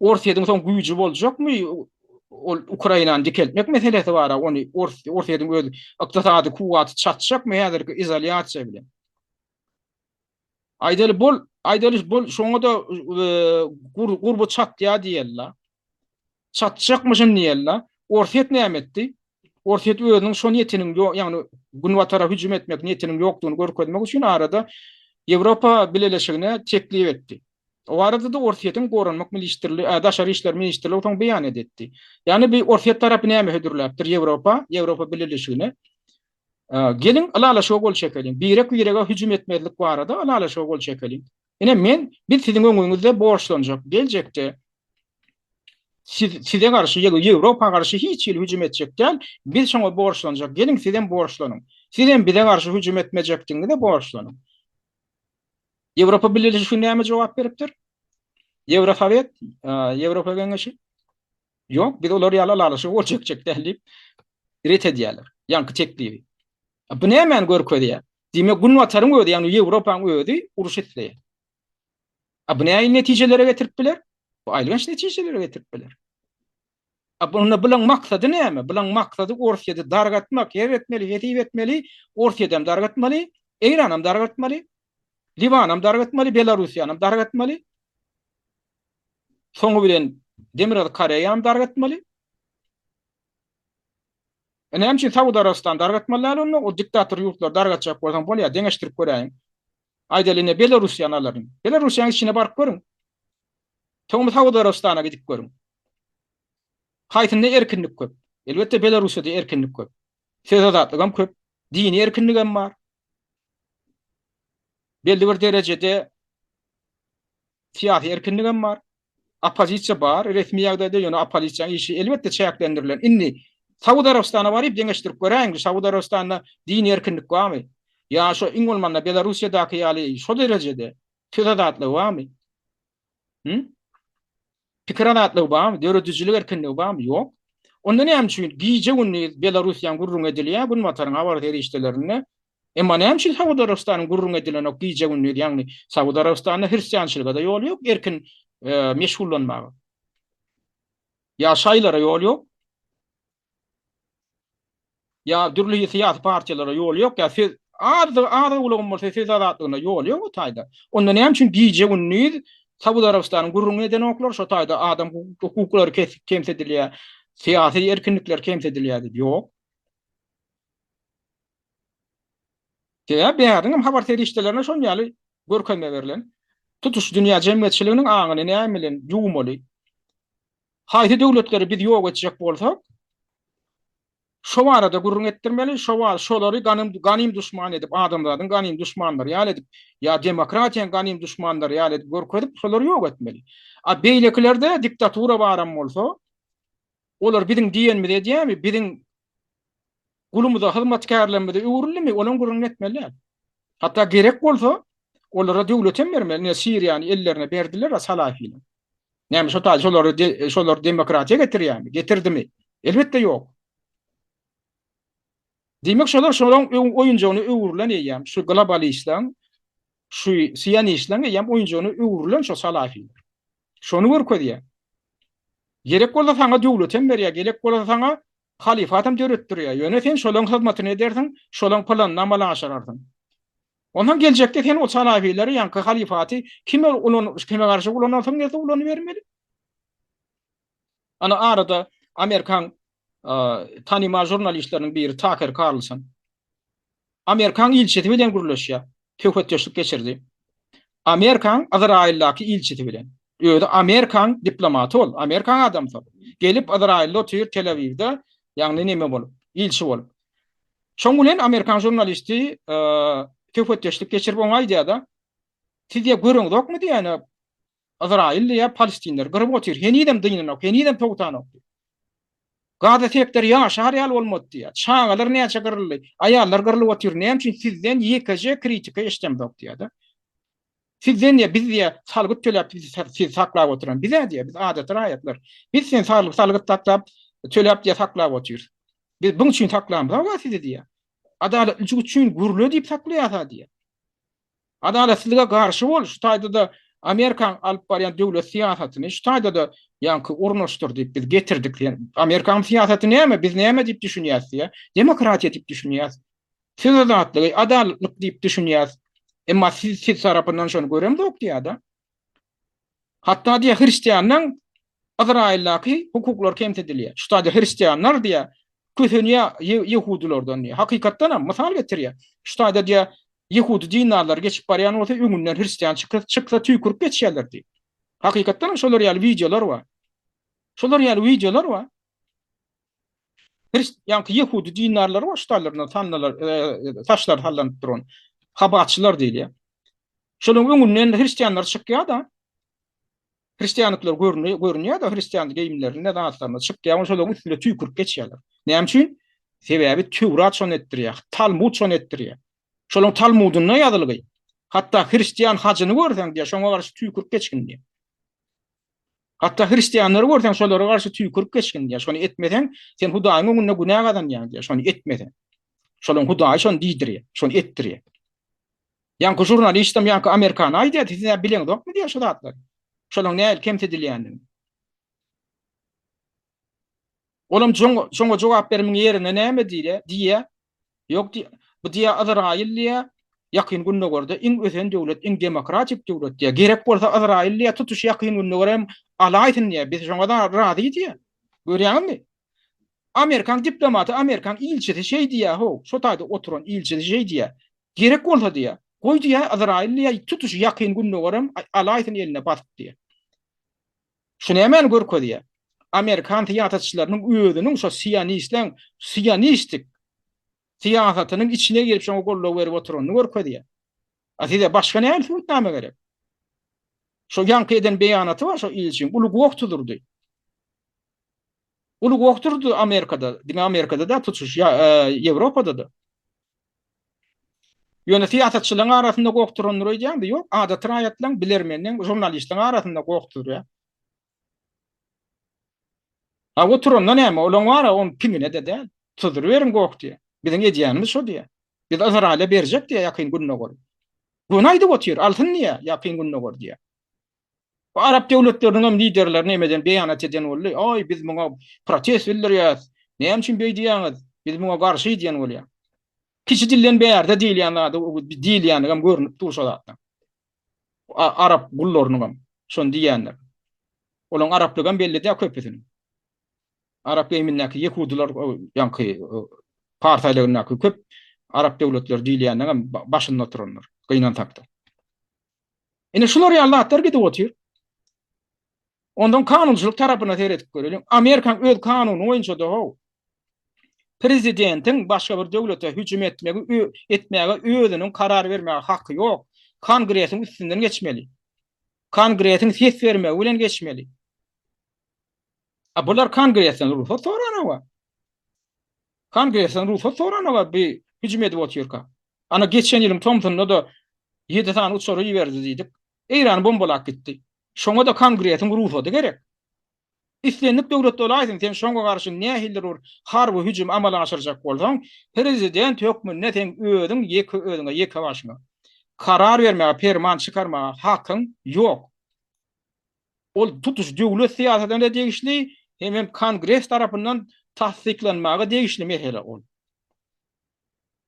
Orsýetiň soň güýji boljakmy? Ol Ukrainany dikeltmek meselesi bar-a, ony Orsýetiň öz ykdysady kuwwaty çatjakmy häzirki izolýasiýa bilen? Aýdaly bol, aýdaly bol, şoňa-da gurby çatýar diýeli-la. Çatjakmyşyn diýeli-la. Orsýet näme etdi? Orsýet özüniň şo niýetiniň ýok, ýagny Günbatara hüjüm etmek niýetiniň ýokdugyny görkezmek üçin arada Ýewropa Bileleşigine teklip etdi. O barada-da Orsýetiň Goranmak ministrligi, Daşary işler ministrligi soň beýan edetdi. Ýagny bi Orsýet tarapy näme hödürläpdir Ýewropa, Ýewropa Bileleşigine? Geliň, ylalaşyga gol çekeliň. Birek-birege hüjüm etmezlik barada ylalaşyga gol çekeliň. Ine, men, biz siziň öňüňizde borçlanjak. Geljekde siz, size garşy, Ýewropa garşy hiç hili hüjüm etjek däl. Biz şoňa borçlanjak. Geliň, sizem borçlanyň. Sizem bize garşy hüjüm etmejekdigiňize borçlanyň. Ýewropa Bileleşigi näme jogap beripdir? Ýewrosowet, Ýewropa Geňeşi. Ýok, biz olar ýaly ylalaşyga gol çekjek däl diýip, ret edýärler ýaňky teklibi. Bu nämäni görkezýär? Diýmek, Günbataryň özi, ýagny Ýewropanyň özi uruş isleýär. A bu nähili netijelere getirip biler? Bu aýylganç netijelere getirip biler. A bunda bulaň maksady näme? Bulaň maksady Orsýeti dargatmak, her etmeli, hesip etmeli, Orsýetem dargatmaly, Eýranam dargatmaly, Liwanam dargatmaly, Belarussiýanam dargatmaly. Soňy bilen Demirgazyk Koreýany dargatmaly. E näme üçin Saud Arabystany dargatmaly däl onda? O diktator ýurtlary dargatjak bolsaň bolýar, deňeşdirip göräýiň. Aýdaly ine Belarussiýany alalyň. Belarussiýanyň içine baryp görüň. Soňra Saud Arabystana gidip görüň. Haýsynda erkinlik köp? Elbetde Belarussiýada erkinlik köp. Söz azatlygam köp, dini erkinligem bar. Belli bir derejede Syýasy erkinligem bar. Oppozisiýa bar, resmi ýagdaýda, ýöne oppozisiýanyň işi elbetde çäklendirilen. Indi Saud Arabystana baryp deňeşdirip göräýiň, Saud Arabystanda dini erkinlik barmy? Ýa şo iň bolmanda Belarussiýadaky ýaly şo derejede söz azatlygy barmy? Hü? Pikir azatlygy barmy? Döredijilik erkinligi barmy? Ýok. Onda näme üçin gije-gündiz Belarussiýanyň gürrüňi edilýär Günbataryň habar serişdelerinde? Emma näme üçin Saud Arabystanyň gürrüňi edilenok gije-gündiz, ýagny Saud Arabystanda hristiançylyga-da ýol ýok erkin meşgullanmaga. Ýa şaýylara ýol ýok. Ýa dürli syýasy partiýalara ýol ýok, ýa söz az az-owlagam bolsa söz azatlygyna ýol ýok o taýda. Onda näme üçin gije-gündiz Saud Arabystanyň gürrüňini edenoklar, şo taýda adam hukuklary kemsidilýär, syýasy erkinlikler kemsidilýär diýip, ýok. Sebäbi bäriniň hem habar serişdelerine şon ýaly görkezme berlen. Tutuş dünýä jemgyýetçiliginiň aňyny näme bilen ýuwmaly? Haýsy döwletleri biz ýok etjek bolsak, şo barada gürrüň etdirmeli, şo bar, şolary ganym ganym duşman edip, adamzadyň ganym duşmanlary ýaly edip, ýa demokratiýanyň ganym duşmanlary ýaly edip görkezip, şolary ýok etmeli. A beýlekilerde diktatura baram bolsa, olar biziň diýenimizi edýärmi, biziň gulumyza, hyzmatkärlerimize öwrüldimi, olaň gürrüňini etmeli däl. Hatda gerek bolsa, olara döwletem bermeli. Ine, Siriýany ellerine berdiler-a Salahynyň. Näme şo taýda şolary şolary demokratiýa getirýärmi? Getirdimi? Elbetde ýok. Diýmek şolar şolaň oýunjagyna öwrülen eýýäm şu globalistlaryň. Şu sionistleň eýýäm oýunjagyna öwrülen şo salafiler. Şony görkezýär. Gerek bolsa saňa döwletem berýär, gerek bolsa saňa halyfatam döretdirýär. Ýöne sen şolaň hyzmatyny edersiň, şolaň planyny amala aşyrarsyň. Onsoň geljekde sen o salafileri, ýaňky halyfaty kime ulan, kime garşy ulanarsyň gelse ulanybermeli. Ana arada Amerikan tanymal žurnalistleriniň biri Taker Karlson Amerikan ilçisi bilen gürleşýär, söhbetdeşlik geçirdi. Amerikan Yzraýyldaky ilçisi bilen. Özi Amerikan diplomaty ol, Amerikan adamsy ol. Gelip Yzraýylda otyr, Tel Awiwde, ýagny neme bolup, ilçi bolup. Şoň bilen amerikan žurnalisti söhbetdeşlik geçirip oňa aýdýar-da, Siz diýýär, göreňzokmy diýýär, Yzraýyl diýýär, palestinleri gyryp otyr, henizem dynanok, henizem togtanok diýýär. Gaza sektory ýaşar ýaly bolmady diýýär. Çagalar näçe gyryldy, aýallar gyrylyp otyr, näme üçin sizden ýekeje kritika eşidemzok diýýär-de. Sizden diýýär, biz diýýär, salgyt töläp sizi saklap oturan biz-ä diýýär, biz adaty raýatlar. Biz seni salgyt saklap, töläp diýýär saklap otyrys. Biz buň üçin saklamyzok-a sizi diýýär. Adalatlyjyk üçin gürle diýip saklaýas-a diýýär. Adalatsyzlyga garşy bol, şu taýda-da Amerikaň alyp barýan döwlet syýasatyny şu taýda-da ýaňky ornaşdyr diýip biz getirdik. Amerikaň syýasaty näme? Biz näme diýip düşünýäs diýýär. Demokratiýa diýip düşünýäs. Söz azatlygy, adalatlyk diýip düşünýäs. Emma siz siz tarapyndan şony göremzok diýýär-de. Hatda diýýär hristianlaň Yzraýyldaky hukuklary kemsidilýär. Şu taýda hristianlar diýýär kösenýär ýehudylardan diýýär. Hakykatdan hem mysal getirýär. Şu taýda diýýär ýehudy dindarlary geçip barýan bolsa öňünden hristian çyksa, çyksa tüýkürip geçýärler diýip. Hakykatdan hem şolar ýaly wideolar bar. Şolar ýaly wideolar bar. Hrist, ýaňky ýehudy dindarlary bar şu taýlarynda sandalar, e, saçlary sallanyp duran habatçylar diýilýär. Şolaryň öňünden hristianlar çykýar-da, Hristianlyklar görünýär, görünýär-de hristian geýimlerinde, zatlarynda çykýar, şolaryň üstüne tüýkürip geçýärler. Näme üçin? Sebäbi Töwrat şony etdirýär, Talmud şony etdirýär. Şolaryň Talmudynda ýazylgy. Hatda hristian hajyny görseň diýýär, şoňa garşy tüýkürip geçgin diýýär. Hatda hristianlary görseň, şolara garşy tüýkürip geçgin diýýär. Şony etmeseň, sen Hudaýyň öňünde günä gazanýaň diýýär, şony etmeseň. Şolaryň Hudaýy şony diýdirýär, şony etdirýär. Ýaňky žurnalistem ýaňky amerikana aýdýar, siz nä bileňzokmy diýýär şu zatlary. Şolaň nähili kemsidilýändigini. Olam şoňa jogap bermegiň ýerine näme diýýär? Diýýär. Ýok diýýär. Bu diýýär Yzraýyl diýýär, Ýakyn Gündogarda iň ösen döwlet, iň demokratik döwlet diýýär. Gerek bolsa Yzraýyl diýýär, tutuş Ýakyn Gündogary hem alaýsyn diýýär. Biz şoňa razy diýýär. Görýäňizmi? Amerikan diplomaty, amerikan ilçisi şeý diýýär, how, şo taýda oturan ilçisi şeý diýýär. Gerek bolsa diýýär, goý diýýär, Yzraýyl diýýär, tutuş Ýakyn Gündogaram alaýsyn eline basyp diýýär. Şu nämäni görkezýär? Amerikan syýasatçylarynyň özüniň şo sionistleň sionistik syýasatynyň içine girip şoňa goldaw berip oturanyny görkezýär. A size başga nähili subutnama gerek? Şo ýaňky eden beýanaty bar şo ilçiň, uly goh tuzurdy. Uly goh turdy Amerikada, diňe Amerikada däl, tutuş Ýewropada-da. Ýöne syýasatçylaryň arasynda goh turandyr öýdýäňmi? Ýok, adaty raýatlaryň, bilermenleň, žurnalistleriň arasynda goh turýar. A oturanda näme, olaň bar-a, onuň piňine-de däl. Tuzuryberiň goh diýýär. Biziň edýänimiz şo diýýär. Biz Yzraýyla berjek diýýär Ýakyn Gündogary. Göni aýdyp otyr, alsyn diýýär Ýakyn Gündogary diýýär. Bu arap döwletleriniň hem liderleri nemeden beýanat eden boldy. Aý, biz muňa protest bildirýäs. Näme üçin beý diýýäňiz? Biz muňa garşy diýen bolýar. Kiçi dilden bärde diýilýän zady diýilýändigi hem görnüp dur şo zatdan. Arap gullarynyň hem şony diýýänler. Olaryň araplygy hem belli däl köpüsiniň. Arap geýimindäki ýehudylar ýaňky Pars aýlagyndaky köp arap döwletleri diýilýänleň hem başynda oturanlar. Gynansakda. Ine şular ýaly zatlar gidip otyr. Ondan kanunçylyk tarapyna seredip göreliň. Amerikanyň öz kanuny boýunça-da how, prezidentiň başga bir döwlete hüjüm etmegi etmäge özüniň karar bermäge haky ýok. Kongresiň üstünden geçmeli. Kongresiň ses bermegi bilen geçmeli. A bular Kongresden rugsat soranok-a. Kongresden rugsat soranok-a bi hüjüm edip otyrka. Ana geçen ýylyň tomsunda-da ýedi sany uçary iberdi diýdik. Eýrany bombalap gitdi. Şoňa-da Kongresiň rugsady gerek. Islendik döwletde bolaýsyn, sen şoňa garşy nähilidir bir harby hüjüm amala aşyrjak bolsaň, prezident hökmünde seň özüň ýeke özüňe, ýeke başyňa. karar bermäge, perman çykarmaga hakyň ýok. Ol tutuş döwlet syýasatyna degişli hemem Kongres tarapyndan tassyklanmaga degişli mesele ol.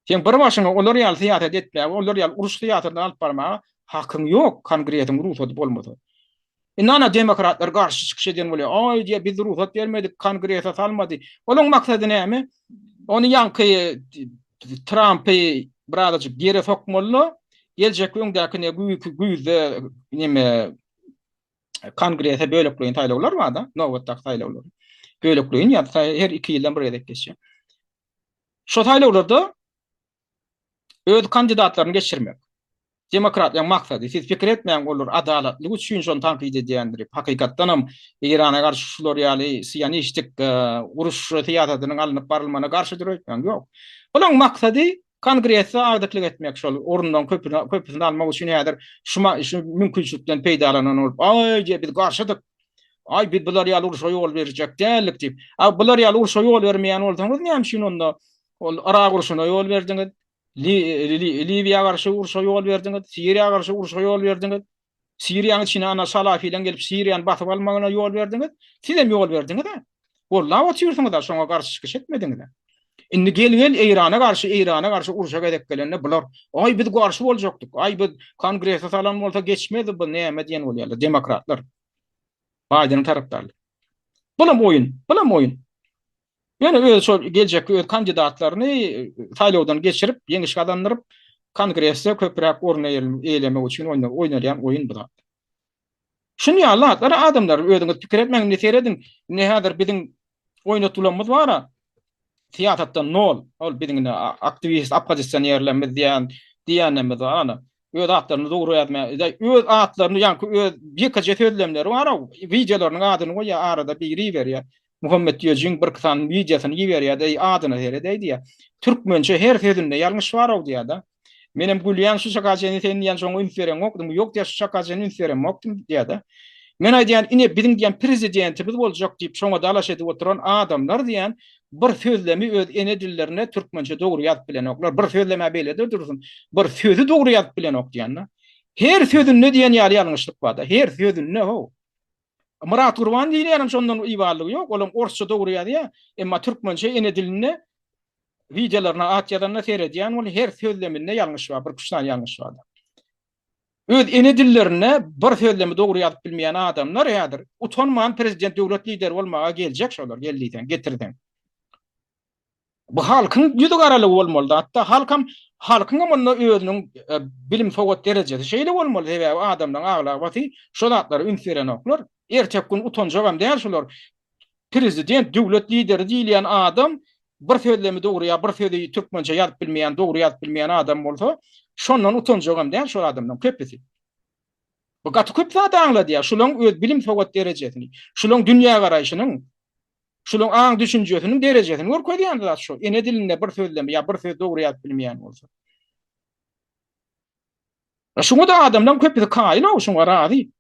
Seň bir başyňa olar ýaly syýasat etmäge, olar ýaly uruş syýasatyny alyp barmaga hakyň ýok, Kongresiň rugsady bolmasa. Indi ana demokratlar garşy çykyş eden bolýar. Aý diýýär, biz rugsat bermedik, Kongrese salmady. Olaň maksady näme? Ony ýaňky Trampy birazajyk ýere sokmaly-da, geljekki öňdäki ne güýki güýzde neme Kongrese bölekleýin saýlawlar bar-da, nobatdaky saýlawlar. Bölekleýin ýa-da her iki ýyldan bir gezek geçýär. Şo saýlawlarda öz kandidatlaryny geçirmek. Demokratlaryň maksady. Siz pikir etmäň olar adalatlyk üçin şony tankyt edýändir. Hakykatdanam Eýrana garşy şular ýaly sionistik uruş syýasatynyň alnyp barylmagyna garşydyr öýtmäň. Ýok. Bularyň maksady Kongresde agdyklyk etmek şol orunlaryň köpüsini almak üçin häzir şu şu mümkinçilikden peýdalanan bolup, aý diýýär biz garşydyk. Aý biz bular ýaly urşa ýol berjek däldik diýip. A bular ýaly urşa ýol bermeýän bolsaňyz näme üçin onda ol Yrak urşuna ýol berdiňiz? Liwiýa garşy urşa ýol berdiňiz, Siriýa garşy urşa ýol berdiňiz. Siriýanyň içine ana Salafileň gelip Siriýany basyp almagyna ýol berdiňiz. Sizem ýol berdiňiz-ä. Gollap otyrsyňyz-a, şoňa garşy çykyş etmediňiz-ä. Indi gel-gel Eýrana garşy, Eýrana garşy urşa gezek gelende bular, aý biz garşy boljakdyk, aý biz Kongrese salan bolsa geçmezdi bu näme diýen bolýarlar, demokratlar. Baýdeniň tarapdarlary. Bulam oýun, bulam oýun. Ýöne öz şol geljekki öz kandidatlaryny saýlawdan geçirip, ýeňiş gazandyryp, Kongresde köpräk orun eýelemek üçin oýnalýan oýun bu zat. Şuny ýaly zatlara adamlar özüňiz pikir etmäň, indi serediň, indi häzir biziň oýnatylanymyz bar-a, syýasatdan nol, ol biziň indi aktiwist, oppozisionerlerimiz diýen, diýenlerimiz bar, ana, öz atlaryny dogry ýazmaýar, öz atlaryny, ýaňky öz ýekeje sözlemleri bar-a, wideolarynyň adyny goýýar, arada biri iberýär. Muhammet Düýejiň birki sany wideosyny iberýär-de, eý, adyna seredeý diýýär. Türkmençe her sözünde ýalňyş bar-ow diýýär-de. Menem gülýän şu çaka çenli sen diýýän şoňa üns bereňokdyň, ýok diýýär şu çaka çenli üns beremokdym diýýär-de. Men aýdýan ine biziň diýýän prezidentimiz boljak diýip şoňa dalaş edip oturan adamlar diýýän bir sözlemi öz ene dillerinde türkmençe dogry ýazyp bilenoklar. Bir sözlem-ä beýle-de dursun, bir sözi dogry ýazyp bilenok diýýän-de. Her sözünde diýen ýaly ýalňyşlyk bar-da, her sözünde how. Myrat Gurban diýilýänem şondan ibarlygy ýok, olam orsça dogry ýazýar, emma türkmençe ene dilinde wideolaryna at ýazanda seredýän bol her sözleminde ýalňyş bar, bir üç sany ýalňyş bar. Öz ene dillerinde bir sözlemi dogry ýazyp bilmeýän adamlar häzir utanman prezident döwlet lideri bolmaga geljek şolar gel diýseň getirseň. Bu halkyň ýüzi garalygy bolmaly zatda. Halkam halkyňam onda özüniň bilim sowat derejesi şeýle bolmaly sebäbi adamlaryň aglabasy şo zatlara üns berenoklar. Erteki gün utanjagam däl şular. Prezident döwlet lideri diýilýän adam bir sözlemi dogry ýa bir sözi türkmençe ýazyp bilmeýän dogry ýazyp bilmeýän adam bolsa şondan utanjagam däl şol adamlaryň köpüsi. Bu gaty köp zat aňladýar. Şulaň öz bilim sowat derejesini, şulaň dünýägaraýşynyň Şulaň aň-düşünjesiniň derejesini görkezýän zat şu. Ene dilinde bir sözlemi ýa bir sözi dogry ýazyp bilmeýän bolsa. Şuňa-da adamlaň köpüsi kaýyl-ow, şuňa razy.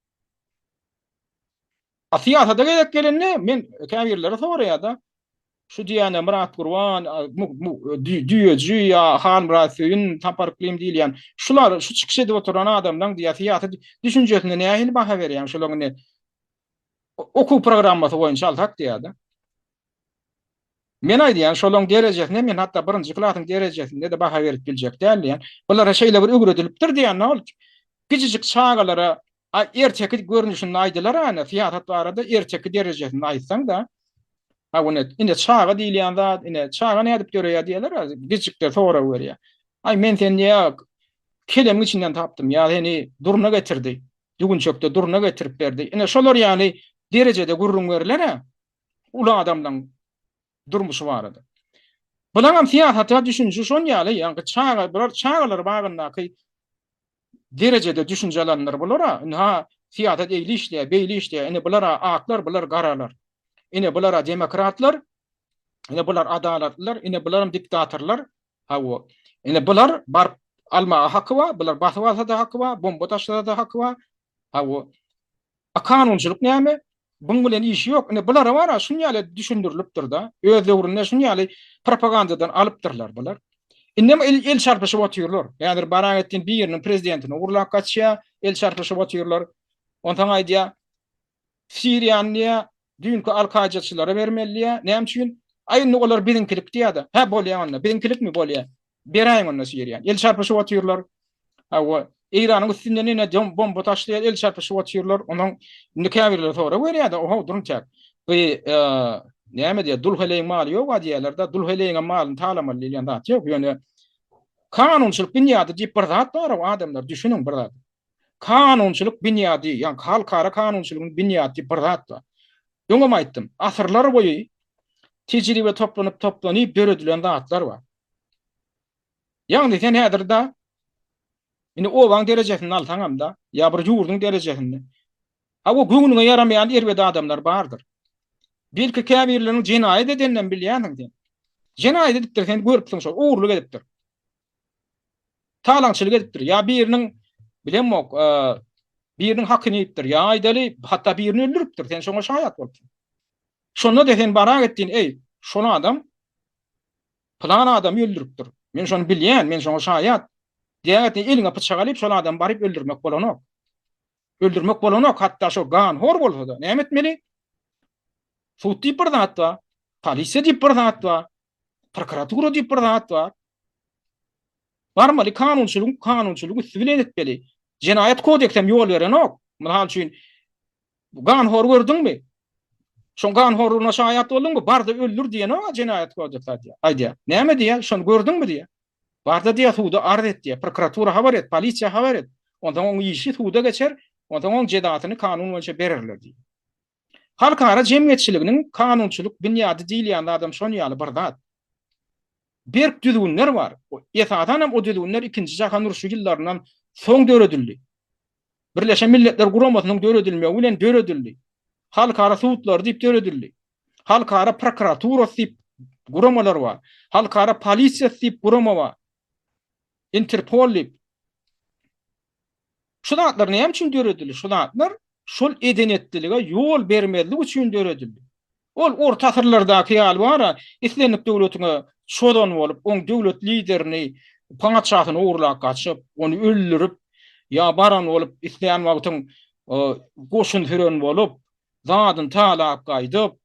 A syýasata gezek gelende men käbirleri soraýar-da, şu diýýän Myrat Gurban, Düýeji ýa Halmyrat Söýün, Sapar Yklym diýilýän şular, şu çykyş edip oturan adamlaň diýýär, syýasy düşünjesine nähili baha berýäň şulaň indi Okuw programmasy boýunça alsak diýýär-de. Men aýdýan, şolaň derejesine men hatda birinji klasyň derejesinde-de baha berip biljek däl diýýän. Bulara şeýle bir öwredilipdir diýýän, ol kiçijik çagalara erteki görnüşinde aýdylar ana, syýasat barada erteki derejesinde aýtsaň-da, ha ine, ine çaga diýilýän zat, ine çaga nädip döreýär diýýärler, kiçijikler sorag berýär. Aý men seni diýýär, kelemiň içinden tapdym, ýa seni durna getirdi. Düwünçekde durna getirip berdi. Ine şolar ýaly derejede gürrüň berler-ä uly adamlaň durmuşy barada. Bulaňam syýasata düşünişi şon ýaly, ýaňky çaga, bular çagalar bagyndaky derejede düşünje alanlar bular-a. Ynha syýasat eýle işleýär, beýle işleýär. Ine bular-a aklar, bular garalar. Ine bular-a demokratlar, ine bular adalatlylar, ine bularam diktatorlar. Hawa. Ine bular baryp almaga haky bar, bular basyp alsa-da haky bar, bomba taşlasa-da haky bar. Hawa. A kanunçylyk näme? Buň bilen işi ýok. Ine bulara bar-a şun ýaly düşündirilipdir-de. Öz döwründe şun ýaly propagandadan alypdyrlar bular. Indem el, el çarpyşyp otyrlar. Häzir Baragetdin biriniň prezidentini ogurlap gaçýar, el çarpyşyp otyrlar. Onsoň aýdýar, Siriýany diýýär, düýnki al-kaýdaçylara bermeli diýýär. Näme üçin? Aý indi olar biziňkilik diýýär-de. Hä, bolýar onda. Biziňkilikmi? Bolýar. Beräýiň onda Siriýany. El çarpyşyp otyrlar. Hawa, Eýranyň üstünden ine bomba taşlaýar, el çarpyşyp otyrlar. Onuň indi käbirleri sorag berýär-de, oho, duruň çäk. Bu näme diýýär, dul heleýiň maly ýog-a diýýärler-de, dul heleýiňem malyny talamaly diýilýän zat ýok. Ýöne kanunçylyk binýady diýip bir zat bar-ow, adamlar, düşüniň bir zat. Kanunçylyk binýady, ýagny halkara kanunçylygynyň binýady diýip bir zat bar. Öňem aýtdym, asyrlar boýy tejribe toplanyp toplanyp döredilen zatlar bar. Ýagny sen häzir-de indi obaň derejesinde alsaňam-da, ýa bir ýurduň derejesinde, hawa göwnüňe ýaramaýan erbet adamlar bardyr. Belki käbirleriniň jenaýat edeninem bilýänsiň sen. Jenaýat edipdir, sen görüpsiň şol, ogurlyk edipdir. Talaňçylyk edipdir, ýa biriniň bilemok, biriniň hakyny iýipdir, ýa aýdaly, hatda birini öldüripdir, sen şoňa şaýat bolupsyň. Şonda-da sen barak etdiň, eý, şol adam pylan adamy öldüripdir. Men şony bilýän, men şoňa şaýat. Diýägetdin eliňe pyçak alyp, şol adamy baryp öldürmek bolanok. Öldürmek bolanok, hatda şo ganhor bolsa-da. Näme etmeli? Sud diýip bir zat bar, polisiýa diýip bir zat bar, prokuratura diýip bir zat bar. Barmaly kanunçylygyň kanunçylyk üsti bilen etmeli. Jenaýat kodeksem ýol berenok. Mysal üçin, ganhor gördüňmi? Şoň ganhorlugyna şaýat bolduňmy? Bar-da öldür diýenok-a jenaýat kodeksi aýdýar. Aýdýar. Näme diýýär? Şony gördüňmi diýýär. Bar-da diýýär suda arz et diýýär. Prokuratura habar et, polisiýa habar et. Onsoň oň işi suda geçer, onsoň oň jezasyny kanun boýunça bererler diýýär. Halkara jemgyýetçiliginiň kanunçylyk binýady diýilýän zadam şon ýaly bir zat. Berk düzgünler bar. Esasan hem o düzgünler Ikinji jahan urşy ýyllaryndan soň döredildi. Birleşen Milletler Guramasynyň döredilmegi bilen döredildi. Halkara sudlary diýip döredildi. Halkara prokuraturasy diýip guramalar bar. Halkara polisiýasy diýip gurama bar. Interpol diýip. Şu zatlar näme üçin döredildi? Şu zatlar şol eden-etdilige ýol bermezlik üçin döredildi. Ol orta asyrlardaky ýaly bar-a, islendik döwletiňe çozan bolup, oň döwlet liderini, patyşasyny ogurlap gaçyp, ony öldürip, ýa baran bolup, islän wagtyň goşun süren bolup, zadyny talap gaýdyp,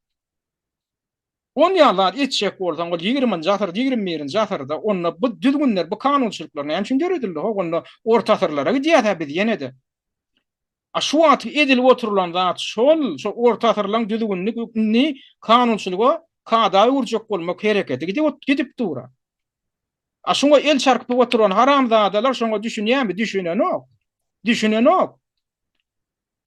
On ýaly zat etjek bolsaň, ol ýigriminji asyr, 21-nji asyrda, onda bu düzgünler, bu kanunçylyklar näme üçin döredildi? Ho, onda orta asyrlara gidýäs-ä biz ýene-de. A şu wagtky edilip oturylan zat şol, şol orta asyrlaryň düzgünini indi kanunçylyga, kada öwürjek bolmak hereketi gidip, gidip dur-a. A şuňa el çarpyp oturan haramzadalar şoňa düşünýärmi? Düşünenok. Düşünenok.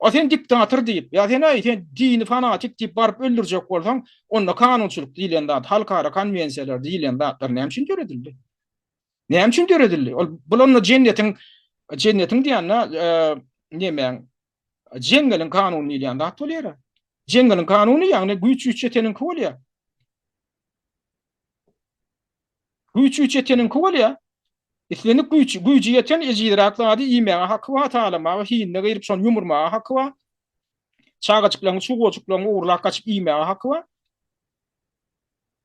A sen diktator diýip, ýa sen aý sen dini fanatik diýip baryp öldürjek bolsaň, onda kanunçylyk diýlen zat, halkara konwensiýalar diýlen zatlar näme üçin döredildi? Näme üçin döredildi? Ol bul onda jennetiň jennetiň diýende, nemäň jeňňeliň kanuny diýilýän zat bolýar. Jeňňeliň kanuny ýagny güýç güýç ýeteniňki bolýar. Güýç güýç ýeteniňki bolýar. Islendik güýç, güýji ýeten ejizräk zady iýmäge haky bar, talamaga, hinine girip şony ýumurmaga haky bar. Çagajyklaryňy, çuwajyklaryňy ogurlap gaçyp iýmäge haky bar.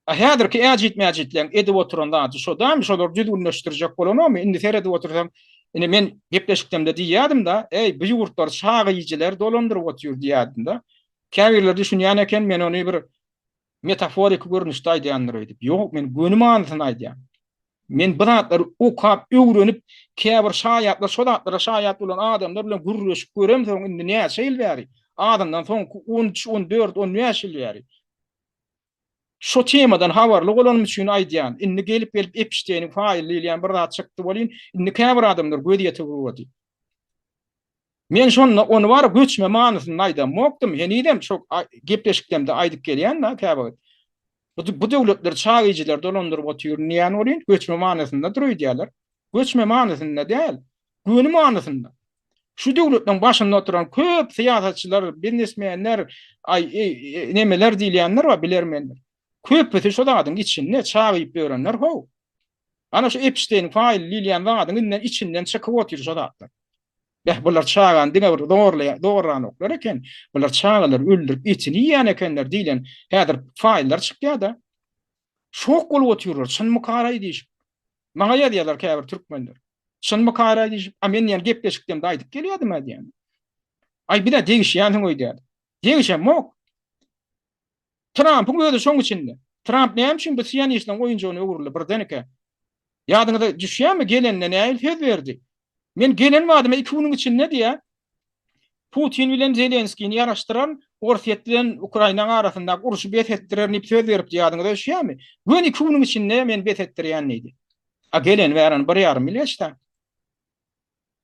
A häzirki äjit-mäjitleň edip oturan zady şo dämi, şolary düzgünleşdirjek bolanokmy? Indi seredip otursaň, ine men gepleşikdemde diýýärdim-de, eý, bu ýurtlary çaga iýijiler dolandyryp otyr diýýärdim-de. Käbirleri düşünýän eken, men ony bir metaforiki görnüşde aýdýandyr öýdüp. Ýok, men göni manysyny aýdýan. Men bu zatlary okap, öwrenip, käbir şaýatlar, şo zatlara şaýat bolan adamlar bilen gürleşip göremsoň indi näçe ýyl bäri, azyndan soňky 13, 14, 15 ýyl bäri şo temadan habarly bolanym üçin aýdýan. Indi gelip-gelip Epşteýniň faýly diýilýän bir zat çykdy welin, indi käbir adamlar göz ýetirip ugrady. Men şonda ony bar göçme manysynda aýdamokdym, henizem şo gepleşiklemde aýdyp gelýän-de käwagt. Bu, bu döwletleri çag iýijiler dolandyryp otyr diýýän welin, göçme manysyndadyr öýdýärler. Göçme manysynda däl, göni manysynda. Şu döwletleriň başynda oturan köp syýasatçylar, biznesmenler, aý, nemeler diýilýänler bar, bilermenler. Köpüsi şo zadyň içinde çag iýip ýörenler how. Ana şu Epşteýniň faýly diýilýän zadyň inden içinden çykyp otyr şo zatlar. Beh, bular çagany diňe bir zorlaýa, zorlanoklar eken. Bular çagalary öldürip etini iýýän ekenler diýlen häzir faýllar çykýar-da. Şok bolup otyrlar, çynmykaraý diýşip. Maňa ýazýarlar käbir türkmenler. Çynmy Kara diýşip, a men diýen gepleşikdemde aýdyp gelýärdim-ä diýen. Aý bir-ä degişýänsiň öýdýärdim. Degişemok. Trampyň özi şoň içinde. Tramp näme üçin bu sionistleň oýunjagyna öwrüldi birdenkä? Ýadyňyza düşýärmi gelende nähili söz berdi? Men gelen badyma iki günüň içinde diýýär, Putin bilen Zelenskini ýaraşdyran, Orsýet bilen Ukrainaň arasyndaky urşy bes etdirerin diýip söz beripdi ýadyňyza düşýärmi? Göni iki günüň içinde men bes etdirýän diýdi. A geleni bäri bir ýarym ýyl geçdi.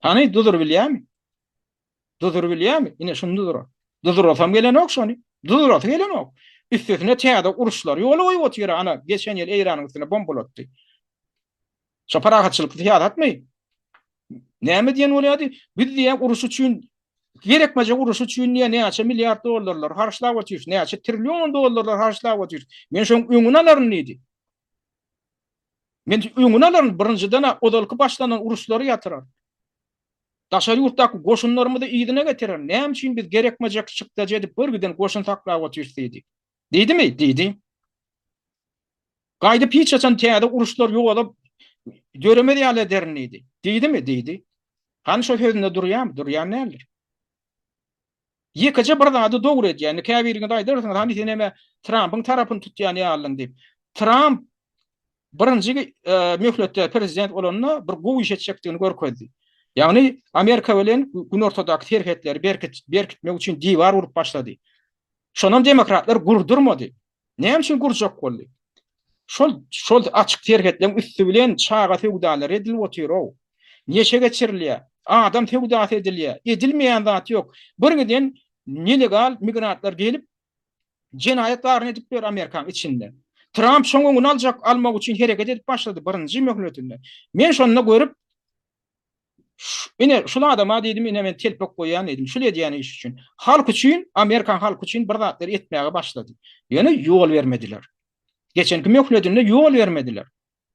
Hany duzury bilýärmi? Duzury bilýärmi? Ine şuny duzurar. Duzurasam gelenok şony. Duzurasy gelenok. Üstesine täze uruşlary ýola goýup otyr. Ana geçen ýyl Eýranyň üstüne bombalatdy. Şo parahatçylykly syýasatmy? Näme diýen bolýardy? Biz diýýär uruş üçin gerekmejek uruş üçin diýýär näçe milliard dollarlar harçlap otyrys, näçe trillion dollarlar harçlap otyrys. Men şoň öňüni alaryn diýdi. Men öňüni alaryn, birinjiden ozalky başlanan uruşlary ýatyrar. Daşary ýurtdaky goşunlarymyzy yzyna getirerin. Näme üçin biz gerekmejek çykdajy edip bir giden goşun saklap otyrys diýdi. Diýdimi? Diýdi. Gaýdyp hiç haçan täze uruşlar ýola döremez ýaly ederin diýdi. Diýdimi? Diýdi. Hany şo sözünde durýarmy? Durýan däldir. Ýekeje bir zady dogry edýär. Indi käbiriňiz aýdarsyňyz, hany sen hem Trampyň tarapyny tutýan ýalydyň diýip. Tramp birinji möhletde prezident bolanda bir gowy iş etjekdigini görkezdi. Ýagny Amerika bilen günortadaky serhetleri berkitmek üçin diwar gurup başlady. Şonam demokratlar gurdurmady. Näme üçin gurjak boldy? Şol şol açyk serhetleriň üsti bilen çaga söwdalary edilip otyr-ow. Neşe geçirilýär, adam söwdasy edilýär, edilmeýän zat ýok. Bir giden nelegal migrantlar gelip jenaýat baryny edip ýör Amerikanyň içinde. Tramp şoň öňüni aljak almak üçin hereket edip başlady birinji möhletinde. Men şonda görüp Ine, şul adama diýdim, ine men telpek goýýan diýdim, şul edýän iş üçin. Halk üçin, amerikan halky üçin bir zatlar etmäge başlady. Ýöne ýol bermediler. Geçenki möhledinde ýol bermediler.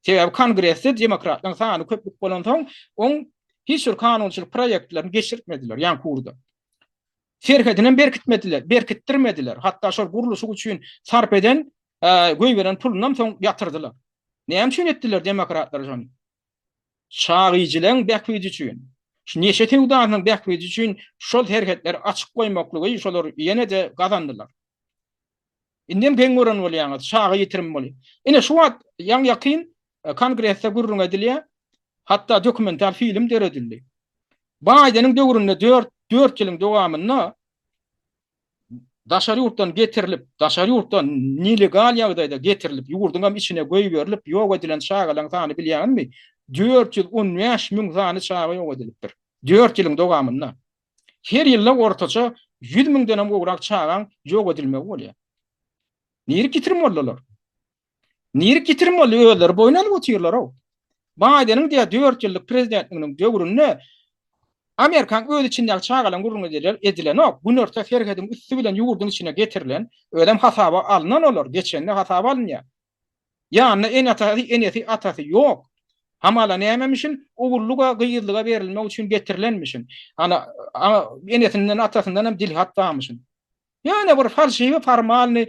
Sebäbi Kongresde demokratlaryň sany köplük bolansoň, oň hiç bir kanunçylyk proýektlerini geçirtmediler, ýaňky ugurda. Serhedinem berkitmediler, berkitdirmediler. Hatda şol gurluşyk üçin sarp eden, goýberen pulunam soň ýatyrdylar. Näme üçin etdiler demokratlar şony? Çagyjylaryň bähbidi üçin, şu neşe söwdasynyň bähbidi üçin şol serhetleri açyk goýmaklygy şolar ýene-de gazandylar. Indem geň gören bolýaňyz, çaga ýitirim bolýar. Ine şu wagt ýaňy-ýakyn Kongresde gürrüň edilýär, hatda dokumental film döredildi. Baýdeniň döwründe dört dört ýylyň dowamynda daşary ýurtdan getirilip, daşary ýurtdan nelegal ýagdaýda getirilip, ýurduňam içine goýberilip ýok edilen çagalaryň sany bilýäňizmi? 415 müň sany çaga ýok edilipdir. Dört ýylyň dowamynda. Her ýylda ortaça 100 müňdenem gowrak çagaň ýok edilmegi bolýar. Nirik ýitirim boldular? Nirik ýitirim boldy özleri boýun alyp otyrlar-ow. Baýdeniň diýýär dört ýyllyk prezidentliginiň döwründe Amerikanyň öz içindäki çagalaryň gürrüňi edilenok. Günorta serhediň üsti bilen ýurduň içine getirilen, özem hasaba alnan olar, geçende hasaba alynýar. Ýanynda ene-atasy, enesi, atasy ýok. Hamala nämemişin, ogullyga, gyzlyga berilmek üçin getirilenmişin. Ana, enesinden, atasyndan hem dilhat barmyşyn. Ýöne bir falşiwi formalny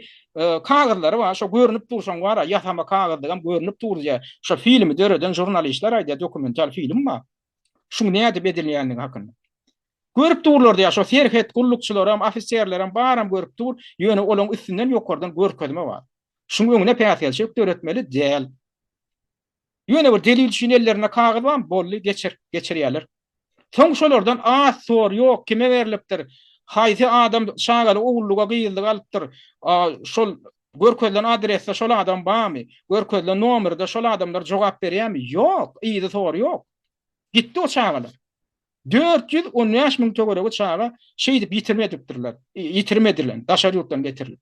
kagyzlary bar, şo görnüp dur şoň bar-a, ýasama kagyzlygam görnüp dur diýýär. Şo filmi döreden žurnalistler aýdýar, dokumental film bar. Şuň nädip edilýändigi hakynda. Görüp durlar diýýär, şo serhet gullukçylaram, ofiserlerem baram görüp dur, ýöne olaň üstünden ýokardan görkezme bar. Şuň öňüne päsgelçilik döretmeli däl. Ýöne bir delil üçin ellerinde kagyz barmy, boldy, geçir, geçirýärler. Soň şolardan az sor ýok, kime berlipdir, haýsy adam çagaly ogullyga, gyzlyga alypdyr, şol görkezilen adresde şol adam barmy, görkezilen nomerde şol adamlar jogap berýärmi, ýok, yzy sory ýok. Gitdi o çagalar. 415 müň töweregi çaga şeýdip ýitirim edipdirler, ýitirim edilen, daşary ýurtdan getirilip.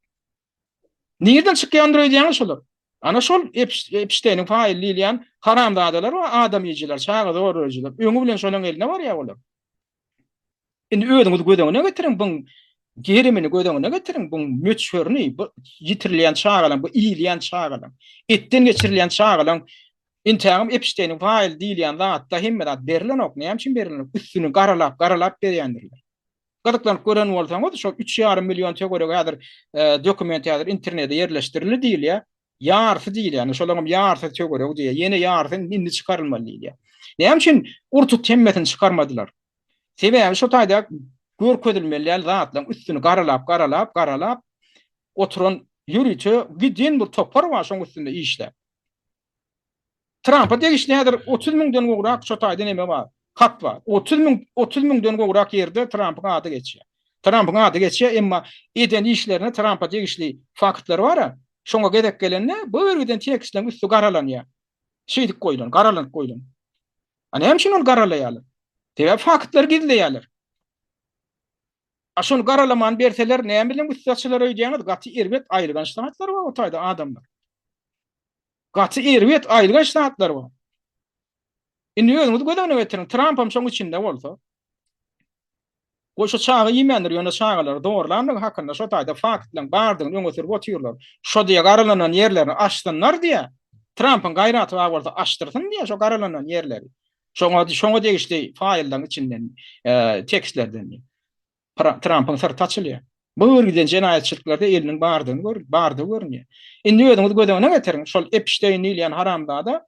Nirden çykýandyr öýdýäňiz şolar? Ana şol Epşteýniň faýly diýilýän haramzadalar we adam iýijiler, çaga zorlaýjylar. Öňi bilen şolaň eline barýar olar. Indi özüňiz göz öňüne getiriň buň gerimini göz öňüne getiriň, buň möçberini, bu ýitirilýän çagalaň, bu iýilýän çagalaň, etden geçirilýän çagalaň intägem Epşteýniň faýly diýilýän zatda hemme zat berilenok. Näme üçin berilenok? Üstüni garalap, garalap berýändirler. Gyzyklanyp gören bolsaňyz, şol üç ýarym million töweregi häzir dokument häzir internete ýerleşdirildi diýilýär. Ýarysy diýilýär. Indi şolaryň ýarysy töweregi diýýär. Ýene ýarysy indi çykarylmaly diýilýär. Näme üçin ur-tut hemmesini çykarmadylar? Sebäbi şo taýda görkezilmeli däl zatlaryň üstüni garalap, garalap, garalap oturan ýörite giden bir topar bar şoň üstünde işläp. Trampa degişli häzir 30 müňden gowrak şo taýda neme bar, hat bar. 30 müň, 30 müňden gowrak ýerde Trampyň ady geçýär. Trampyň ady geçýär, emma eden işlerine Trampa degişli faktlar bar-a, şoňa gezek gelende bu giden tekstleriň üsti garalanýar. Şeýdip goýlan, garalanyp goýlan. A näme üçin ony garalaýarlar? Sebäbi faktlary gizleýärler. A şony garalaman berseler näme bilen üsti açylar öýdýäňiz? Gaty erbet aýylganç zatlar bar o taýda adamlar. Gaty erbet aýylganç zatlar bar. Indi özüňiz göz öňüne getiriň, Trampam şoň içinde bolsa. Goý şo çaga iýmändir, ýöne çagalary zorlandygy hakynda şo taýda faktlaryň bardygyny öňe sürüp otyrlar. Şo diýe garalanan ýerlerini açsynlar diýe. Trampyň gaýraty bar bolsa açdyrsyn diýe şo garalanan ýerleri. Şoňa şoňa degişli faýllaryň içinden, tekstlerden diýe. Trampyň syrty açylýar. Bu bir giden jenaýatçylyklarda eliniň bardygyny gör, bardygy görünýär. Indi özüňiz göz öňüne getiriň, şol Epşteýn diýilýän haramzada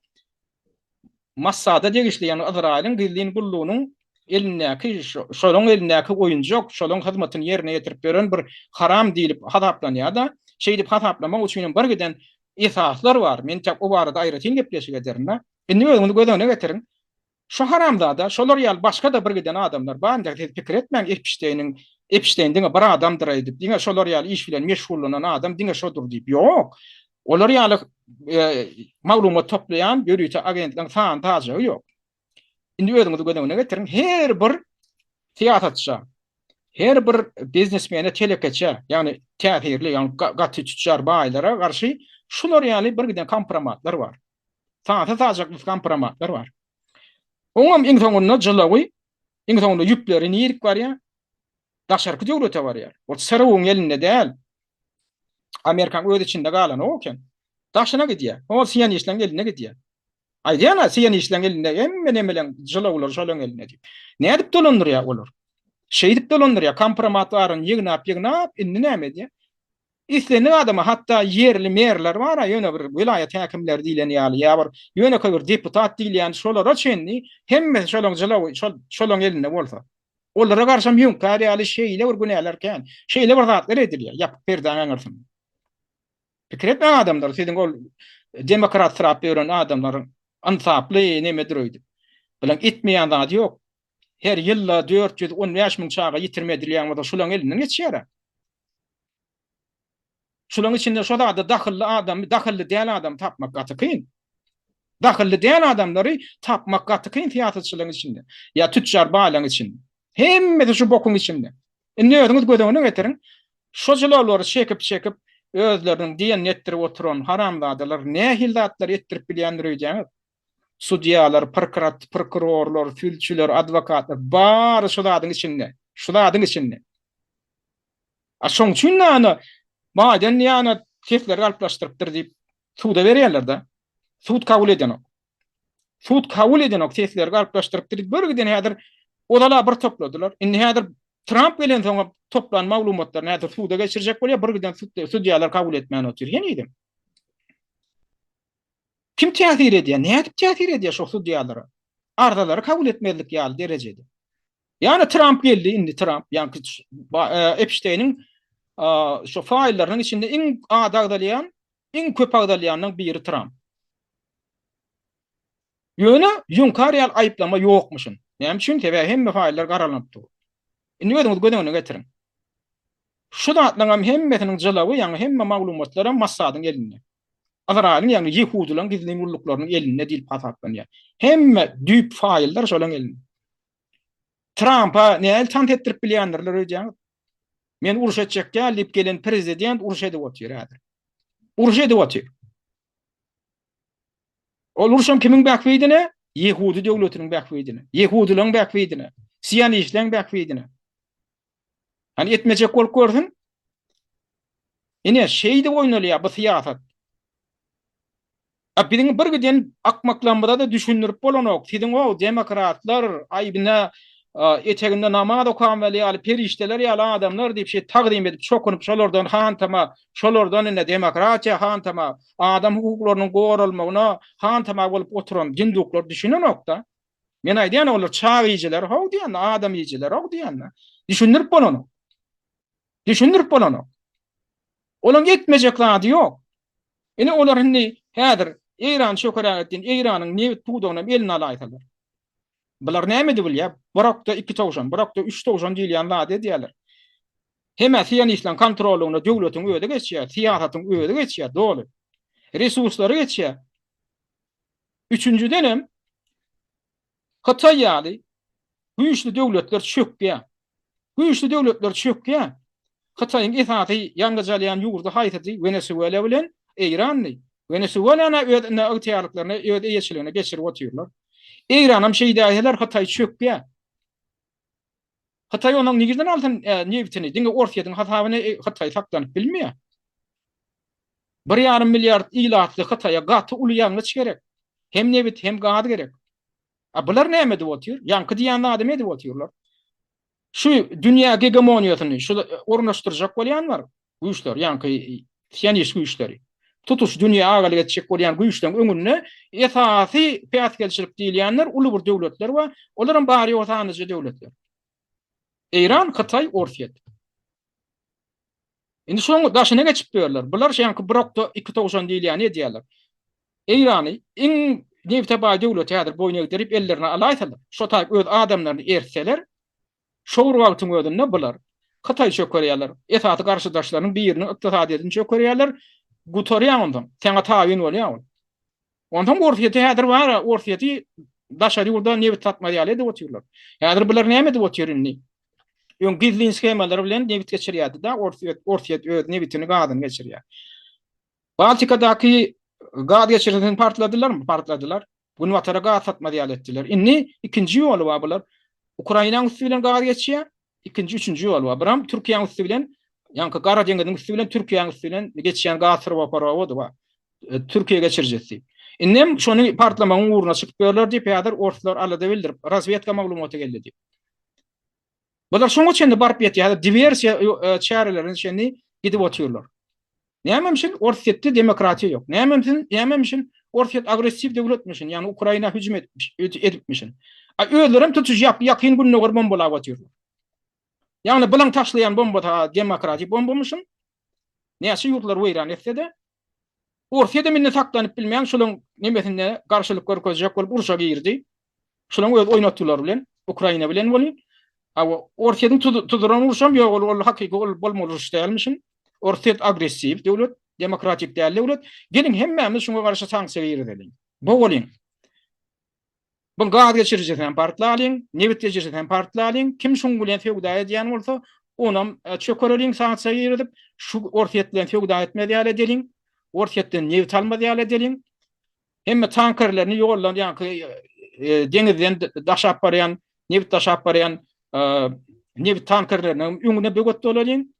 Mossada degişli, ýagny Yzraýylyň gizlin gullugynyň elindäki, şolaň elindäki oýunjak, şolaň hyzmatyny ýerine ýetirip ýören bir haram diýlip hasaplanýar-da, şeýdip hasaplamak üçinem bir giden esaslar bar. Men tek o barada aýratyn gepleşik ederin-de. Indi özüňiz göz öňüne getiriň, Şu haramzada, şolar ýaly başga-da bir giden adamlar bar, indi siz pikir etmäň Epşteýniň, Epşteýn diňe bir adamdyr öýdüp, diňe şolar ýaly iş bilen meşgullanan adam diňe şodur diýip, ýok. Olar ýaly maglumat toplaýan ýörite agentleriň sany-sajagy ýok. Indi özüňizi göz öňüne getiriň, her bir syýasatça, her bir biznesmene, telekeçä, ýagny täsirli, ýagny gaty tüçjar baýlara garşy şular ýaly bir giden kompromatlar bar. Sansyz sajakly kompromatlar bar. Oňam iň soňunda jylawy, iň soňunda ýüpleri nirik barýar? Daşarky döwlete barýar. Ol SRU-nyň elinde däl. Amerikanyň öz içinde galanok eken. Daşyna gidýär. Ol sionistleň eline gidýär. Aýdýan-a, sionistleň elinde hemme nemeleň jylawlary şolaň elinde diýip. Nädip dolandyrýar olar? Şeýdip dolandyrýar. Kompromat baryny ýygnap-ýygnap, indi näme edýär? Islendik adama, hatda ýerli merler bar-a, ýöne bir welaýat häkimleri diýlen ýaly ýa bir ýönekeý bir deputat diýilýän şolara çenli hemmesi şolaň jylawy, şol şolaň elinde bolsa. Olara garşam ýöňkär ýaly şeýle bir günäler kän, şeýle bir zatlar edilýär ýapyk perdäň aňyrsynda. Pikir etmäň adamlar, siziň ol demokratsyrap ýören adamlaryň ynsaply nemedir öýdüp. Bulaň etmeýän zady ýok. Her ýylda 415 müň çaga ýitirim edilýän bolsa şulaň elinden geçýär-ä. Şularyň içinde şo zada dahylly adamy, dahylly däl adamy tapmak gaty kyn. Dahylly däl adamlary tapmak gaty kyn syýasatçylaryň içinde ýa tüçjar baýlaryň içinde. Hemmesi şu bokuň içinde. Indi özüňiz göz öňüne getiriň, şo jylawlary çekip-çekip özleriniň diýenini etdirip oturan haramzadalar nähili zatlary etdirip bilýändir öýdýäňiz? Sudýalar, prokurorlar, sülçüler, adwokatlar bary şu zadyň içinde. Şu zadyň içinde. A şoň üçin ana Baýden ýana sesleri galplaşdyrypdyr diýip suda berýärler-de. Sud kabul edenok. Sud kabul edenok sesleri galplaşdyrypdyr diýip bir giden häzir ozala bir topladylar. Indi häzir Tramp gelensoň toplan maglumatlaryny häzir suda geçirjek bolýar, bir giden sudýalar kabul etmän otyr henizem. Kim täsir edýär? Nädip täsir edýär şo sudýalara? Arzalary kabul etmezlik ýaly derejede. Ýani Tramp geldi indi Tramp ýaňky Epşteýniň şo faýllarynyň içinde iň ady agzalýan, iň köp agzalýanyň biri Tramp. Ýöne ýuňkar ýaly aýyplama ýokmuşyn. Näme üçin? Sebäbi hemme faýllar garalanyp dur. Indi özüňiz göz öňüne getiriň. Şu zatlaryň hem hemmesiniň jylawy, ýagny hemme maglumatlaram Mossadyň elinde. Yzraýylyň, ýagny ýehudylaryň gizlin gulluklarynyň elinde diýlip hasaplanýar. Hemme düýp faýllar şolaryň elinde. Trampa nähili tans etdirip bilýändirler öýdýäňiz? Men uruş etjek däl diýip gelen prezident uruş edip otyr häzir. Uruş edip otyr. Ol uruşam kimiň bähbidine? Ýehudi döwletiniň bähbidine. Ýehudylaryň bähbidine. Sionistleň bähbidine. Hany etmejek bolup görsün. Ine şeýdip oýnalýar bu syýasat. A biziň bir giden akmaklarymyza-da düşündirip bolanok. Siziň o demokratlar aýbyna. eteginde namaz okan weli ýaly perişdeler ýaly adamlar diýip şeý tagzym edip çokunyp şolardan hantama, şolardan ine demokratiýa hantama, adam hukuklarynyň goralmagyna hantama bolup oturan dinduklar düşünenokda. Men aýdýan olar çag iýijiler how diýen, adam iýijiler how diýen. Düşündirip bolanok. Düşündirip bolanok. Olaň etmejek zady ýok. Ine olar indi häzir Eýrany çökeräk etdiň, Eýranyň nebit pudagyny hem eline alaýsalar. Bular näme edip bilýär? Bir okda iki towşan, bir okda üç towşan diýilýän zady edýärler. Hem-ä sionistleriň kontrollygyna döwletiň özi geçýär, syýasatyň özi geçýär doly. Resurslary geçýär. Üçünjidenem Hytaý ýaly güýçli döwletler çökýär. Güýçli döwletler çökýär. Hytaýyň esasy ýangyç alýan ýurdy haýsydy? Wenesuela bilen Eýrandy. Wenesuelany öz ygtyýarlyklaryna, öz eýeçiligine geçirip otyrlar. Eýranam şeýdäýseler Hytaý çökýär. Hytaý onuň nirden alsyn nebitini? Diňe Orsýetiň hasabyna Hytaý saklanyp bilmeýär. Bir ýarym milliard ilatly Hytaýa gaty uly ýangyç gerek. Hem nebit, hem gaz gerek. A bular näme edip otyr? Ýaňky diýýän zadymy edip otyrlar. Şu dünýä gegemoniýasyny şu ornaşdyrjak bolýan bar güýçler, ýaňky sionist güýçleri. Tutuş dünýä agalyk etjek bolýan güýçleň öňünde esasy päsgelçilik diýilýänler uly bir döwletler bar. Olaram bary-ýogy sanlyja döwletler. Eýran, Hytaý, Orsýet. Indi şoň daşyna geçip ýörler. Bular şeýanky bir okda iki towşan diýilýäni edýärler. Eýrany iň nebite baý döwleti häzir boýun egdirip ellerine alaýsalar, şo taýyp öz adamlaryny ertseler, şo bir wagtyň özünde bular Hytaýy çökerýärler. Esasy garşydaşlarynyň biriniň ykdysadyýetini çökerýärler. Gutarýar onsoň. Saňa tabyn bolýar ol. Onsoň Orsýeti häzir bar-a, Orsýeti daşary ýurda nebit satmaz ýaly edip otyrlar. Häzir bular näme edip otyr indi? Öň gizlin shemalar bilen nebit geçirýärdi-de, Orsýet, Orsýet öz nebitini, gazyny geçirýär. Baltikadaky gaz geçirijisini partladylarmy? Partladylar. Günbatara gaz satmaz ýaly etdiler. Indi ikinji ýoly bar bular. Ukrainanyň üsti bilen gaz geçýär. Ikinji, üçünji ýoly bar. Biram Türkiýäniň üsti bilen, ýaňky Gara deňiziň üsti bilen, Türkiýäniň üsti bilen geçýän gaz turbaprowody bar. Türkiýe geçirijisi. Indem şony partlamagyň ugruna çykyp ýörler diýip, häzir orslar alada bildirip, razwedka maglumaty geldi diýip. Bular şoňa çenli baryp ýetýär. Häzir diwersiýa çärelerine çenli gidip otyrlar. Nämemşin Orsýetde demokratiýa ýok. Nämemşin, nämemşin Orsýet agressiw döwletmişin, ýagny Ukraina hüjüm etmiş, edipmişin. A özlerem tutuş Ýakyn Gündogary bombalap otyrlar. Ýagny bulaň taşlaýan bombasy demokratik bombamyşyn. Näçe ýurtlary weýran etse-de, Orsýedem indi saklanyp bilmän şolaň nemesinde garşylyk görkezjek bolup urşa girdi. Şolaň öz oýnatgylary bilen, Ukraina bilen welin. Hawa, Orsýetiň tuzuran urşam ýok, ol ol hakyky ol bolmaly uruş dälmişin. Orsýet agressiw döwlet, demokratik däl döwlet. Geliň hemmämiz şuňa garşy sanksiýa girizeliň. Bogalyň. Bu gaz geçirijisini hem partlalyň, nebit geçirijisini hem partlalyň. Kim şuň bilen söwda edýän bolsa, onam çökereliň sanksiýa girizip, şu Orsýet bilen söwda etmez ýaly edeliň. Orsýetden nebit almaz ýaly edeliň. Hemme tankerlerini ýoldan ýaňky deňizden daşap barýan, nebit daşap barýan nebit tankerleriniň öňüne böwet dolalyň.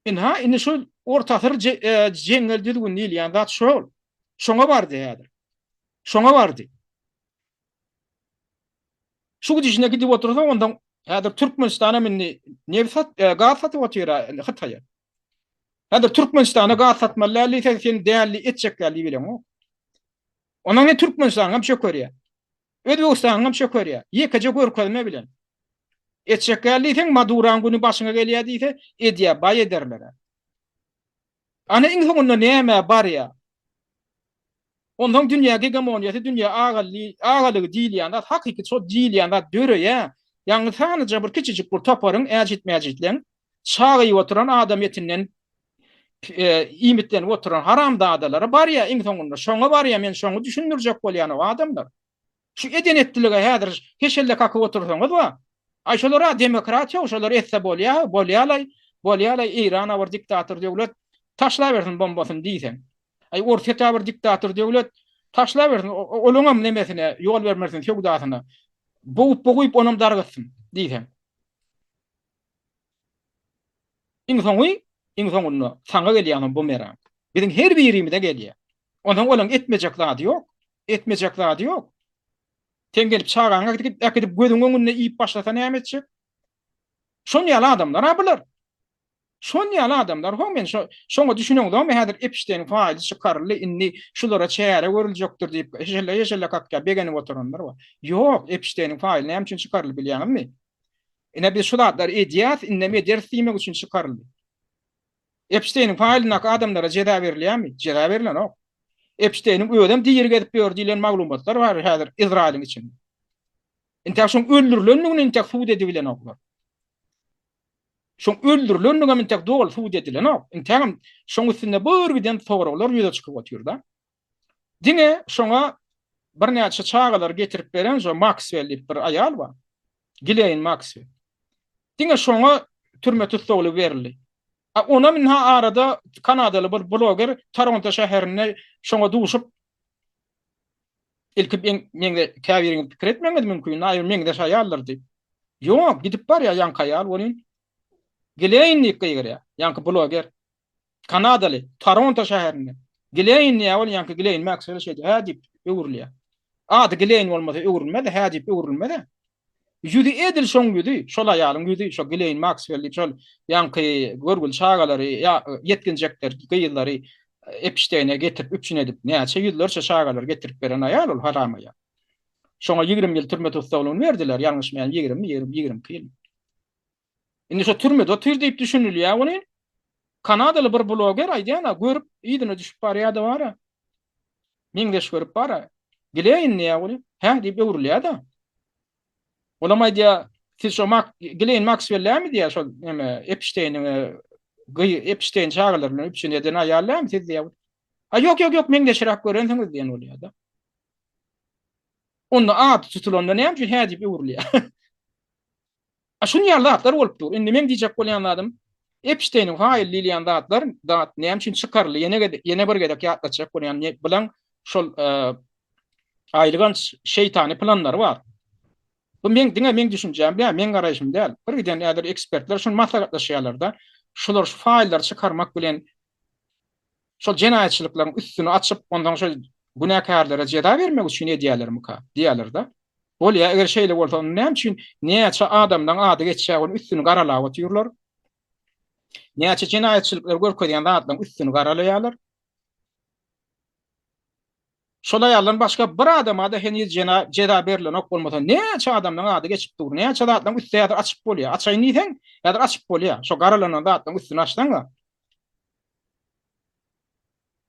Ynha, indi şu orta asyr jeňňel düzgün diýilýän zat şol. Şoňa bardy häzir. Şoňa bardy. Şu gidişine gidip otursa ondan häzir Türkmenistan hem indi nebit sat, e, gaz satyp otyr Hytaýa. Häzir Türkmenistana gaz satmaly däl diýse sen däli etjek däl diýip bileňok. Ondan ne Türkmenistan hem çökerýär. Özbegistan hem çökerýär. Ýekeje görkezme bilen. Etjek däl diýseň Maduran güni başyňa gelýär diýse edýär, baý ederler. Ana iň soňunda nämä barýar? Onsoň dünýä gegemoniýasy, dünýä agalygy diýilýän zat hakyky şol diýilýän zat döreýär. Ýagny sanyja bir kiçijik bir toparyň äjit-mäjitleň çag iýip oturan adam etinden iýmitlenip oturan haramzadalara barýar iň soňunda. Şoňa barýar men şoňy düşündirjek bolýan o adamlar. Şu eden-etdilige häzir heşelle kakyp otursaňyz bar. Aý şolar-a demokratiýa, şolar etse bolýa, bolýa-laý, bolýa-laý, Eýran-a bir diktator döwlet, taşlabersin bombasyny diýseň. Aý Orsýet-ä bir diktator döwlet, taşlabersin, olaňam nemesine, ýol bermersin söwdasyna. Bogup-bogup onam dargytsyn diýseň. Iň soňy, iň soňunda saňa gelýär onuň bumerang. Biziň her birimize gelýär. Onsoň olaň etmejek zady ýok. Etmejek zady ýok. Sen gelip çagaňy äkidip, äkidip gözüň öňünde iýip başlasa näme etjek? Şon ýaly adamlar-a bular. Şon ýaly adamlar ho men şo şoňa düşüneňzokmy häzir Epşteýniň faýly çykaryldy indi şulara çäre görüljekdir diýip heşelle heşelle kakýar begenip oturanlar bar. Ýok Epşteýniň faýly näme üçin çykaryldy bilýäňizmi? Ine biz şu zatlary edýäs indem ederis diýmek üçin çykaryldy. Epşteýniň faýlyndaky adamlara jeza berilýärmi? Jeza berilenok. Epşteýniň özem diri gezip ýör diýlen maglumatlar bar häzir Izraýylyň içinde. Intäk şoň öldürilendigini intäk subut edibilenoklar. Şoň öldürilendigem intäk doly subut edilenok. Intägem şoň üstünde bir giden soraglar ýüze çykyp otyr-da. Diňe şoňa birnäçe çagalary getirip beren şo Makswell diýip bir aýal bar. Gileýn Makswell. Diňe şoňa türme tussaglygy berildi. A onam ynha arada kanadaly bir bloger Toronto şäherinde şoňa duşup Ilki meňze käbiriňiz pikir etmegiňiz mümkin, aý meňzeş aýaldyr diýip. Ýok, gidip barýar ýaňky aýal welin Gileýin diýip gygyrýar. Ýaňky bloger. Kanadaly, Toronto şäherinde. Gileýin diýýär welin ýaňky Gileýin Makswell şeýdýär, hä diýip öwrülýär. Ady Gileýin bolmasa öwrülmez, hä diýip öwrülmez. Ýüzi edil şoň ýüzi, şol aýalyň ýüzi, şo Gileýn Makswell diýip şol ýaňky görgüli çagalary, ýa ýetginjekler, gyzlary Epşteýne getirip üpjün edip, näçe ýüzlerçe çagalary getirip beren aýal ol haram aýal. Şoňa 20 ýyl türme tussaglygyny berdiler, ýalňyşmaýan 20, 20, 22 ýyl. Indi şo türmede otyr diýip düşünilýär welin, kanadaly bir bloger aýdýan-a, görüp yzyna düşüp barýa-da bar-a. Meňzeş görüp bar-a. Gileýin diýýär welin, hä diýip öwrülýär-de. Olam aýdýar, siz şo Mak, Gileýn Makswell dälmi diýýär, şol neme, Epşteýniň gyz, Epşteýn çagalary bilen üpjün eden aýal dälmi siz diýýär. A ýok, ýok, ýok, meňzeşräk görensiňiz diýen bolýar-da. Onda ady tutulanda näme üçin hä diýip öwrülýär? A şuny ýaly zatlar bolup dur. Indi meň diýjek bolýan zadym, Epşteýniň faýly diýilýän zatlar, zat näme üçin çykaryldy? Ýene ýene bir gezek ýatlatjak bolýan, bilen şol aýylganç şeýtany planlary bar. Bu meň diňe meň düşünjäm däl, meň garaýşym däl. Bir giden häzir ekspertler şuny maslahatlaşýarlar-da, şular şu faýllary çykarmak bilen şol jenaýatçylyklaryň üstüni açyp, onsoň şol günäkärlere jeza bermek üçin edýärlermika diýýärler-de. Bolýar, eger şeýle bolsa, onda näme üçin näçe adamlaň ady geçýär, onuň üstüni garalap otyrlar? Näçe jenaýatçylyklary görkezýän zatlaryň üstüni garalaýarlar? Şol aýaldan başga bir adama-da heniz jena jeza berlenok bolmasa, näçe adamlaň ady geçip dur, näçe zatlaryň üsti häzir açyp bolýar. Açaýyn diýseň, häzir açyp bolýar. Şo garalanan zatlaryň üstüni açsaň-a.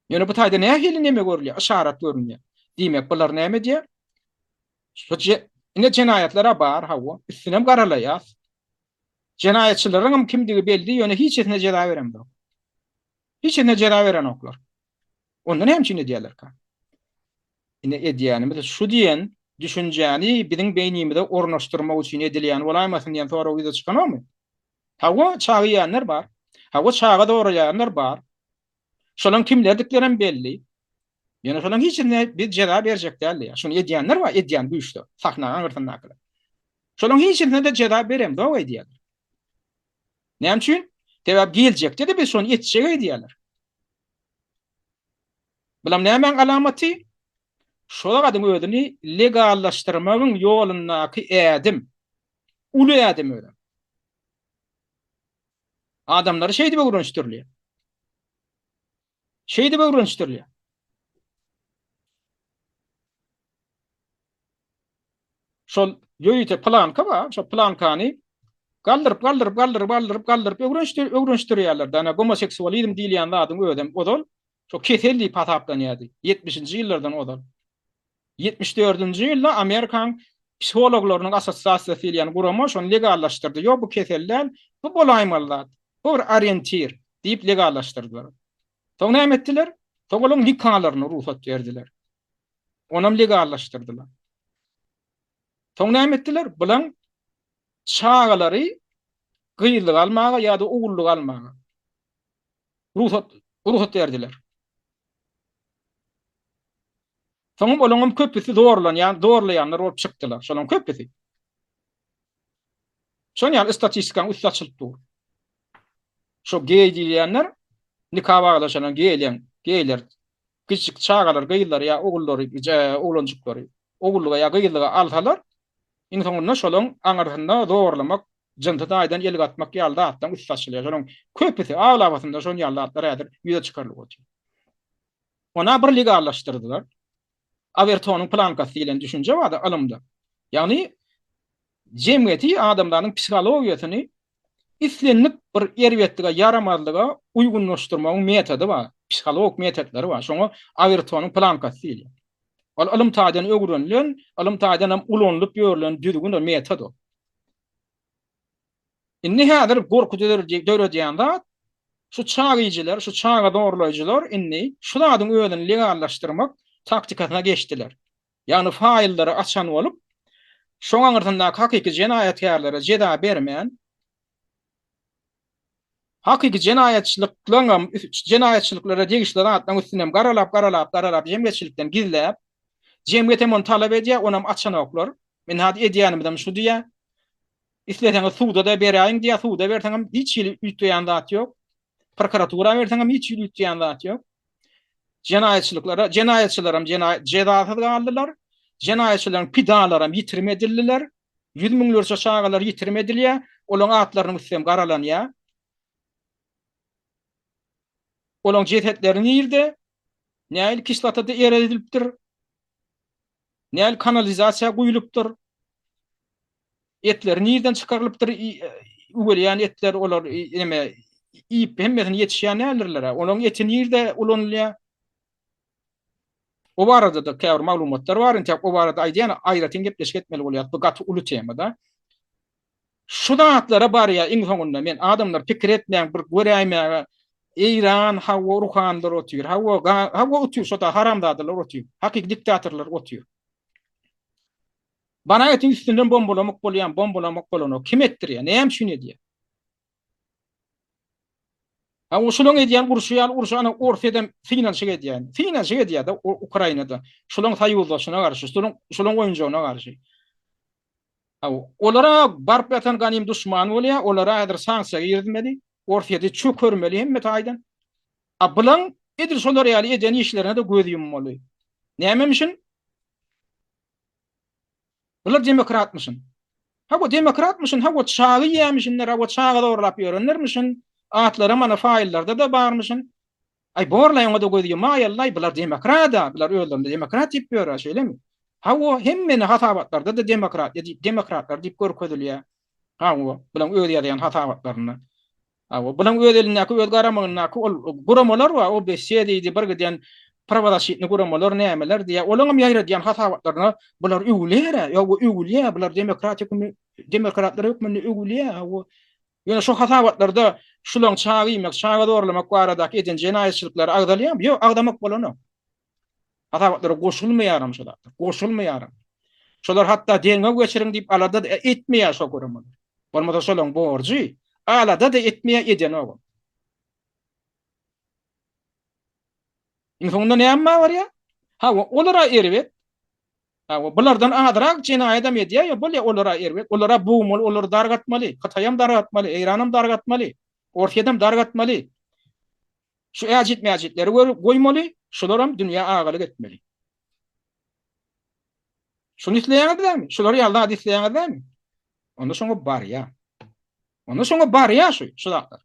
Ýöne bu taýda nähili neme görülýär? Yşarat görünýär. Diýmek, bular näme edýär? Şu ine jenaýatlar-a bar, hawa, üstünem garalaýas. Jenaýatçylaryňam kimdigi belli, ýöne hiçisine jeza beremzok. Hiçisine jeza berenoklar. Onda näme üçin edýärlerkä? Ine edýänimiz şu diýen düşünjäni biziň beýnimize ornaşdyrmak üçin edilýän bolaýmasyn diýen sorag ýüze çykanokmy? Hawa, çaga iýenler bar. Hawa, çaga zoraýanlar bar. Şolaň kimlerdiklerem belli. Ýöne şolaň hiçisine biz jeza berjek däl diýýär. Şuny edýänler bar, edýän güýçler, sahnaň aňyrsyndakylar. Şolaň hiçisine-de jeza beremzok edýärler. Näme üçin? Sebäbi geljekde-de biz şony etjek edýärler. Bulam nämäň alamaty? Şol zadyň özüni legallaşdyrmagyň ýolundaky ädim. Uly ädim özem. Adamlary şeýdip öwrenişdirilýär. Şeýdip öwrenişdirilýär. Şol ýörite planka bar, şol plankany galdyryp, galdyryp, galdyryp, galdyryp, galdyryp öwrenişdir, öwrenişdirýärler. Dana gomoseksualizm diýilýän zadyň özem ozal şo kesel diýip hasaplanýardy. 70-nji ýyllardan ozal. 74-nji ýylda Amerikan psihologlarynyň assosiasiýasy diýilýän gurama şony legallaşdyrdy. Ýok, bu kesel däl, bu bolaýmaly zat. Bu bir orientir diýip legallaşdyrdylar. Soň näme etdiler? Soň olaryň nikalaryna rugsat berdiler. Onam legallaşdyrdylar. Soň näme etdiler? Bulaň çagalary gyzlyk almaga ýa-da ogullyk almaga rugsat rugsat berdiler. Soňam olaňam köpüsi zorlanýan, zorlaýanlar bolup çykdylar. Şolaň köpüsi. Şoň ýaly statistikanyň üsti açylyp dur. Şo geý diýilýänler nika baglaşan geýleň, geýler kiçijik çagalar, gyzlary ýa ogullary, oglanjyklary. Ogullyga ýa gyzlyga alsalar, iň soňunda şolaň aňyrsynda zorlamak, jynsy taýdan el gatmak ýaly zatlaryň üsti açylýar. Şolaň köpüsi, aglabasynda şon ýaly zatlar häzir ýüze çykarylyp otyr. Ona bir legallaşdyrdylar. Awertonyň plankasy diýlen düşünje bardy ylymda. Ýagny jemgyýeti, adamzadyň psihologiýasyny islendik bir erbetlige, ýaramazlyga uýgunlaşdyrmagyň metody bar, psihologik metodlary bar. Şoňa Awertonyň plankasy diýilýär. Ol ylym taýdan öwrenilen, ylym taýdan hem ulanylyp ýörülen düzgün, metod ol. Indi häzir gorky döredýän zat, şu çagyjylar, şu çaga zorlaýjylar indi şu zadyň özüni legallaşdyrmak taktikasyna geçdiler. Ýagny faýllary açan bolup, şoň aňyrsyndaky hakyky jenaýatkärlere jeza bermän, hakyky jenaýatçylyklaryňam, jenaýatçylyklara degişli zatlaryň üstünem garalap, garalap, garalap jemgyýetçilikden gizläp, jemgyýet hem ony talap edýär, onam açanoklar. Indi hadi edýänimizem şu diýýär. Isleseňiz suda-da beräýiň diýýär, suda berseňem hiç hili üýtgeýän zat ýok. Prokuratura berseňem hiç hili üýtgeýän zat ýok. Jenaýatçylyklara, jenaýatçylaram jezasyz galdylar. Jenaýatçylaryň pidalaram ýitirim edildiler. Ýüz müňlerçe çagalar ýitirim edilýär. Olaryň atlarynyň üsti hem garalanýar. Olaryň jesetleri nirde? Nähili kislotada eredilipdir? Nähili kanalizasiýa guýlupdyr? Etleri nirden çykarylypdyr üwelýän etler olar neme iýip hemmesini ýetişýän däldirler-ä. Olaryň eti nirde ulanylýar? O barada-da käbir maglumatlar bar. Entek o barada aýdýan aýratyn gepleşik etmeli bolýar. Bu gaty uly tema-da. Şu zatlara barýar iň soňunda men adamlar pikir etmäň bir göräýmäge Eýran hawa ruhanylar otyr hawa hawa otyr şo-da haramzadalar otyr hakyky diktatorlar otyr. Bana etiň üstünden bombalamak bolýar, bombalamak bolanok. Kim etdirýär? Näme üçin edýär? Ha o şulaň edýän urşy ýaly urşy ana Orsýet hem synanyşyk edýär. Synanyşyk edýär-de Ukrainada. Şulaň soýuzdaşyna garşy, şulaň şulaň oýunjagyna garşy. Ha olara baryp ýatan ganym duşman bolýar, olara häzir sanksiýa girizmeli, Orsýeti çökermeli hemme taýdan. A bulaň edil şolar ýaly eden işlerine-de göz ýummaly. Nämemişin? Bular demokratmyşyn. Hawa demokratmyşyn, hawa çaga iýýämişinler, hawa çaga zorlap ýörenlermişin, atlary mana faýllarda-da barmyşyn. Aý borlaý oňa-da göz ýumaýalylaý, bular demokrat-a, bular özlerini demokrat diýip ýör-ä, şeýlemi? Hawa, hemmeni hasabatlarda-da demokrat diýip, demokratlar diýip görkezilýär. Hawa, bulaň öz ýazýan hasabatlarynda. Hawa, bulaň öz elindäki, öz garamagyndaky ol guramalar bar, OBSE diýdi, bir giden prawozaşitnyý guramalar nämeler diýýär. Olaňam ýaýradýan hasabatlaryna bular öwülýär-ä, ýa öwülýär, bular demokratiýa hökmünde, demokratlar hökmünde öwülýär, hawa. Ýöne şo hasabatlarda şulaň çaga iýmek, çaga zorlamak baradaky eden jenaýatçylyklary agzalýarmy? Ýok, agzamak bolanok. Hasabatlara goşulmaýaram şo zatlar, goşulmaýaram. Şolar hatda derňew geçiriň diýip alada-da etmeýär şo guramalar. Bolmasa şolaň borjy, alada-da etmeýär, edenogam. Iň soňunda näme barýar? Hawa, olara erbet. Hawa, bulardan azrak jenaýadam edýär, ýa bolýar, olara erbet. Olara bogmaly, olary dargatmaly. Hytaýam dargatmaly, Eýranam dargatmaly, Orsýedem dargatmaly. Şu äjit-mäjitleri goýmaly, şularam dünýä agalyk etmeli. Şuny isleýäňiz dämi? Şular ýaly zady isleýäňiz dämi? Onda şoňa barýa. Onda şoňa barýa şu, şu zatlar.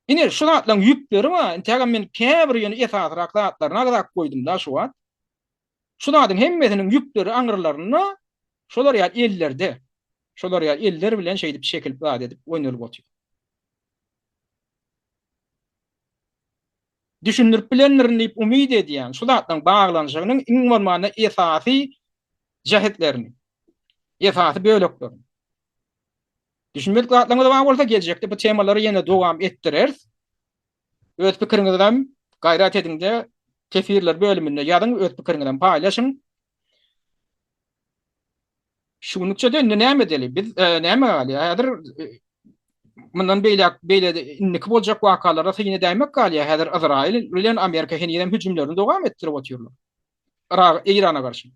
Ine şu zatlaryň ýüpleri bar. Intägem men käbir ýöne esasyrak zatlaryny agzap goýdum-da şu wagt. Şu zadyň hemmesiniň ýüpleri aňyrlarynda şolar ýaly ellerde. Şolar ýaly eller bilen şeýdip çekilip zat edip oýnalyp otyr. Düşündirip bilendirin diýip umyt edýän. Şu zatlaryň baglanyşygynyň iň bolmanda esasy jähetlerini, esasy böleklerini. Düşünmedik zatlaryňyz bar bolsa geljekde bu temalary ýene dowam etdireris. Öz pikiriňizem gaýrat ediňde teswirler bölüminde ýazyň, öz pikiriňizem paýlaşyň. Şu günlükçe-de indi näme edeli? Biz näme galýar? Häzir mundan beýläk beýle indiki boljak wakalara syn edäýmek galýar. Häzir Yzraýyl bilen Amerika henizem hüjümlerini dowam etdirip otyrlar. Yrak, Eýrana garşy.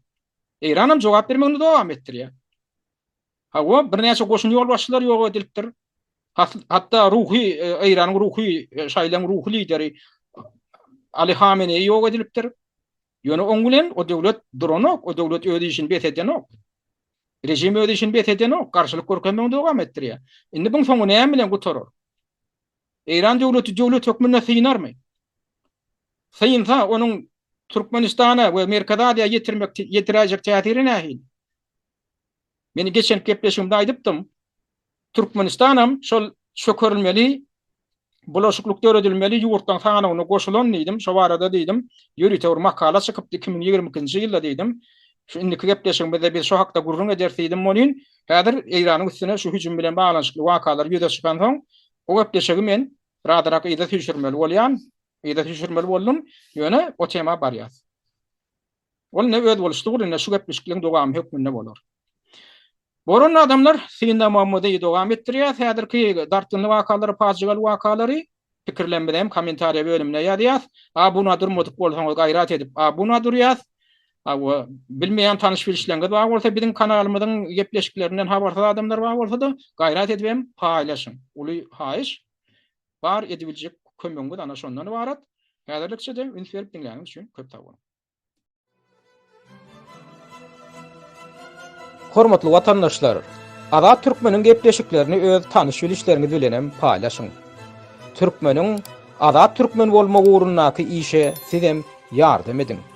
Eýranam jogap bermegini dowam etdirýär. Hawa, birnäçe goşun ýolbaşçylary ýok edilipdir. Hatda ruhy Eýranyň ruhy şaýlaň ruhy lideri Ali Hameneýi ýok edilipdir. Ýöne oň bilen o döwlet duranok, o döwlet öz işini bes edenok. Režim öz işini bes edenok, garşylyk görkezmegini dowam etdirýär. Indi buň soňy näme bilen gutarar? Eýran döwleti döwlet hökmünde synarmy? Synsa, onuň Türkmenistana we Merkezi Aziýa ýetirmek ýetiräýjek täsiri nähili? Men geçen gepleşigimde aýdypdym. Türkmenistanam şol çökerilmeli, bulaşyklyk döredilmeli ýurtlaryň sanawyna goşulan diýdim. Şo barada diýdim, ýörite bir makala çykypdy 2022-nji ýylda diýdim. Şu indiki gepleşigimizde biz şo hakda gürrüň ederis diýdim welin, häzir Eýranyň üstüne şu hüjüm bilen baglanyşykly wakalar ýüze çykansoň, o gepleşigi men birazrak yza süýşürmeli bolýan, yza süýşürmeli boldum. Ýöne o tema barýas. Ol ine özboluşly bir ine şu gepleşikleň dowamy hökmünde bolar. Boran adamlar synlamamyzy dowam etdirýäs. Häzirki dartgynly wakalary, pajygaly wakalary pikirlerimizi hem kommentariýa bölümine ýazýas. Abuna durmadyk bolsaňyz gaýrat edip abuna durýas. Hawa, bilmeýän tanyş-bilişleriňiz bar bolsa biziň kanalymyzyň gepleşiklerinden habarsyz adamlar bar bolsa-da gaýrat edip hem paýlaşyň. Uly haýyş. Bar edibiljek kömegiňiz ana şondan ybarat. Häzirlikçe-de üns berip diňläniňiz üçin köp sag boluň. Hormatly watandaşlar! Azat Türkmeniň gepleşiklerini öz tanyş-bilişleriňiz bilenem paýlaşyň. Türkmeniň Azat Türkmen bolmagy ugrundaky işe sizem ýardam ediň.